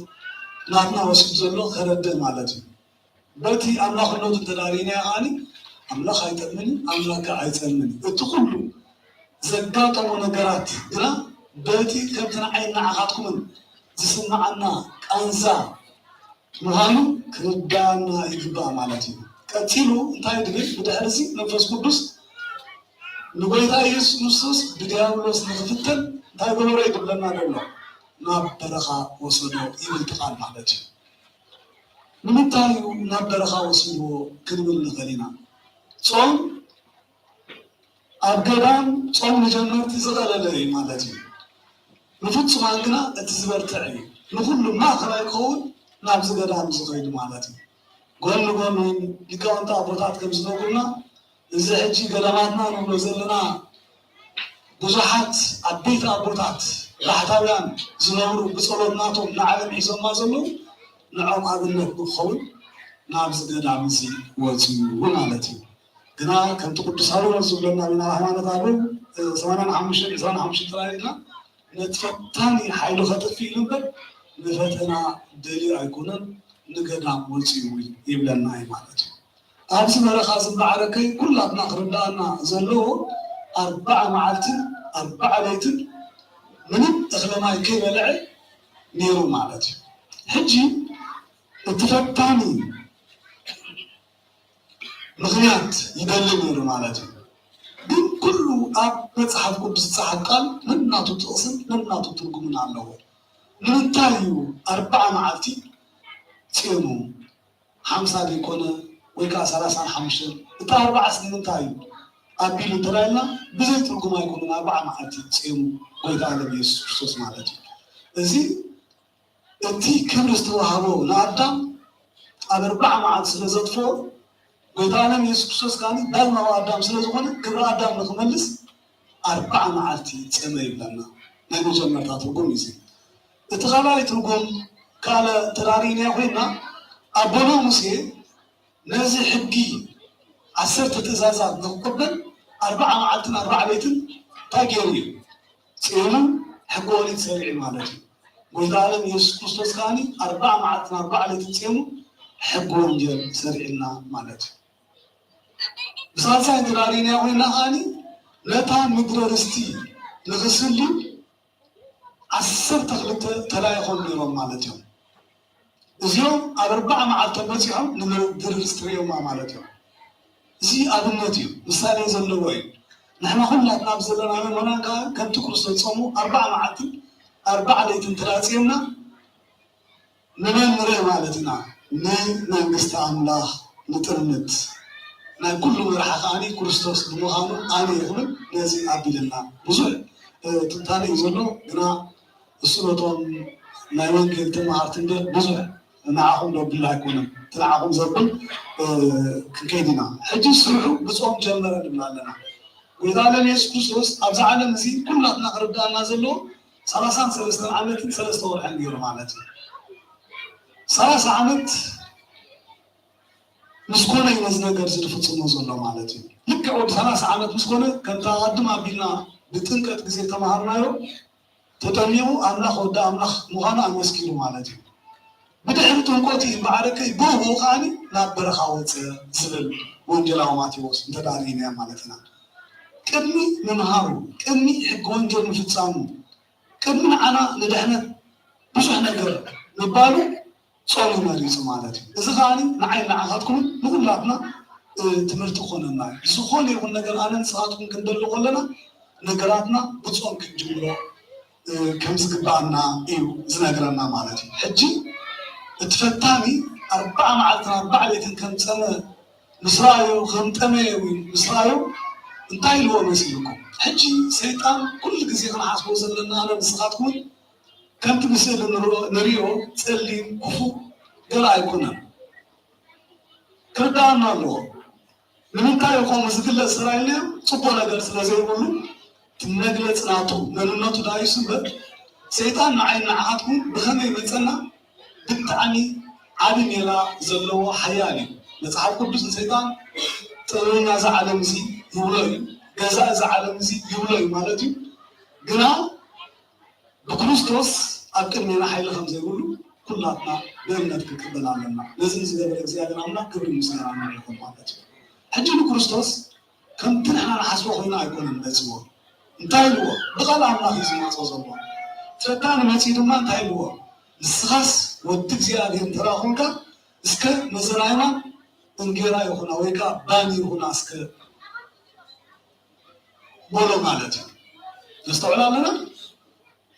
ናትና ወሲዱ ዘሎ ከረድእ ማለት እዩ። በቲ ኣምላኽነቱ እንተ ርኢናዮ ከኣ ኣምላኽ ኣይጠምን፣ ኣምላኽ ከኣ ኣይጸምን። እቲ ኩሉ ዘጋጠሞ ነገራት ግና በቲ ከምቲ ንዓይን ንዓኻትኩምን ዝስምዓና ቃንዛ ምዃኑ ክርዳና ይግባእ ማለት እዩ። ቀጺሉ እንታይ ድብል? ብድሕርዚ መንፈስ ቅዱስ ንጎይታ ኢየሱስ ክርስቶስ ብዲያብሎስ ንኽፍተን እንታይ ገበሮ እዩ ድብለና ዘሎ? ናብ በረኻ ወሰዶ ይብል እቲ ቃል ማለት እዩ። ንምንታይ እዩ ናብ በረኻ ወሲድዎ ክንብል ንኽእል ኢና። ጾም ኣብ ገዳም ጾም ንጀመርቲ ዝቐለለ እዩ ማለት እዩ። ንፍጹማን ግና እቲ ዝበርትዕ እዩ። ንኹሉ ማእከላይ ክኸውን ናብዚ ገዳም ዝኸይዱ ማለት እዩ። ጎን ንጎን እውን ሊቃውንቲ ኣቦታት ከም ዝነግሩና፣ እዚ ሕጂ ገዳማትና ንብሎ ዘለና ብዙሓት ዓበይቲ ኣቦታት ባሕታውያን ዝነብሩ ብጸሎት ናቶም ንዓለም ሒዞማ ዘለዉ፣ ንዖም ኣብነት ንክኸውን ናብዚ ገዳም እዚ ወጽኡ ማለት እዩ። ግና ከምቲ ቅዱስ ሳዊሮስ ዝብለና ኢና፣ ሃይማኖት ኣበው፣ እ፣ ሰማንያን ሓሙሽተን ዕስራን ሓሙሽተን ጥራይ ኢልና፣ ነቲ ፈታኒ ሓይሉ ከጥፍእ ኢሉ እምበር፣ ንፈተና ደልዩ ኣይኮነን፣ ንገዳም ወጽኡ ይብለና እዩ ማለት እዩ። ኣብዚ በረኻ እዚ እምበኣር ከይ ኩላትና ክርዳኣና ዘለዎ፣ ኣርባዓ መዓልትን ኣርባዓ ለይትን ምንም እኽለ ማይ ከይበልዐ ነይሩ ማለት እዩ። ሕጂ እቲ ፈታኒ ምኽንያት ይደሊ ነይሩ ማለት እዩ። ግን ኩሉ ኣብ መጽሓፍ ቅዱስ ዝጸሓፍ ቃል ነናቱ ጥቕስን ነናቱ ትርጉምን ኣለዎ። ንምንታይ እዩ ኣርባዓ መዓልቲ ጼሙ? ሓምሳ ደይኮነ ወይ ከኣ ሰላሳን ሓሙሽተን? እቲ ኣርባዓስ ንምንታይ እዩ ኣቢሉ እንተ ኢልና፣ ብዘይ ትርጉም ኣይኮነን ኣርባዓ መዓልቲ ጼሙ ጎይታ ዓለም ኢየሱስ ክርስቶስ ማለት እዩ። እዚ እቲ ክብሪ ዝተዋህቦ ንኣዳም ኣብ ኣርባዓ መዓልቲ ስለ ዘጥፍኦ፣ ጎይታ ዓለም ኢየሱስ ክርስቶስ ከኣ ዳግማዊ ኣዳም ስለ ዝኾነ፣ ክብሪ ኣዳም ንኽመልስ ኣርባዓ መዓልቲ ጸመ ይብለና። ናይ መጀመርታ ትርጉም እዩ እዚ። እቲ ካልኣይ ትርጉም፣ ካልእ ተራሪና ኮይና፣ ኣቦና ሙሴ ነዚ ሕጊ ዓሰርተ ትእዛዛት ንኽቅበል ኣርባዓ መዓልትን ኣርባዓ ለይትን እንታይ ገይሩ እዩ? ጼሙ፣ ሕገ ኦሪት ሰሪዑ ማለት እዩ። ጎይታ ዓለም ኢየሱስ ክርስቶስ ከኣ ኣርባዓ መዓልትን ኣርባዓ ለይትን ጼሙ፣ ሕገ ወንጌል ሰሪዕልና ማለት እዩ። ብሳልሳይ ተራሪና ኮይና ከኣ ነታ ምድረ ርስቲ ንኽስልዩ ዓሰርተ ክልተ ተላኢኾም ነይሮም ማለት እዮም። እዚኦም ኣብ ኣርባዓ መዓልቶም በጺሖም ንምድሪ ርስቲ ርእዮማ ማለት እዮም። እዚ ኣብነት እዩ፣ ምሳሌ ዘለዎ እዩ። ንሕና ኩላትና ኣብ ዘለና ምእመናን ከኣ ከምቲ ክርስቶስ ጾሙ ኣርባዓ መዓልትን ኣርባዓ ለይትን ተላጺዮምና፣ ንመን ንርኢ ማለት ኢና? ንመንግስቲ ኣምላኽ ንጥምት። ናይ ኩሉ መርሓ ከኣ ክርስቶስ ብምዃኑ ኣነ ይኹን ነዚ ኣቢልና። ብዙሕ፣ እ፣ ትንታነ እዩ ዘሎ፣ ግና እሱ ነቶም ናይ ወንጌል ተማሃርቲ እንበር ብዙሕ ንዓኹም ዘብል ኣይኮነን። እቲ ንዓኹም ዘብል፣ እ፣ ክንከይድ ኢና። ሕጂ ስርሑ ብጾም ጀመረ ንብል ኣለና። ጎይታ ዓለም ኢየሱስ ክርስቶስ ኣብዚ ዓለም እዚ ኩላትና ክርዳእና ዘለዎ ሰላሳን ሰለስተን ዓመትን ሰለስተ ወርሕን ገይሩ ማለት እዩ። ሰላሳ ዓመት ምስ ኮነ እዩ ነዚ ነገር እዚ ዝፍጽሞ ዘሎ ማለት እዩ። ልክዕ ወዲ ሰላሳ ዓመት ምስ ኮነ፣ ከምታ ኣቐድም ኣቢልና ብጥምቀት ግዜ ተማሃርናዮ፣ ተጠሚቑ ኣምላኽ ወዲ ኣምላኽ ምዃኑ ኣመስኪሩ ማለት እዩ። ብድሕሪ ጥምቀቱ እዩ እምበኣር ከኣ ብኡ ብኡ ከኣ ናብ በረኻ ወጸ ዝብል ወንጌላዊ ማቴዎስ እንተ ርኢናዮ ማለት ኢና። ቅድሚ ምምሃሩ፣ ቅድሚ ሕጊ ወንጌል ምፍጻሙ፣ ቅድሚ ንዓና ንድሕነት ብዙሕ ነገር ምባሉ ጾም እዩ መሪጹ ማለት እዩ። እዚ ከኣ ንዓይ ንዓኻትኩምን ንኹላትና፣ እ፣ ትምህርቲ ክኾነና እዩ። ዝኾነ ይኹን ነገር ኣነ ንስኻትኩም ክንደሊ ከለና ነገራትና ብጾም ክንጅምሮ፣ እ፣ ከም ዝግባኣና እዩ ዝነግረና ማለት እዩ። ሕጂ እቲ ፈታኒ ኣርባዓ መዓልትን ኣርባዓ ለይትን ከም ጸመ ምስ ረኣዮ፣ ከም ጠመየ እውን ምስ ረኣዮ እንታይ ኢልዎ መሲልኩም? ሕጂ ሰይጣን ኩሉ ግዜ ክንሓስቦ ዘለና ኣነ ንስኻትኩምን ከምቲ ብስእሊ ንርኦ-፣ ንሪኦ ጸሊም ክፉእ ገለ ኣይኮነን። ክርዳኣና ኣለዎ። ንምንታይ እዩ ከምኡ ዝግለጽ ተባሂልና? ጽቡቕ ነገር ስለ ዘይብሉ፣ እቲ መግለጺ ናቱ መንነቱ ደኣ እዩ እምበር፣ ሰይጣን ንዓይን ንዓኻትኩም ብኸመይ መጸና ብጣዕሚ ዓቢ ሜላ ዘለዎ ሓያል እዩ። መጽሓፍ ቅዱስ ንሰይጣን ጥበበኛ እዚ ዓለም እዚ ይብሎ እዩ፣ ገዛኢ እዚ ዓለም እዚ ይብሎ እዩ ማለት እዩ። ግና ብክርስቶስ ኣብ ቅድሜና ሓይሊ ከም ዘይብሉ ኩላትና ብእምነት ክንቅበል ኣለና። ነዚ ንዝገበረ እግዚኣብሔር ኣምላኽ ክብሪ ምስጋና ይኹን ማለት እዩ። ሕጂ ንክርስቶስ ከምቲ ንሕና ንሓስቦ ኮይኑ ኣይኮነን መጺዎ። እንታይ ኢልዎ? ብቃል ኣምላኽ እዩ ዝመጾ ዘሎ። ፈታኒ መጺኡ ድማ እንታይ ኢልዎ? ንስኻስ ወዲ እግዚኣብሔር እንተ ደኣ ኾንካ፣ እስከ ነዘን ኣእማን እንጌራ ይኹና ወይ ከኣ ባኒ ይኹና እስከ በሎ ማለት እዩ። ነስተውዕል ኣለና?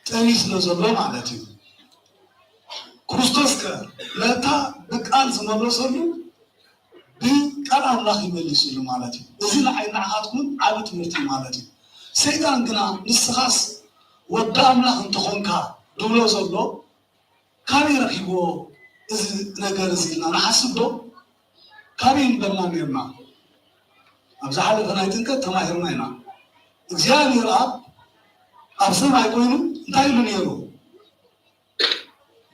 ጠምዩ ስለ ዘሎ ማለት እዩ። ክርስቶስ ከ ነታ ብቃል ዝመለሰሉ ብቃል ኣምላኽ ይመልስሉ ማለት እዩ። እዚ ንዓይ ንዓኻትኩም ዓቢ ትምህርቲ እዩ ማለት እዩ። ሰይጣን ግና ንስኻስ ወዲ ኣምላኽ እንተኾንካ ድብሎ ዘሎ ካበይ ረኺብዎ እዚ ነገር እዚ ኢልና ንሓስብ ዶ? ካበይ ምበልና ኔርና? ኣብ ዝሓለፈ ናይ ጥምቀት ተማሂርና ኢና። እግዚኣብሔር ኣብ፣ ኣብ ሰማይ ኮይኑ እንታይ ኢሉ ኔሩ?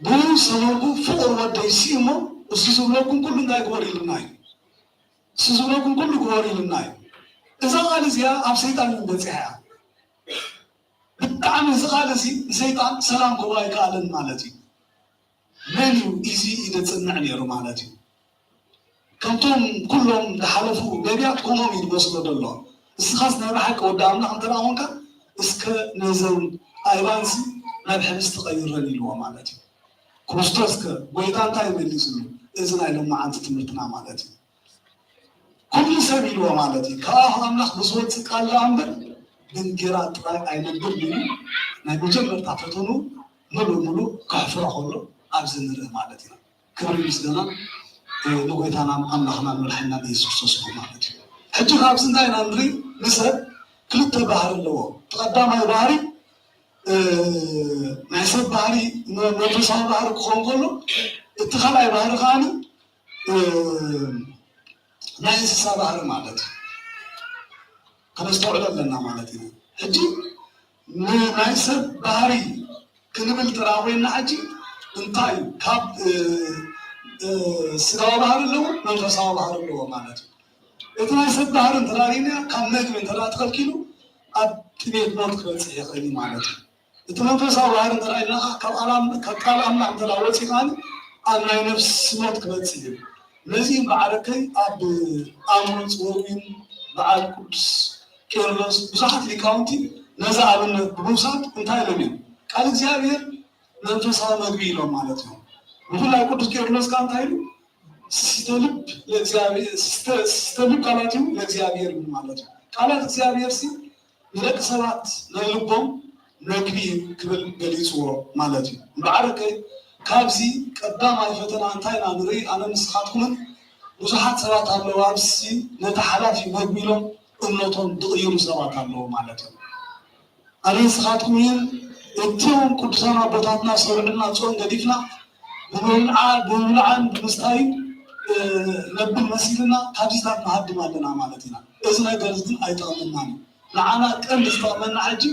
ብኡ ሰበቡ ፍቑር ወደይ ሲ እሞ እሱ ዝብለኩም ኩሉ እንታይ ግበሩ ኢሉና እዩ። እሱ ዝብለኩም ኩሉ ግበሩ ኢሉና እዩ። እዛ ቃል እዚኣ ኣብ ሰይጣን እውን በጺሓ እያ። ብጣዕሚ እዚ ቃል እዚ ንሰይጣን ሰላም ክህቦ ኣይከኣለን ማለት እዩ። መን እዩ እዚ ኢደ ጽንዕ ነይሩ ማለት እዩ? ከምቶም ኩሎም ዝሓለፉ ነቢያት ከምኦም እዩ ዝመስሎ ዘሎ። እስኻስ ናይ ብሓቂ ወዲ ኣምላኽ እንተ ደኣ ኾንካ፣ እስከ ነዘን ኣእማንሲ ናብ ሕብስቲ ቀይረን ኢልዎ ማለት እዩ። ክርስቶስ ከ ጎይታ እንታይ መሊስሉ? እዚ ናይ ሎማዓንቲ ትምህርትና ማለት እዩ። ኩሉ ሰብ ኢልዎ ማለት እዩ። ካብ ኣፍ ኣምላኽ ብዝወጽእ ቃል ደኣ እምበር ብእንጌራ ጥራይ ኣይነብርን ኢሉ ናይ መጀመርታ ፈተኑ ምሉእ ምሉእ ከሕፍሮ ከሎ ኣብዚ ንርኢ ማለት ኢና። ክብሪ ምስጋና፣ እ፣ ንጎይታናን ኣምላኽናን መድሓኒናን ኢየሱስ ክርስቶስ ይኹን ማለት እዩ። ሕጂ ካብዚ እንታይ ኢና ንርኢ? ንሰብ ክልተ ባህሪ ኣለዎ። እቲ ቀዳማይ ባህሪ፣ እ፣ ናይ ሰብ ባህሪ፣ መ-፣ መንፈሳዊ ባህሪ ክኸውን ከሎ፣ እቲ ካልኣይ ባህሪ ከኣ እ፣ ናይ እንስሳ ባህሪ ማለት እዩ። ከነስተውዕሎ ኣለና ማለት እዩ። ሕጂ ን-፣ ናይ ሰብ ባህሪ ክንብል ጥራይ ኮይና ሕጂ እንታይ እዩ? ካብ፣ እ፣ እ፣ ስጋዊ ባህሪ ኣለዎ፣ መንፈሳዊ ባህሪ ኣለዎ ማለት እዩ። እቲ ናይ ሰብ ባህሪ እንተ ርኢና ካብ መግቢ እንተ ተኸልኪሉ ኣብ ጥሜት ሞት ክበጽሕ ይኽእል እዩ ማለት እዩ። እቲ መንፈሳዊ ባህሪ እንተ ኢልና ከኣ ካብ ኣላም-፣ ካብ ቃል ኣምላኽ እንተ ወጺኡ ከኣ ኣብ ናይ ነፍሲ ሞት ክበጽሕ እዩ። ነዚ በዓል ኣከይ ኣብ ኣምሮጽ ወዊን በዓል ቅዱስ ቄርሎስ ብዙሓት ሊቃውንቲ ነዚ ኣብነት ብምውሳድ እንታይ ኢሎም እዮም? ቃል እግዚኣብሔር መንፈሳዊ መግቢ ኢሎም ማለት እዮም። ብፍላይ ቅዱስ ቄርሎስ ከኣ እንታይ ኢሉ? ስስተ ልብ ለእግዚኣብሔር፣ ስስተ፣ ስስተ ልብ ቃላቲሁ ለእግዚኣብሔር ይብል ማለት እዩ። ቃላት እግዚኣብሔር ሲ ንደቂ ሰባት ናይ ልቦም መግቢ ክብል ገሊጽዎ ማለት እዩ። እምበኣርከ ካብዚ ቀዳማይ ፈተና እንታይ ኢና ንርኢ? ኣነ ንስኻትኩምን ብዙሓት ሰባት ኣለዉ፣ ኣብዚ ነቲ ሓላፊ መግቢ ኢሎም እምነቶም ዝቕይሩ ሰባት ኣለዉ ማለት እዩ። ኣነ ንስኻትኩም እውን እቶም ቅዱሳን ኣቦታትና ዝሰርዑልና ጾም ገዲፍና ብምብልዓ-፣ ብምብላዕን ብምስታይን፣ እ፣ ነብል መሲልና ካብዚታት ንሃድም ኣለና ማለት ኢና። እዚ ነገር እዚ ግን ኣይጠቕመናን እዩ። ንዓና ቀንዲ ዝጠቕመና ሕጂ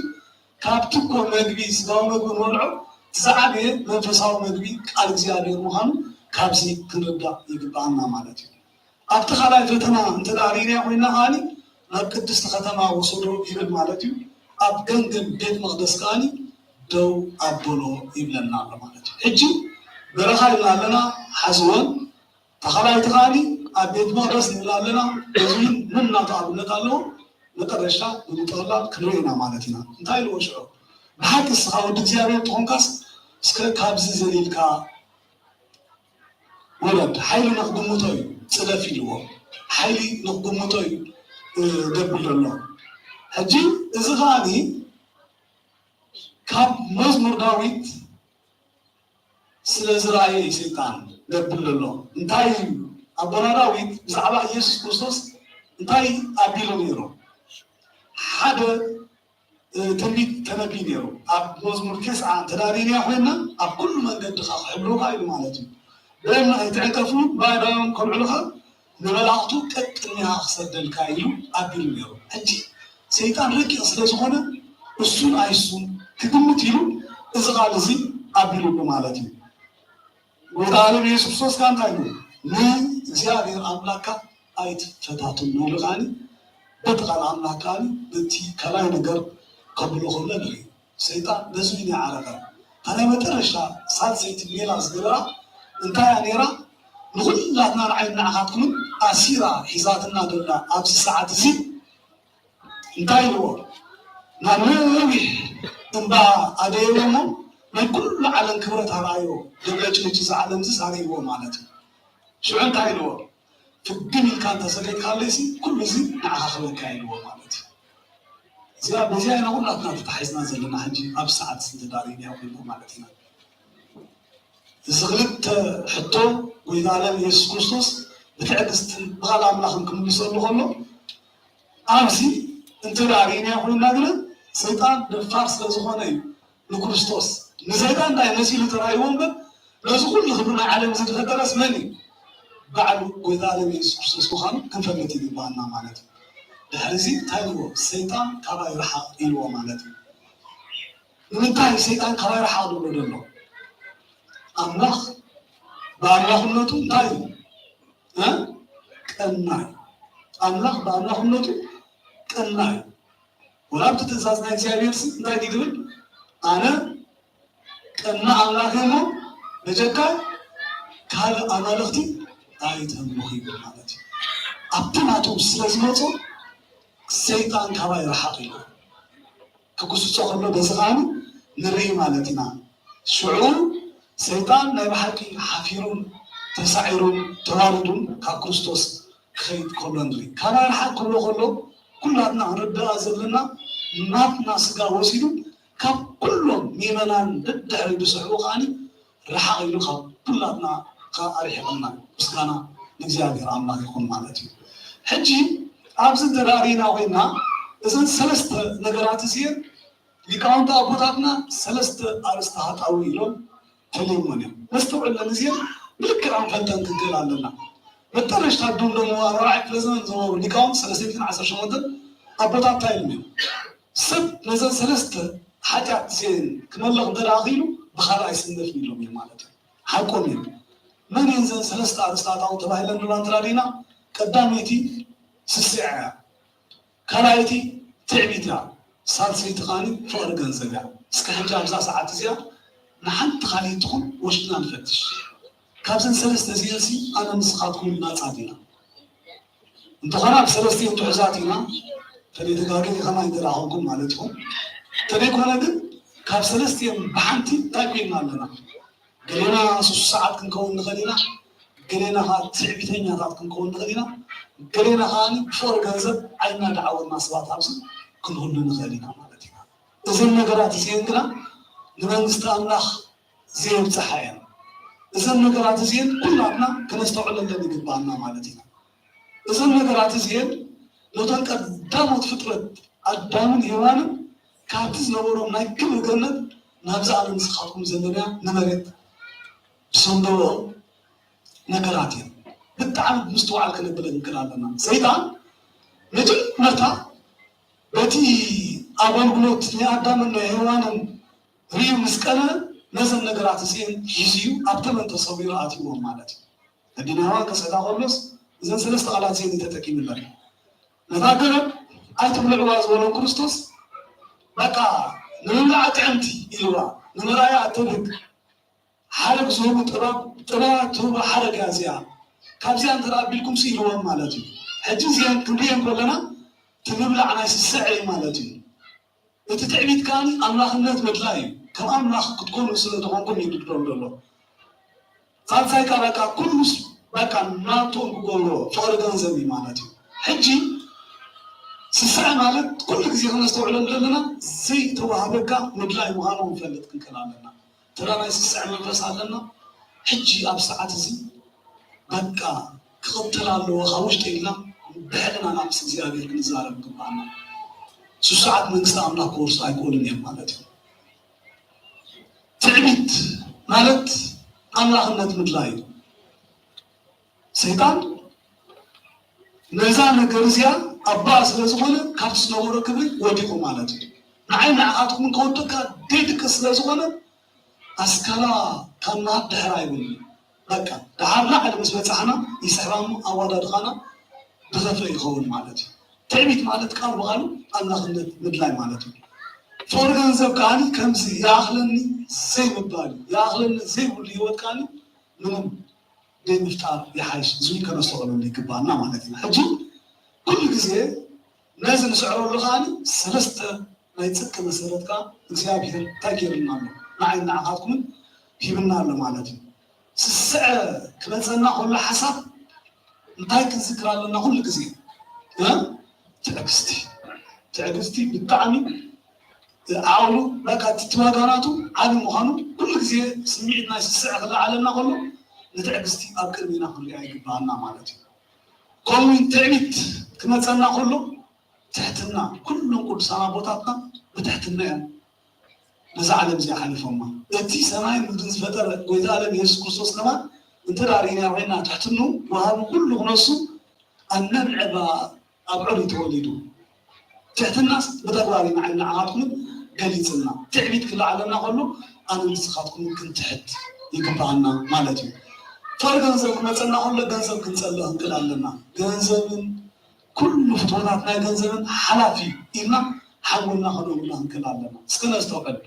ካብቲ እኮ መግቢ፣ ስጋዊ መግቢ ንበልዖ፣ እቲ ዝዓበየ መንፈሳዊ መግቢ ቃል እግዚኣብሔር ምዃኑ ካብዚ ክንርዳእ ይግብኣና ማለት እዩ። ኣብቲ ካልኣይ ፈተና እንተ ደኣ ርኢናዮ ኮይና ከኣኒ፣ ናብ ቅድስቲ ከተማ ወሰዶ ይብል ማለት እዩ። ኣብ ገምገም ቤት መቕደስ ከኣኒ ደው ኣበሎ ይብለና ኣሎ ማለት እዩ። ሕጂ በረኻ ኢልና ኣለና፣ ሓዝወን። እታ ካልኣይቲ ከኣኒ ኣብ ቤት መቕደስ ንብል ኣለና። እዚ እውን ነናቱ ኣብነት ኣለዎ። መጠረሽታ ብምጥቕላል ክንርኢ ኢና ማለት ኢና። እንታይ ኢልዎ ሽዑ? ብሓቂ እስኻ ወዲ እግዚኣብሔር ተኾንካስ እስከ ካብዚ ዘሊልካ ውረድ፣ ሓይሊ ንኽግምቶ እዩ ጽደፍ ኢልዎ። ሓይሊ ንኽግምቶ እዩ፣ እ፣ ደብል ዘሎ። ሕጂ እዚ ከኣኒ ካብ መዝሙር ዳዊት ስለ ዝረኣየ እዩ ሰይጣን ደብል ዘሎ። እንታይ እዩ? ኣቦና ዳዊት ብዛዕባ ኢየሱስ ክርስቶስ እንታይ ኣቢሉ ነይሩ? ሓደ እ፣ ትንቢት ተነብዩ ነይሩ። ኣብ መዝሙር ተስዓ እንተ ደኣ ርኢናዮ ኮይና፣ ኣብ ኩሉ መንገድኻ ክሕልውኻ ኢሉ ማለት እዩ። ብእምኒ ከይትዕንቀፍ እውን ባይዳኦም ከልዕሉኻ፣ ንመላእኽቱ ቀቅድሜኻ ክሰደልካ ኢሉ ኣቢሉ ነይሩ። ሕጂ ሰይጣን ረቂቕ ስለ ዝኾነ፣ እሱን ኣይሱን ክግምት ኢሉ እዚ ቃል እዚ ኣቢሉሉ ማለት እዩ። ጎይታ ዓለም ኢየሱስ ክርስቶስ ከኣ እንታይ ኢሉ? ንእግዚኣብሔር ኣምላክካ ኣይትፈታተኑ ኢሉ ከኣኒ፣ በቲ ቃል ኣምላኽ ከኣኒ በቲ ካልኣይ ነገር ከብሎ ከሎ ንርኢ። ሰይጣን በዚ እዩ ዓረቀ። እታ ናይ መጨረሽታ ሳልሰይቲ ሜላ ዝገበራ እንታይ እያ ነይራ? ንኹላትና ንዓይን ንዓኻትኩምን ኣሲራ ሒዛትና ዘላ ኣብዚ ሰዓት እዚ እንታይ ኢልዎ? ናብ ነዊሕ እምባ ኣደየዎ እሞ ናይ ኩሉ ዓለም ክብረት ኣርኣዮ። ደብለጭልጭ እዚ ዓለም እዚ ኣርእይዎ ማለት እዩ። ሽዑ እንታይ ኢልዎ? ፍግም ኢልካ እንተሰገድካለይሲ ኩሉ እዚ ንዓኻ ክህበካ ኢልዎ ማለት እዩ። እዚኣ፣ በዚኣ ኢና ኩላትና ተታሒዝና ዘለና ሕጂ ኣብ ሰዓት እዚ ተዳሪና ኮይና ማለት ኢና። እዚ ክልተ ሕቶ ጎይታ ዓለም ኢየሱስ ክርስቶስ ብትዕግስትን ብቓል ኣምላኽን ክምልሰሉ ከሎ፣ ኣብዚ እንተ ደኣ ርኢናዮ ኮይና ግና ሰይጣን ደፋር ስለ ዝኾነ እዩ ንክርስቶስ፣ ንሰይጣን እንታይ መሲሉ ተራእይዎ እምበር፣ ነዚ ኩሉ ክብሪ ናይ ዓለም እዚ ዝፈጠረስ መን እዩ? ባዕሉ ጎይታ ዓለም ኢየሱስ ክርስቶስ ምዃኑ ክንፈልጥ ይግባኣና ማለት እዩ። ድሕሪ እዚ እንታይ ኢልዎ? ሰይጣን ካባይ ርሓቕ ኢልዎ ማለት እዩ። ንምንታይ ሰይጣን ካባይ ርሓቕ ዝብሎ ዘሎ? ኣምላኽ ብኣምላኽነቱ እንታይ እዩ? እ? ቀናእ። ኣምላኽ ብኣምላኽነቱ ቀናእ እዩ። ወላ ኣብቲ ትእዛዝ ናይ እግዚኣብሔርሲ እንታይ ድዩ ዝብል? ኣነ ቀናእ ኣምላኽ እየ እሞ በጀካ ካልእ ኣማልኽቲ ኣይተምልኹ ይብል ማለት እዩ። ኣብቲ ናቱ ስለ ዝመጾ ሰይጣን ካባይ ርሓቕ ኢሉ ክጉስጾ ከሎ በዚ ከኣ ንርኢ ማለት ኢና። ሽዑ ሰይጣን ናይ ብሓቂ ሓፊሩን ተሳዒሩን ተዋሪዱን ካብ ክርስቶስ ክኸይድ ከሎ ንርኢ። ካባይ ርሓቕ ክብሎ ከሎ ኩላትና ክንርድኣ ዘለና ናትና ስጋ ወሲዱ ካብ ኩሎም ምእመናን ደድሕሪ ዝስሕቡ ከኣ ርሓቕ ኢሉ ካብ ኩላትና ከኣ ኣርሒቑና። ምስጋና ንእግዚኣብሔር ኣምላኽ ይኹን ማለት እዩ። ሕጂ ኣብዚ እንተ ደኣ ርኢና ኮይና እዘን ሰለስተ ነገራት እዚኤን ሊቃውንቲ ኣቦታትና ሰለስተ ኣርእስተ ሃጣው ኢሎም ፈሊሞን እዮም። ነስተውዕለን እዚኤን ብልክዕ ኣንፈልጠን ክንክእል ኣለና። መጠረሽታ ድምደምዋ ኣርባዕይ ክፍለ ዘመን ዝነበሩ ሊቃውንቲ ሰለስተ ሚእትን ዓሰርተ ሸሞንተን ኣቦታት እንታይ ኢሎም እዮም? ሰብ ነዘን ሰለስተ ሓጢኣት እዚኤን ክመልኽ እንተ ደኣ ክኢሉ ብኻልእ ኣይስነፍን ኢሎም እዮም ማለት እዩ። ሓቆም እዮም። መን እየን እዘን ሰለስተ ኣርእስተ ሃጣው ተባሂለን ንብላ እንተ ደኣ ርኢና፣ ቀዳመይቲ ስስዐ እያ። ካልኣይቲ ትዕቢት እያ። ሳልሰይቲ ከኣ ፍቕሪ ገንዘብ እያ። እስከ ሕጂ ኣብዛ ሰዓት እዚኣ ንሓንቲ ካልኣይቲ ትኹን ወሽጥና ንፈትሽ። ካብዘን ሰለስተ እዚኤንሲ ኣነ ንስኻትኩም ናጻ ዲና? እንተኾነ ኣብ ሰለስቲኤን ትሑዛት ኢና። ተደጋጊ ከማይ እንተ ደኣ ኾንኩም ማለት ኢኹም። ተደይኮነ ግን ካብ ሰለስቲኤን ብሓንቲ እንታይ ኮይና ኣለና? ገሌና ስሱዓት ክንከውን ንኽእል ኢና፣ ገሌና ኸኣ ትዕቢተኛታት ክንከውን ንኽእል ኢና፣ ገሌና ኸኣ ብፍቕሪ ገንዘብ ዓይንና ደዓወትና ሰባት ኣብዚ ክንህሉ ንኽእል ኢና ማለት ኢና። እዘን ነገራት እዚኤን ግና ንመንግስቲ ኣምላኽ ዘየብጽሓ እየን። እዘን ነገራት እዚኤን ኩላትና ከነስተውዕለለን ይግባኣና ማለት ኢና። እዘን ነገራት እዚኤን ነቶም ቀዳሞት ፍጥረት ኣዳምን ሄዋንን ካብቲ ዝነበሮም ናይ ክብሪ ገነት ናብዚ ኣነ ንስኻትኩም ዘለና ንመሬት ዝሰንደዎ ነገራት እየን። ብጣዕሚ ብምስትውዓል ክነብለን ንክእል ኣለና። ሰይጣን መጀመርታ በቲ ኣገልግሎት ናይ ኣዳምን ናይ ሄዋንን ርእዩ ምስ ቀነአ ነዘን ነገራት እዚኤን ሒዙ እዩ ኣብ ተመን ተሰዊሩ ኣትይዎም ማለት እዩ። ሕድና ሄዋን ከስሕታ ከሎስ እዘን ሰለስተ ቃላት እዚኤን እዩ ተጠቂሙ እምበር። ነታ ገረብ ኣይትብልዕዋ ዝበሎም ክርስቶስ በቃ ንምብላዓ ጥዕምቲ ኢልዋ፣ ንምርኣያ እተብህግ፣ ሓረግ ዝህቡ ጥባ-፣ ጥባያ ትህቡ ሓረግ እያ እዚኣ፣ ካብዚኣ እንተ ኣቢልኩምሲ ኢልዎም ማለት እዩ። ሕጂ እዚኤን ክንሪኤን ከለና እቲ ምብላዕ ናይ ስስዐ እዩ ማለት እዩ። እቲ ትዕቢት ከኣ ኣምላኽነት ምድላይ እዩ። ከም ኣምላኽ ክትኮኑ ስለ ዝኾንኩም እዩ ዝብሎም ዘሎ። ሳልሳይ ከኣ በቃ ኩሉስ በቃ ናቶም ክገብሮ ፍቕሪ ገንዘብ እዩ ማለት እዩ። ሕጂ ስስዐ ማለት ኩሉ ግዜ ክነስተውዕሎ ዘለና ዘይተዋህበካ ምድላይ ምዃኑ ክንፈልጥ ክንክእል ኣለና። ተራ ናይ ስስዐ መንፈስ ኣለና። ሕጂ ኣብ ሰዓት እዚ በቃ ክቕተል ኣለዎ ካብ ውሽጢ ኢልና ብሕልናና ምስ እግዚኣብሔር ክንዛረብ ይግባኣና። ስሱዓት መንግስቲ ኣምላኽ ክወርሱ ኣይክእሉን እዮም ማለት እዩ። ትዕቢት ማለት ኣምላኽነት ምድላይ እዩ። ሰይጣን ነዛ ነገር እዚኣ ኣባ ስለ ዝኾነ ካብቲ ዝነበሮ ክብሪ ወዲቑ ማለት እዩ። ንዓይ ንዓኻትኩም ከወድቕ ከኣ ደይድቅስ ስለ ዝኾነ ኣስካላ ካብ ምሃብ ድሕር ኣይብልን። በቃ፣ ደሓር ላዕሊ ምስ በጻሕና ይስሕባ እሞ ኣወዳድቓና ድኸፈ ይኸውን ማለት እዩ። ትዕቢት ማለት ቃል ብቃሉ ኣምላኽነት ምድላይ ማለት እዩ። ፍቕሪ ገንዘብ ከኣ ከምዚ ይኣኽለኒ ዘይምባል እዩ። ይኣኽለኒ ዘይብሉ ህይወት ከኣ ምንም ዘይምፍጣር ይሓይሽ። እዚ ከነስተውዕለሉ ይግባና ማለት እዩ። ሕጂ ኩሉ ግዜ ነዚ ንስዕረሉ ከኣ ሰለስተ ናይ ጽድቂ መሰረት ከኣ እግዚኣብሔር እንታይ ገይሩልና ኣሎ? ንዓይን ንዓኻትኩምን ሂብና ኣሎ ማለት እዩ። ስስዐ ክመጸና ከሎ ሓሳብ እንታይ ክንዝክር ኣለና ኩሉ ግዜ? እ? ትዕግስቲ። ትዕግስቲ ብጣዕሚ ዓቕሉ፣ በቃ፣ እቲ ዋጋ ናቱ ዓቢ ምዃኑ ኩሉ ግዜ ስምዒት ናይ ስስዐ ክለዓለና ከሎ ንትዕግስቲ ኣብ ቅድሚና ክንሪኣ ይግባኣና ማለት እዩ። ከምኡ እውን ትዕቢት ክመጸና ከሎ ትሕትና፣ ኩሎም ቅዱሳን ኣቦታትና ብትሕትና እዮም ነዛ ዓለም እዚኣ ሓሊፎማ። እቲ ሰማይን ምድርን ዝፈጠረ ጎይታ ዓለም የሱስ ክርስቶስ ከማን እንተ ደኣ ርኢና ኮይና ትሕትንኡ ወሃቢ ኩሉ ክነሱ ኣብ ነንዕባ ኣብ ዑሪ ተወሊዱ። ትሕትናስ ብተግባር ኢና ንዓኻትኩም ገሊጽና። ትዕቢት ክለዓለና ከሎ ኣነ ንስኻትኩም ክንትሕት ይግባኣና ማለት እዩ። ፍቕሪ ገንዘብ ክመጸና ከሎ ገንዘብ ክንጸልእ ክንክእል ኣለና። ገንዘብን ኩሉ ፍትወታት ናይ ገንዘብን ሓላፊ ኢልና ሓንጎልና ከነውላ ክንክእል ኣለና። እስከ ነስተውዕል።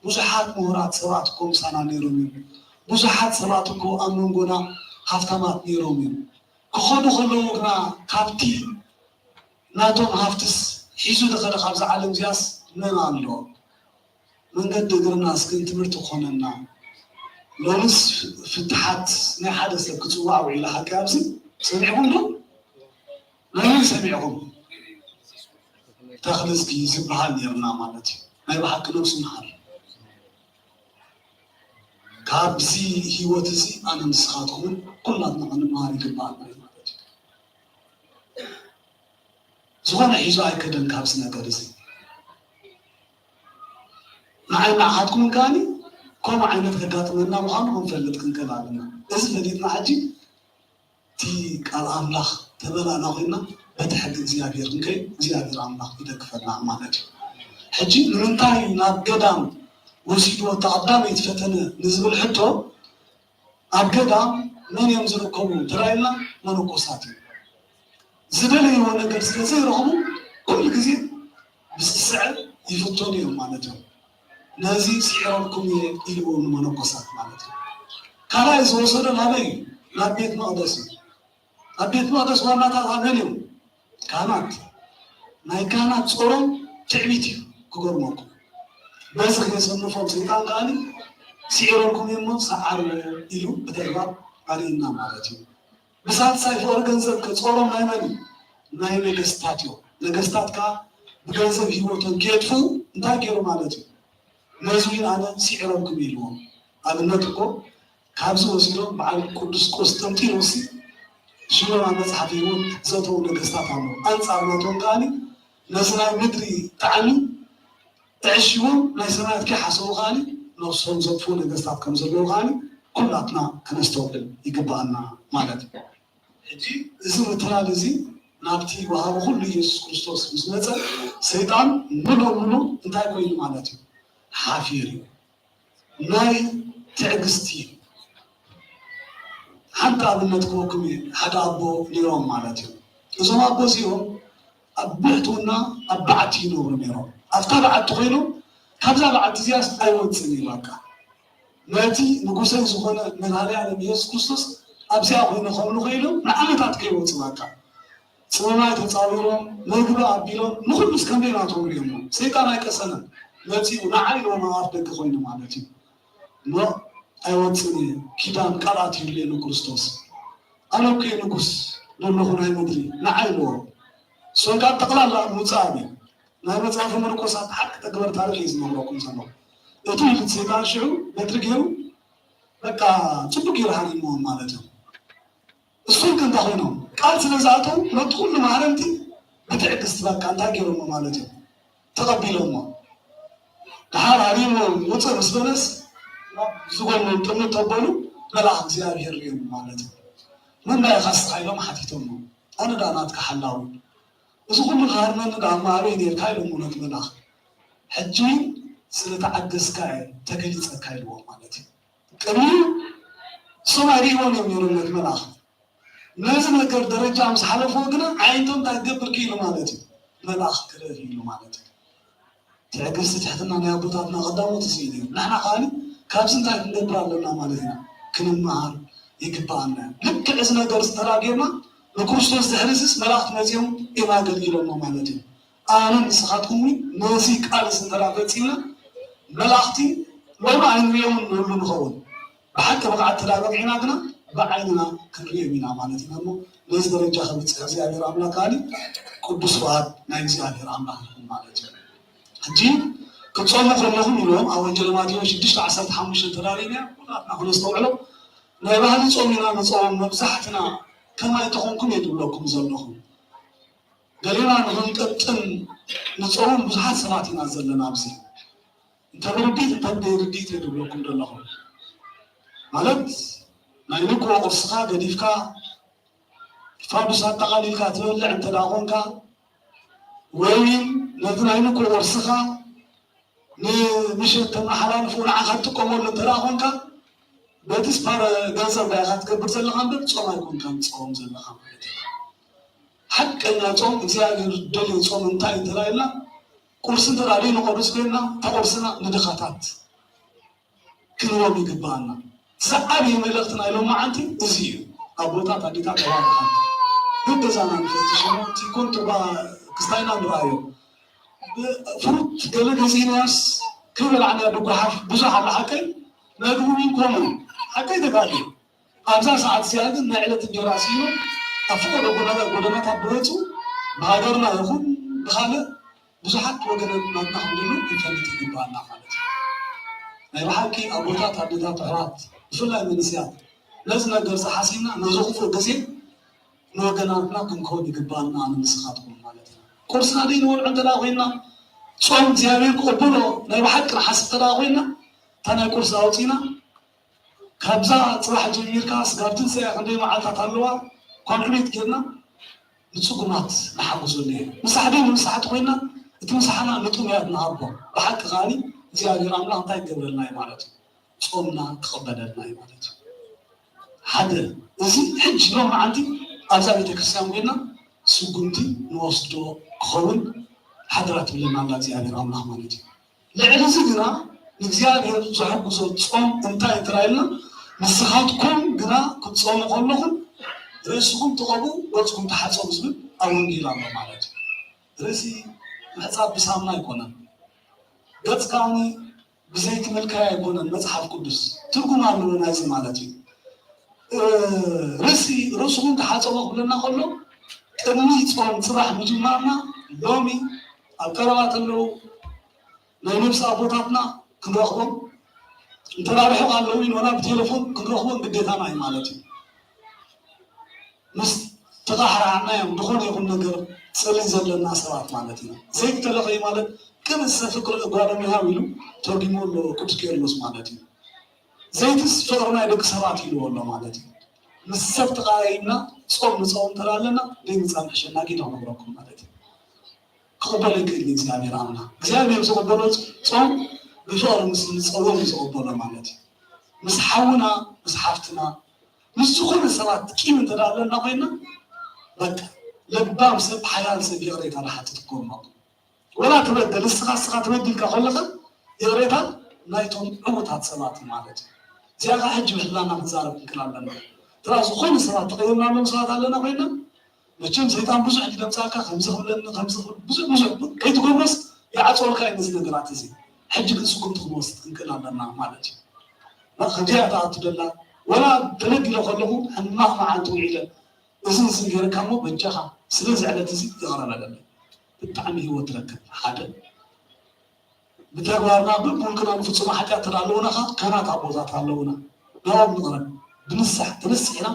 ብዙሓት ምሁራት ሰባት እኮ ምሳና ነይሮም እዮም። ብዙሓት ሰባት እኮ ኣብ መንጎና ሃፍታማት ነይሮም እዮም። ክኸዱ ከለዉ ግና ካብቲ ናቶም ሃፍትስ ሒዙ ዝኸደ ካብዛ ዓለም እዚኣስ መን ኣሎ? መንገዲ እግርና እስከ ትምህርቲ ክኾነና። ሎምስ ፍትሓት ናይ ሓደ ሰብ ክጽዋዕ ውዒሉ ሓቂ ኣብዚ ሰሚዕኩም ዶ? ናይ መን ሰሚዕኩም? ተኽልዝጊ ዝበሃል ነይርና ማለት እዩ። ናይ ብሓቂ ነብሱ መሃር። ካብዚ ህይወት እዚ ኣነ ንስኻትኩምን ኩላትና ክንመሃር ይግባኣና እዩ ማለት እዩ። ዝኾነ ሒዙ ኣይከደን ካብዚ ነገር እዚ። ንዓይ ንዓኻትኩምን ከኣ ከምኡ ዓይነት ከጋጥመና ምዃኑ ክንፈልጥ ክንክእል ኣለና። እዚ ፈሊጥና ሕጂ እቲ ቃል ኣምላኽ ተመላእና ኮይና በቲ ሕጊ እግዚኣብሔር ክንከይድ እግዚኣብሔር ኣምላኽ ይደግፈና ማለት እዩ። ሕጂ ንምንታይ ናብ ገዳም ወሲድዎ እቲ ቀዳመይቲ ፈተነ ንዝብል ሕቶ፣ ኣብ ገዳም መን እዮም ዝርከቡ እንተ ኢልና መነኮሳት እዮም። ዝደለይዎ ነገር ስለ ዘይረኽቡ ኩሉ ግዜ ብስስዐ ይፍተኑ እዮም ማለት እዩ። ነዚ ስዒረልኩም እየ ኢልዎም ንመነኮሳት ማለት እዩ። ካልኣይ ዝወሰዶ ናበይ እዩ? ናብ ቤት መቕደስ እዩ። ኣብ ቤት መቕደስ ዋናታት መን እዮም? ካህናት። ናይ ካህናት ጾሮም ትዕቢት እዩ ክገርመኩም። በዚ ከየሰንፎም ሰይጣን ከኣ ስዒረልኩም እየ እሞ ሰዓሩ ኢሉ ብተግባር ኣርእዩና ማለት እዩ። ብሳልሳይ ፍቕሪ ገንዘብ ከ ጾሮም ናይ መን እዩ? ናይ ነገስታት እዮም። ነገስታት ከኣ ብገንዘብ ህይወቶም ከየጥፍኡ እንታይ ገይሩ ማለት እዩ? ነዚ እውን ኣነ ስዒረልኩም እየ ኢልዎም። ኣብነት እኮ ካብዚ ወሲዶም በዓል ቅዱስ ቆስጠንጢኖስ ሽሞም ኣብ መጽሓፍ ህይወት ዘእተዉ ነገስታት ኣለዉ። ኣንጻር ናቶም ከኣ ነዚ ናይ ምድሪ ጣዕሚ ኣዕሺዎም ናይ ሰማያት ከይሓሰቡ ከኣ ነብሶም ዘጥፍኡ ነገስታት ከም ዘለዉ ከኣ ኩላትና ከነስተውዕል ይግባኣና ማለት እዩ። ሕጂ እዚ ምትላል እዚ ናብቲ ወሃቢ ኩሉ ኢየሱስ ክርስቶስ ምስ መጸ ሰይጣን ሙሉእ ሙሉእ እንታይ ኮይኑ ማለት እዩ? ሓፊሩ እዩ። ናይ ትዕግስቲ ሓንቲ ኣብነት ክህበኩም እየ። ሓደ ኣቦ ነይሮም ማለት እዩ። እዞም ኣቦ እዚኦም ኣብ ብሕትውና ኣብ በዓቲ ይነብሩ ነይሮም። ኣብታ በዓቲ ኮይኖም ካብዛ በዓቲ እዚኣስ ኣይወጽእን እዩ በቃ። ነቲ ንጉሰይ ዝኾነ መድኃኔዓለም ኢየሱስ ክርስቶስ ኣብዚኣ ኮይነ ከምልኾ ኢሎም ንዓመታት ከይወጹ በቃ። ጽምማይ ተጻዊሮም፣ መግቢ ኣቢሎም፣ ንኹሉስ ከም ደይናቶም ርእዮሞ። ሰይጣን ኣይቀሰነን። መጺኡ ንዓይ ኢልዎም ኣብ ኣፍ ደገ ኮይኑ ማለት እዩ። እሞ ኣይወጽእን እየ፣ ኪዳን ቃል ኣትዩለይ ኣሎ ክርስቶስ። ኣነ እኮ እየ ንጉስ ዘለኹ ናይ ምድሪ፣ ንዓይ ኢልዎም። እሶም ካብ ጠቕላላ ምውጻእ ኣብዮም። ናይ መጽሓፈ መነኮሳት ሓቂ ተግባር ታሪኽ እየ ዝነግረኩም ዘለኹ። እቲ ውሉድ ሰይጣን ሽዑ በትሪ ገይሩ በቃ ጽቡቕ ገይሩ ሃሪምዎም ማለት እዩ። እሶም ከ እንታይ ኮይኖም? ቃል ስለ ዝኣተው ነቲ ኩሉ ማህረምቲ ብትዕግስቲ በቃ እንታይ ገይሮሞ ማለት እዩ? ተቐቢሎሞ። ደሓር ሃሪምዎም ውጽእ ምስ በለስ ናብ ዝጎኖም ጥምት ተበሉ፣ መልኣኽ እግዚኣብሔር ርእዮም ማለት እዩ። መን ዳኣ ኢኻ ንስኻ ኢሎም ሓቲቶሞ። ኣነ ደኣ ናትካ ሓላዊ። እዚ ኩሉ ክሃርመኒ ደኣ እሞ ኣበይ ኔርካ ኢሎሞ ነቲ መልኣኽ። ሕጂ ስለ ተዓገስካ እየ ተገሊጸካ ኢልዎ ማለት እዩ። ቅድሚኡ እሶም ኣይርእይዎን እዮም ነይሮም ነቲ መልኣኽ። ነዚ ነገር ደረጃ ምስ ሓለፍዎ ግና ዓይነቶም እንታይ ክገብር ክኢሉ ማለት እዩ? መልኣኽ ክርኢ ክኢሉ ማለት እዩ። ትዕግስቲ፣ ትሕትና ናይ ኣቦታትና ቀዳሞት እዚ እዩ። ንሕና ከኣ ካብዚ እንታይ ክንገብር ኣለና ማለት ኢና? ክንመሃር ይግብኣና። ልክዕ እዚ ነገር ዝተራጌና ንክርስቶስ ድሕሪ እዚስ መላእኽቲ መጺኦም እዮም ኣገልጊሎሞ ማለት እዩ። ኣነን ንስኻትኩም እውን ነዚ ቃል እዚ እንተ ደኣ ፈጺምና መላእኽቲ ሎሚ ኣይንርእዮምን ንህሉ ንኸውን። ብሓቂ ብቕዓት ተዳበቕ ኢና ግና ብዓይንና ክንርእዮም ኢና ማለት ኢና እሞ ነዚ ደረጃ ከብጽሕ እግዚኣብሔር ኣምላኽ ከኣ ቅዱስ ፍቓድ ናይ እግዚኣብሔር ኣምላኽ ይኹን ማለት እዩ። ሕጂ ክትጾሙ ከለኹም ኢሎም ኣብ ወንጌል ማቴዎስ ሽዱሽተ ዓሰርተ ሓሙሽተ ተዳሪና ኩላትና ክነስተውዕሎ ናይ ባህሊ ጾም ኢና ንጾም መብዛሕትና ከማይ ተኾንኩም እየ ዝብለኩም ዘለኹ። ገሌና ንኽንቀጥን ንጾም ብዙሓት ሰባት ኢና ዘለና ኣብዚ። እንተ ብርዲት እንተ ብደይ ርዲት እየ ዝብለኩም ዘለኹ። ማለት ናይ ንግሆ ቁርስኻ ገዲፍካ ፋዱስ ኣጠቓሊልካ ትበልዕ እንተ ደኣ ኾንካ ወይ እውን ነቲ ናይ ንግሆ ቁርስኻ ንምሸት ተመሓላልፎ ንዓኻ ትጥቀመሉ እንተ ደኣ ኾንካ በቲ ስፓር ገንዘብ ዳኢኻ ትገብር ዘለኻ እምበር ጾም ኣይኮንካን ትጾም ዘለኻ ማለት እዩ። ሓቀኛ ጾም እግዚኣብሔር ዝደልዮ ጾም እንታይ እንተ ኢልና ቁርሲ እንተ ደኣ ዘይንቆርስ ኮይንና እታ ቁርስና ንድኻታት ክንህቦም ይግብኣና። ዝዓበየ መልእኽቲ ናይ ሎማዓንቲ እዚ እዩ። ኣቦታት፣ ኣዴታት፣ ኣሕዋት፣ ኣሓት፣ በብገዛና ንፈትሽ እሞ፣ እቲ ኮንትሮባ ክስታይና ንርኣዮ። ፍሩት ገለ ገዚእናዮስ ከይበላዕናዮ ብጓሓፍ ብዙሕ ኣላ ሓቀይ፣ መግቢ እውን ከምኡ። ሓቀይ ተጋግየ። ኣብዛ ሰዓት እዚኣ ግን ናይ ዕለት እንጀራ ስኢኖም ኣብ ፈቐዶ ጎደና-፣ ጎደናታት ብወጹ ብሃገርና ይኹን ብኻልእ ብዙሓት ወገናትና ከም ዘለዉ ክንፈልጥ ይግብኣና ማለት እዩ። ናይ ብሓቂ ኣቦታት፣ ኣዴታት፣ ኣሕዋት፣ ብፍላይ መንእሰያት ነዚ ነገር እዚ ሓሲብና ነዚ ክፉእ ግዜ ንወገናትና ክንከውን ይግብኣና፣ ኣነ ንስኻትኩም ማለት እዩ። ቁርስና ደይንበልዖ እንተ ደኣ ኮይንና፣ ጾም እግዚኣብሔር ክቕበሎ ናይ ብሓቂ ንሓስብ እንተ ደኣ ኮይንና፣ እታ ናይ ቁርሲ ኣውጺእና ካብዛ ጽባሕ ጀሚርካ ስጋብ ትንሳኤ ክንደይ መዓልታት ኣለዋ፣ ኳልኩሌት ጌርና ንጽጉማት ንሓግዞ። ምሳሕ ደይ ንምሳሕ ተኾይንና እቲ ምሳሕና ንጥሙያት ንሃቦ። ብሓቂ ከኣኒ እግዚኣብሔር ኣምላኽ እንታይ ክገብረልና እዩ ማለት እዩ? ጾምና ክቕበለልና እዩ ማለት እዩ። ሓደ፣ እዚ ሕጂ ሎማዓንቲ ኣብዛ ቤተክርስትያን ኮይንና ስጉምቲ ንወስዶ ክኸውን ሓደራ ትብለና ኣላ እግዚኣብሔር ኣምላኽ ማለት እዩ። ልዕሊ እዚ ግና ንእግዚኣብሔር ዘሐጉሶ ጾም እንታይ እንተ ኢልና፣ ንስኻትኩም ግና ክትጾሙ ከለኹም ርእስኹም ተቐብኡ፣ ገጽኩም ተሓጸቡ ዝብል ኣብ ወንጌል ኣሎ ማለት እዩ። ርእሲ ምሕጻብ ብሳሙና ኣይኮነን። ገጽ ከኣ ብዘይቲ ምልካይ ኣይኮነን። መጽሓፍ ቅዱስ ትርጉም ኣለዎ ናይዚ ማለት እዩ። እ፣ ርእሲ፣ ርእስኹም ተሓጸቡ ክብለና ከሎ ቅድሚ ጾም ጽባሕ ምጅማርና ሎሚ ኣብ ቀረባ ተለዉ ናይ ነብሲ ኣቦታትና ክንረኽቦም፣ እንተ ደኣ ርሑቕ ኣለዉ ኢልና ብቴሌፎን ክንረኽቦም ግዴታና እዩ ማለት እዩ። ምስ ተቓሕራሕና እዮም ዝኾነ ይኹን ነገር ጽልኢ ዘለና ሰባት ማለት እዩ። ዘይቲ ተለኸዩ ማለት ቅንሰ ፍቅር ጓደኛው ኢሉ ተርጉሞ ኣሎ ቅዱስ ቄርሎስ ማለት እዩ። ዘይትስ ፍቅሪ ናይ ደቂ ሰባት ኢልዎ ኣሎ ማለት እዩ። ምስ ሰብ ተቃራሪብና ጾም ንጸውም እንተ ደኣ ኣለና ደይንጸንሕ ሸናጊ ኢና ክነግረኩም ማለት እዩ። ክቕበሎ ይክእል እዩ እግዚኣብሔር ኣምላኽ። እግዚኣብሔር ዝቕበሎ ጾም ብፍቕሪ ምስ እንጸውም እዩ ዝቕበሎ ማለት እዩ። ምስ ሓውና፣ ምስ ሓፍትና፣ ምስ ዝኾነ ሰባት ቂም እንተ ደኣ ኣለና ኮይና፣ በቃ ለባም ሰብ፣ ሓያል ሰብ ይቕሬታ ንሓትት እኮ እሞ። ወላ ትበደል፣ እስኻ፣ እስኻ ተበዲልካ ከለኻ ይቕሬታ ናይቶም ዕዉታት ሰባት እዩ ማለት እዩ። እዚኣ ኸዓ ሕጂ ብሕልናና ክንዛረብ ክንክእል ኣለና። ትራ ዝኾነ ሰባት ተቐይምናሎም ሰባት ኣለና ኮይና፣ መቸም ሰይጣን ብዙሕ እዩ ደምጻካ፣ ከምዚ ክብለኒ፣ ከምዚ ክብል፣ ብዙሕ፣ ብዙሕ ከይትጎብረስ ይዓጽወልካ እዩ ነዚ ነገራት እዚ። ሕጂ ግን ስጉምቲ ክንወስድ ክንክእል ኣለና ማለት እዩ። ና፣ ከምዚኣ እያ ትኣቱ ደላ፣ ወላ ተበዲለ ከለኹ ሕማቕ መዓልቲ ውዒለ፣ እዚ፣ እዚ ገይረካ እሞ በጃኻ ስለዚ ዕለት እዚ ይቕረ በለለይ። ብጣዕሚ ህይወት ትረክብ። ሓደ፣ ብተግባርና ብውልቅና ንፍጽሞ ሓጢኣት ተዳ ኣለውና፣ ኸ-፣ ካህናት ኣቦታት ኣለውና። ናብኦም ንቕረብ። ብንስሓ ተነሲሕና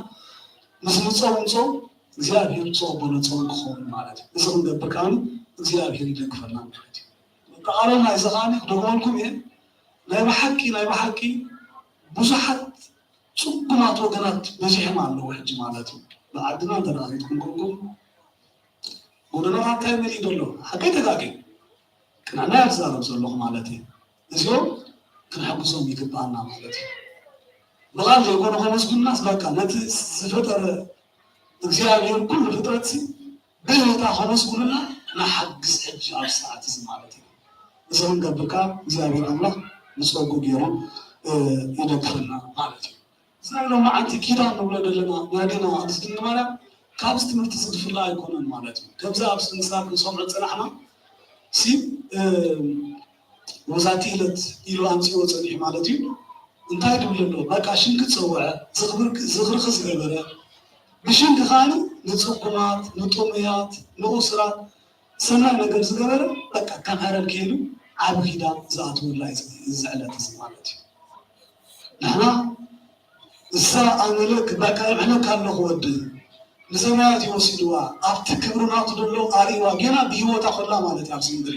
ምስ ንጸውም ጾም እግዚኣብሔር ዝቕበሎ ጾም ክኸውን ማለት እዩ። እዚ ክንገብር ከኣ እግዚኣብሔር ይደግፈና ማለት እዩ። መጠቓለልና እዚ ከኣ ክደግመልኩም እየ። ናይ ብሓቂ፣ ናይ ብሓቂ ብዙሓት ጽጉማት ወገናት በዚሖም ኣለዉ ሕጂ ማለት እዩ። ብዓድና እንተ ደኣ ኸይድኩም ኮንኩም ጎደናታት እንታይ መሊኡ ዘሎ? ሓቀይ ተጋግየ? ቅንዕና እየ ዝዛረብ ዘለኹ ማለት እዩ። እዚኦም ክንሕግዞም ይግብኣና ማለት እዩ። ብቓል ዘይኮነ ከመስግኑናስ በቃ ነቲ ዝፈጠረ እግዚኣብሔር ኩሉ ፍጥረትሲ ብእታ ከመስግኑና ንሓግዝ ሕጂ ኣብ ሰዓት እዚ ማለት እዩ። እዚ ክንገብር ከኣ እግዚኣብሔር ኣምላኽ ብጸጉ ገይሩ፣ እ፣ ይደግፈና ማለት እዩ። እዚ ናይ ሎማዓንቲ ኪዳን ንብሎ ዘለና ናይ ኣዴና ቅድስት ድንግል ማርያም ካብዚ ትምህርቲ እዚ ዝፍለ ኣይኮነን ማለት እዩ። ከምዚ ኣብ ስንክሳር ክንሰምዖ ዝጸናሕና ሲ፣ እ፣ ወዛቲ ዕለት ኢሉ ኣምጺእዎ ጸኒሑ ማለት እዩ። እንታይ ድብል ኣሎ? በቃ ሽምኪ ዝጸወዐ፣ ዝኽብርክ-፣ ዝኽርኺ ዝገበረ፣ ብሽምኪ ከኣ ንጽጉማት፣ ንጥሙያት፣ ንእሱራት ሰናይ ነገር ዝገበረ፣ በቃ ከምህረልኪ ኢሉ ዓቢ ኪዳን ዝኣተወላ እዩ እዚ ዕለት እዚ ማለት እዩ። ንሕና እሳ ኣመለክ በቃ እምዕነካ ኣለኹ ወዲ ንሰማያት እዩ ወሲድዋ፣ ኣብቲ ክብሪ ናቱ ዘሎ ኣርእይዋ፣ ጌና ብህይወታ ከላ ማለት እዩ ኣብዚ ምድሪ።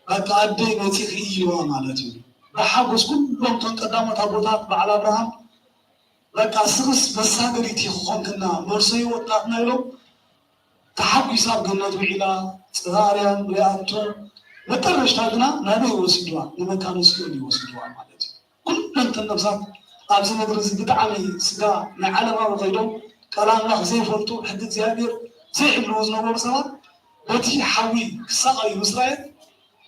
በቃ ኣደይ መጺኺ ኢልዋ ማለት እዩ። ብሓጎስ ኩሎም እቶም ቀዳሞት ኣቦታት በዓል ኣብርሃም በቃ እስኽስ መሳገዲት ኢኺ ኾንክና፣ መርሶ ህይወት ናትና ኢሎም ተሓጒሳ ኣብ ገነት ውዒላ፣ ጽርግያ ኣርያም ሪኣቶ፣ መጠረሽታ ግና ናበይ ወሲድዋ? ንመካነ ሲኦል እዩ ወሲድዋ ማለት እዩ። ኩለንተን ነፍሳት ኣብዚ ምድሪ እዚ ብጣዕሚ ስጋ ናይ ዓለማዊ ከይዶም ቃል ኣምላኽ ዘይፈልጡ፣ ሕጊ እግዚኣብሔር ዘይሕልዉ ዝነበሩ ሰባት በቲ ሓዊ ክሳቐዩ ምስ ረኣየት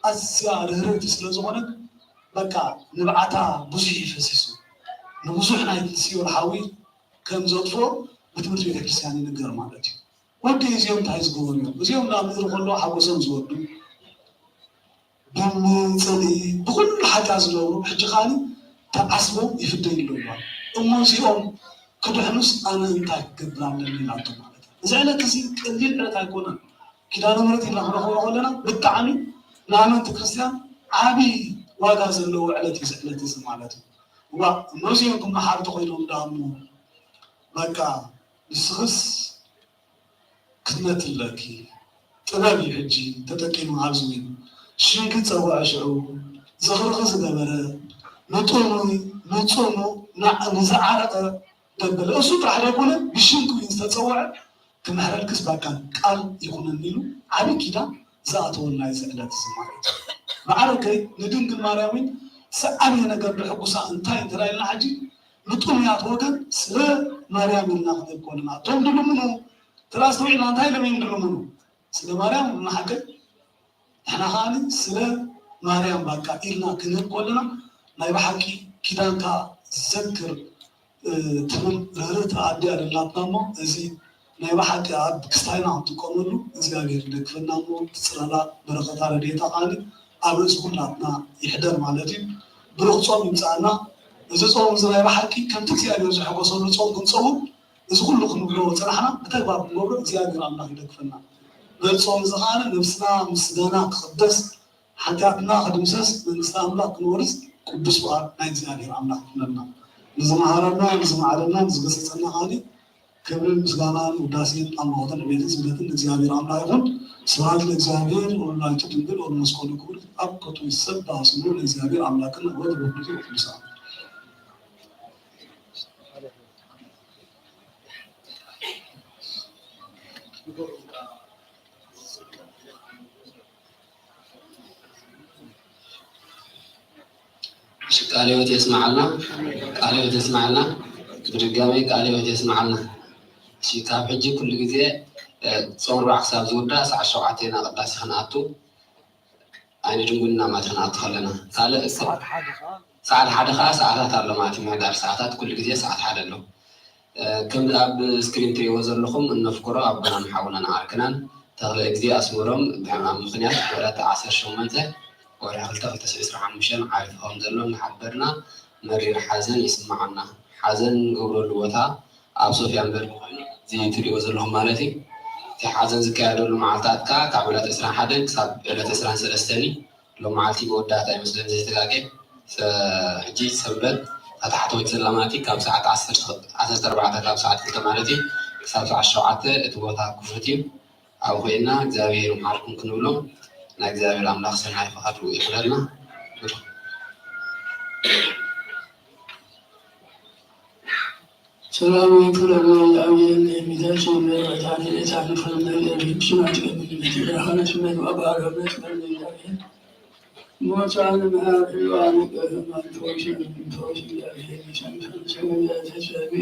ኣዝያ ርህርህቲ ስለ ዝኾነት በቃ ንብዓታ ብዙሕ እዩ ፈሲሱ። ንብዙሕ ናይ ሲኦል ሓዊ ከም ዘጥፍኦ ብትምህርቲ ቤተክርስትያን ይንገር ማለት እዩ። ወዲ እዚኦም እንታይ ዝገበሩ እዮም? እዚኦም ናብ ምድሪ ከለዉ ሓጎሶም ዝወዱ፣ ብጽልኢ ብኹሉ ሓጢኣት ዝነብሩ፣ ሕጂ ከኣ ተዓስቦም ይፍደዩ ኣለዉ። እሞ እዚኦም ክድሕኑስ ኣነ እንታይ ክገብር ኣለኒ ኢላቶ ማለት እዩ። እዚ ዕለት እዚ ቀሊል ዕለት ኣይኮነን። ኪዳነ ምሕረት ኢልና ክነኽብሮ ከለና ብጣዕሚ ንኣመንቲ ክርስትያን ዓቢ ዋጋ ዘለዎ ዕለት እዩ እዚ ዕለት እዚ ማለት እዩ። እዋ፣ እሞ እዚኦም ክመሓሩ ተኾይኖም ደኣ እሞ በቃ ንስኽስ ክትመቲ ኣለኪ። ጥበብ እዩ ሕጂ ተጠቂሙ ኣብዚ እውን። ሽምኪ ዝጸወዐ ሽዑ፣ ዝኽርኺ ዝገበረ፣ ንጥሙይ፣ ንጽሙእ፣ ንዓ-፣ ንዝዓረቐ ደበለ። እሱ ጥራሕ ዘይኮነ፣ ብሽምኪ እውን ዝተጸወዐ፣ ክምሕረልክስ ባካ ቃል ይኹነኒ ኢሉ ዓቢ ኪዳን ዝኣተወልና እዩ እዚ ዕለት እዚ ማለት እዩ። ማዕረገይ ንድንግል ማርያም እውን ሰኣልየ ነገር ድሕጉሳ እንታይ እንተ ኢልና ሕጂ ንጥሙያት ወገን ስለ ማርያም ኢልና ክንብል ከለና፣ እቶም ድልምኑ፣ ተራ ኣስተውዒልና እንታይ ኢሎም እዮም ድልምኑ? ስለ ማርያም ንሓቅን ንሕና ከኣ ስለ ማርያም ባቃ ኢልና ክንብል ከለና፣ ናይ ብሓቂ ኪዳንካ ዘክር፣ እ፣ ትብል ርህርህቲ ኣደ ኣደላትና እሞ፣ እዚ ናይ ብሓቂ ኣብ ክስታይና ክንጥቀመሉ እግዚኣብሔር ይደግፈና እሞ፣ ትጽላላ በረኸታ ረድኤታ ከኣ ኣብ ርእሲ ኩላትና ይሕደር ማለት እዩ። ብሩኽ ጾም ይምጽኣና። እዚ ጾም እዚ ናይ ብሓቂ ከምቲ እግዚኣብሔር ዝሐጎሰሉ ጾም ክንጸውም፣ እዚ ኩሉ ክንብሎ ዝጸናሕና ብተግባር ክንገብሮ እግዚኣብሔር ኣምላኽ ይደግፈና። በዚ ጾም እዚ ከኣ ነብስና ምስጋና ክኽደስ፣ ሓጢኣትና ክድምሰስ፣ መንግስቲ ኣምላኽ ክንወርስ ቅዱስ ፍቓድ ናይ እግዚኣብሔር ኣምላኽ ይኹነልና። ንዝመሃረና፣ ንዝመዓደና፣ ንዝገሰጸና ከኣ ክብርን ምስጋናን ውዳሴን ኣምልኾትን ዕቤትን ስግደትን ንእግዚኣብሔር ኣምላኽ ይኹን። ስብሐት ለእግዚኣብሔር ወለወላዲቱ ድንግል ወለመስቀሉ ክቡር። አብ ከቱ ይሰባ ስሙ ለእግዚኣብሔር አምላክነ ወለወላዲቱ ቅዱሳን። እሺ፣ ቃለ ሕይወት የስምዓልና፣ ቃለ ሕይወት የስምዓልና። ብድጋሜ ቃለ ሕይወት የስምዓልና። እሺ፣ ካብ ሕጂ ኩሉ ግዜ፣ እ፣ ጾም ርባዕ ክሳብ ዝውዳእ ሰዓት ሸውዓተ ኢና ቅዳሴ ክንኣቱ። ኣይነ ድንጉልና ማለት ክንኣቱ ከለና። ካልእ ሰዓት ሓደ ኸዓ ሰዓታት ኣሎ ማለት እዩ። ምሕዳር ሰዓታት ኩሉ ግዜ ሰዓት ሓደ ኣሎ። እ፣ ከምዚ ኣብ ስክሪን ትሪእዎ ዘለኹም እነፍቅሮ ኣቦናን ሓውናን ዓርክናን ተኽለ እግዚእ ኣስመሮም ብሕማም ምኽንያት ብዕለት ዓሰርተ ሸሞንተ ወርሒ ክልተ ክልተ ሺሕ ዕስራን ሓሙሽተን ዓሪፉ ከም ዘሎ እናሓበርና መሪር ሓዘን ይስምዓና። ሓዘን እንገብረሉ ቦታ ኣብ ሶፍያ እምበር ኮይኑ እዚ ትሪእዎ ዘለኹም ማለት እዩ። እቲ ሓዘን ዝካየደሉ መዓልታት ከኣ ካብ ዕለት ዕስራን ሓደን ክሳብ ዕለት ዕስራን ሰለስተን እዩ። ሎም መዓልቲ መወዳእታ ይመስለኒ ዘይተጋግየ። ሰ-፣ ሕጂ ሰንበት እታ ታሕተወይቲ ዘላ ማለት እዩ፣ ካብ ሰዓት ዓሰርተ፣ ዓሰርተ ኣርባዕተ ካብ ሰዓት ክልተ ማለት እዩ፣ ክሳብ ሰዓት ሸውዓተ እቲ ቦታ ክፉት እዩ። ኣብኡ ኮይንና እግዚኣብሔር ይምሓርኩም ክንብሎም ናይ እግዚኣብሔር ኣምላኽ ሰናይ ፍቓዱ ይኹነልና። ሰላም ይኩን ለእግዚኣብሔር ለሚዛችን ለባታን ለታን ፈርነ ለብችን አትቀብል ለቲ ብርሃነ ስመት ወባረከት ለእግዚኣብሔር ሞታን መሐር ሕያዋን ቀህማን ፈውሽን ፈውሽ እግዚአብሔር ሰምሰም ሰገያ ተሰቢ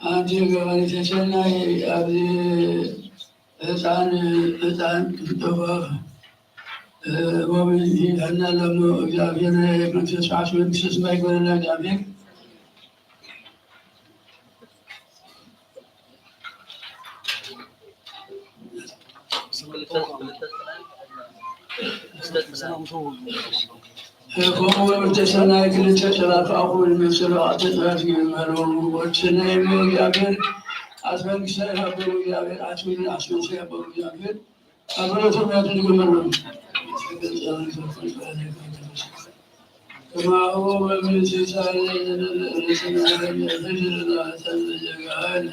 አንትም ገበሊ ተሰናይ አብዚ ህጻን፣ ህጻን ጥንጠፋ፣ እ፣ ወምን ይዳና ለሞ እግዚአብሔር መንፈስ ቅዱስ መንፈስ ማይጎለና እግዚአብሔር እኮ ወተሰናይ ክልተ ሸራፍ አፉን መስሎ አተጽራፍ ይመሩ። ወተሰናይ እግዚአብሔር አስመንግሰ ያበሩ እግዚአብሔር አስመን አስመንሰ ያበሩ እግዚአብሔር አብረቱ ያድርግ ይመሩ። ከማሁ በምስል ሳለ ለነለሰናለ ለዘገሃነ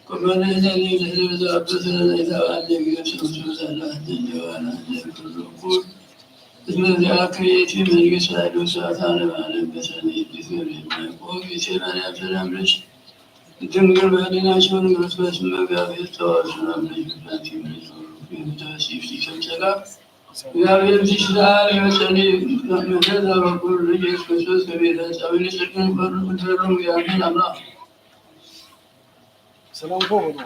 ቁመነ ለኒ ለህዝብ ዛብት ለነይታ አለ ግብስ ሱዛና ጀዋና ለክሉ ኩል እስመ ዚአከ ይእቲ መንግስት ኃይሉ ስብሐት ዓለም ዓለም በሰኔ ዲሴምበር ያዕቆብ ይእቲ ማርያም ሰላም ልጅ ድንግል በህሊናኪ ወድንግል በስጋኪ እመ እግዚአብሔር ተዋሕዶ ሰላም ልጅ በዛቲ ምድር ይታሲፍ ሲከምሰላ እግዚአብሔር ትሽታል ይመጸኒ መገዛ በኩል ልጅ ኢየሱስ ክርስቶስ ከቤተ ጻዊን ጽድቅን ፈሩ ፈሩ እግዚአብሔር አምላክ ሰላም ሆኖ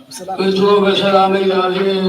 በሰላም እቱ በሰላም እግዚአብሔር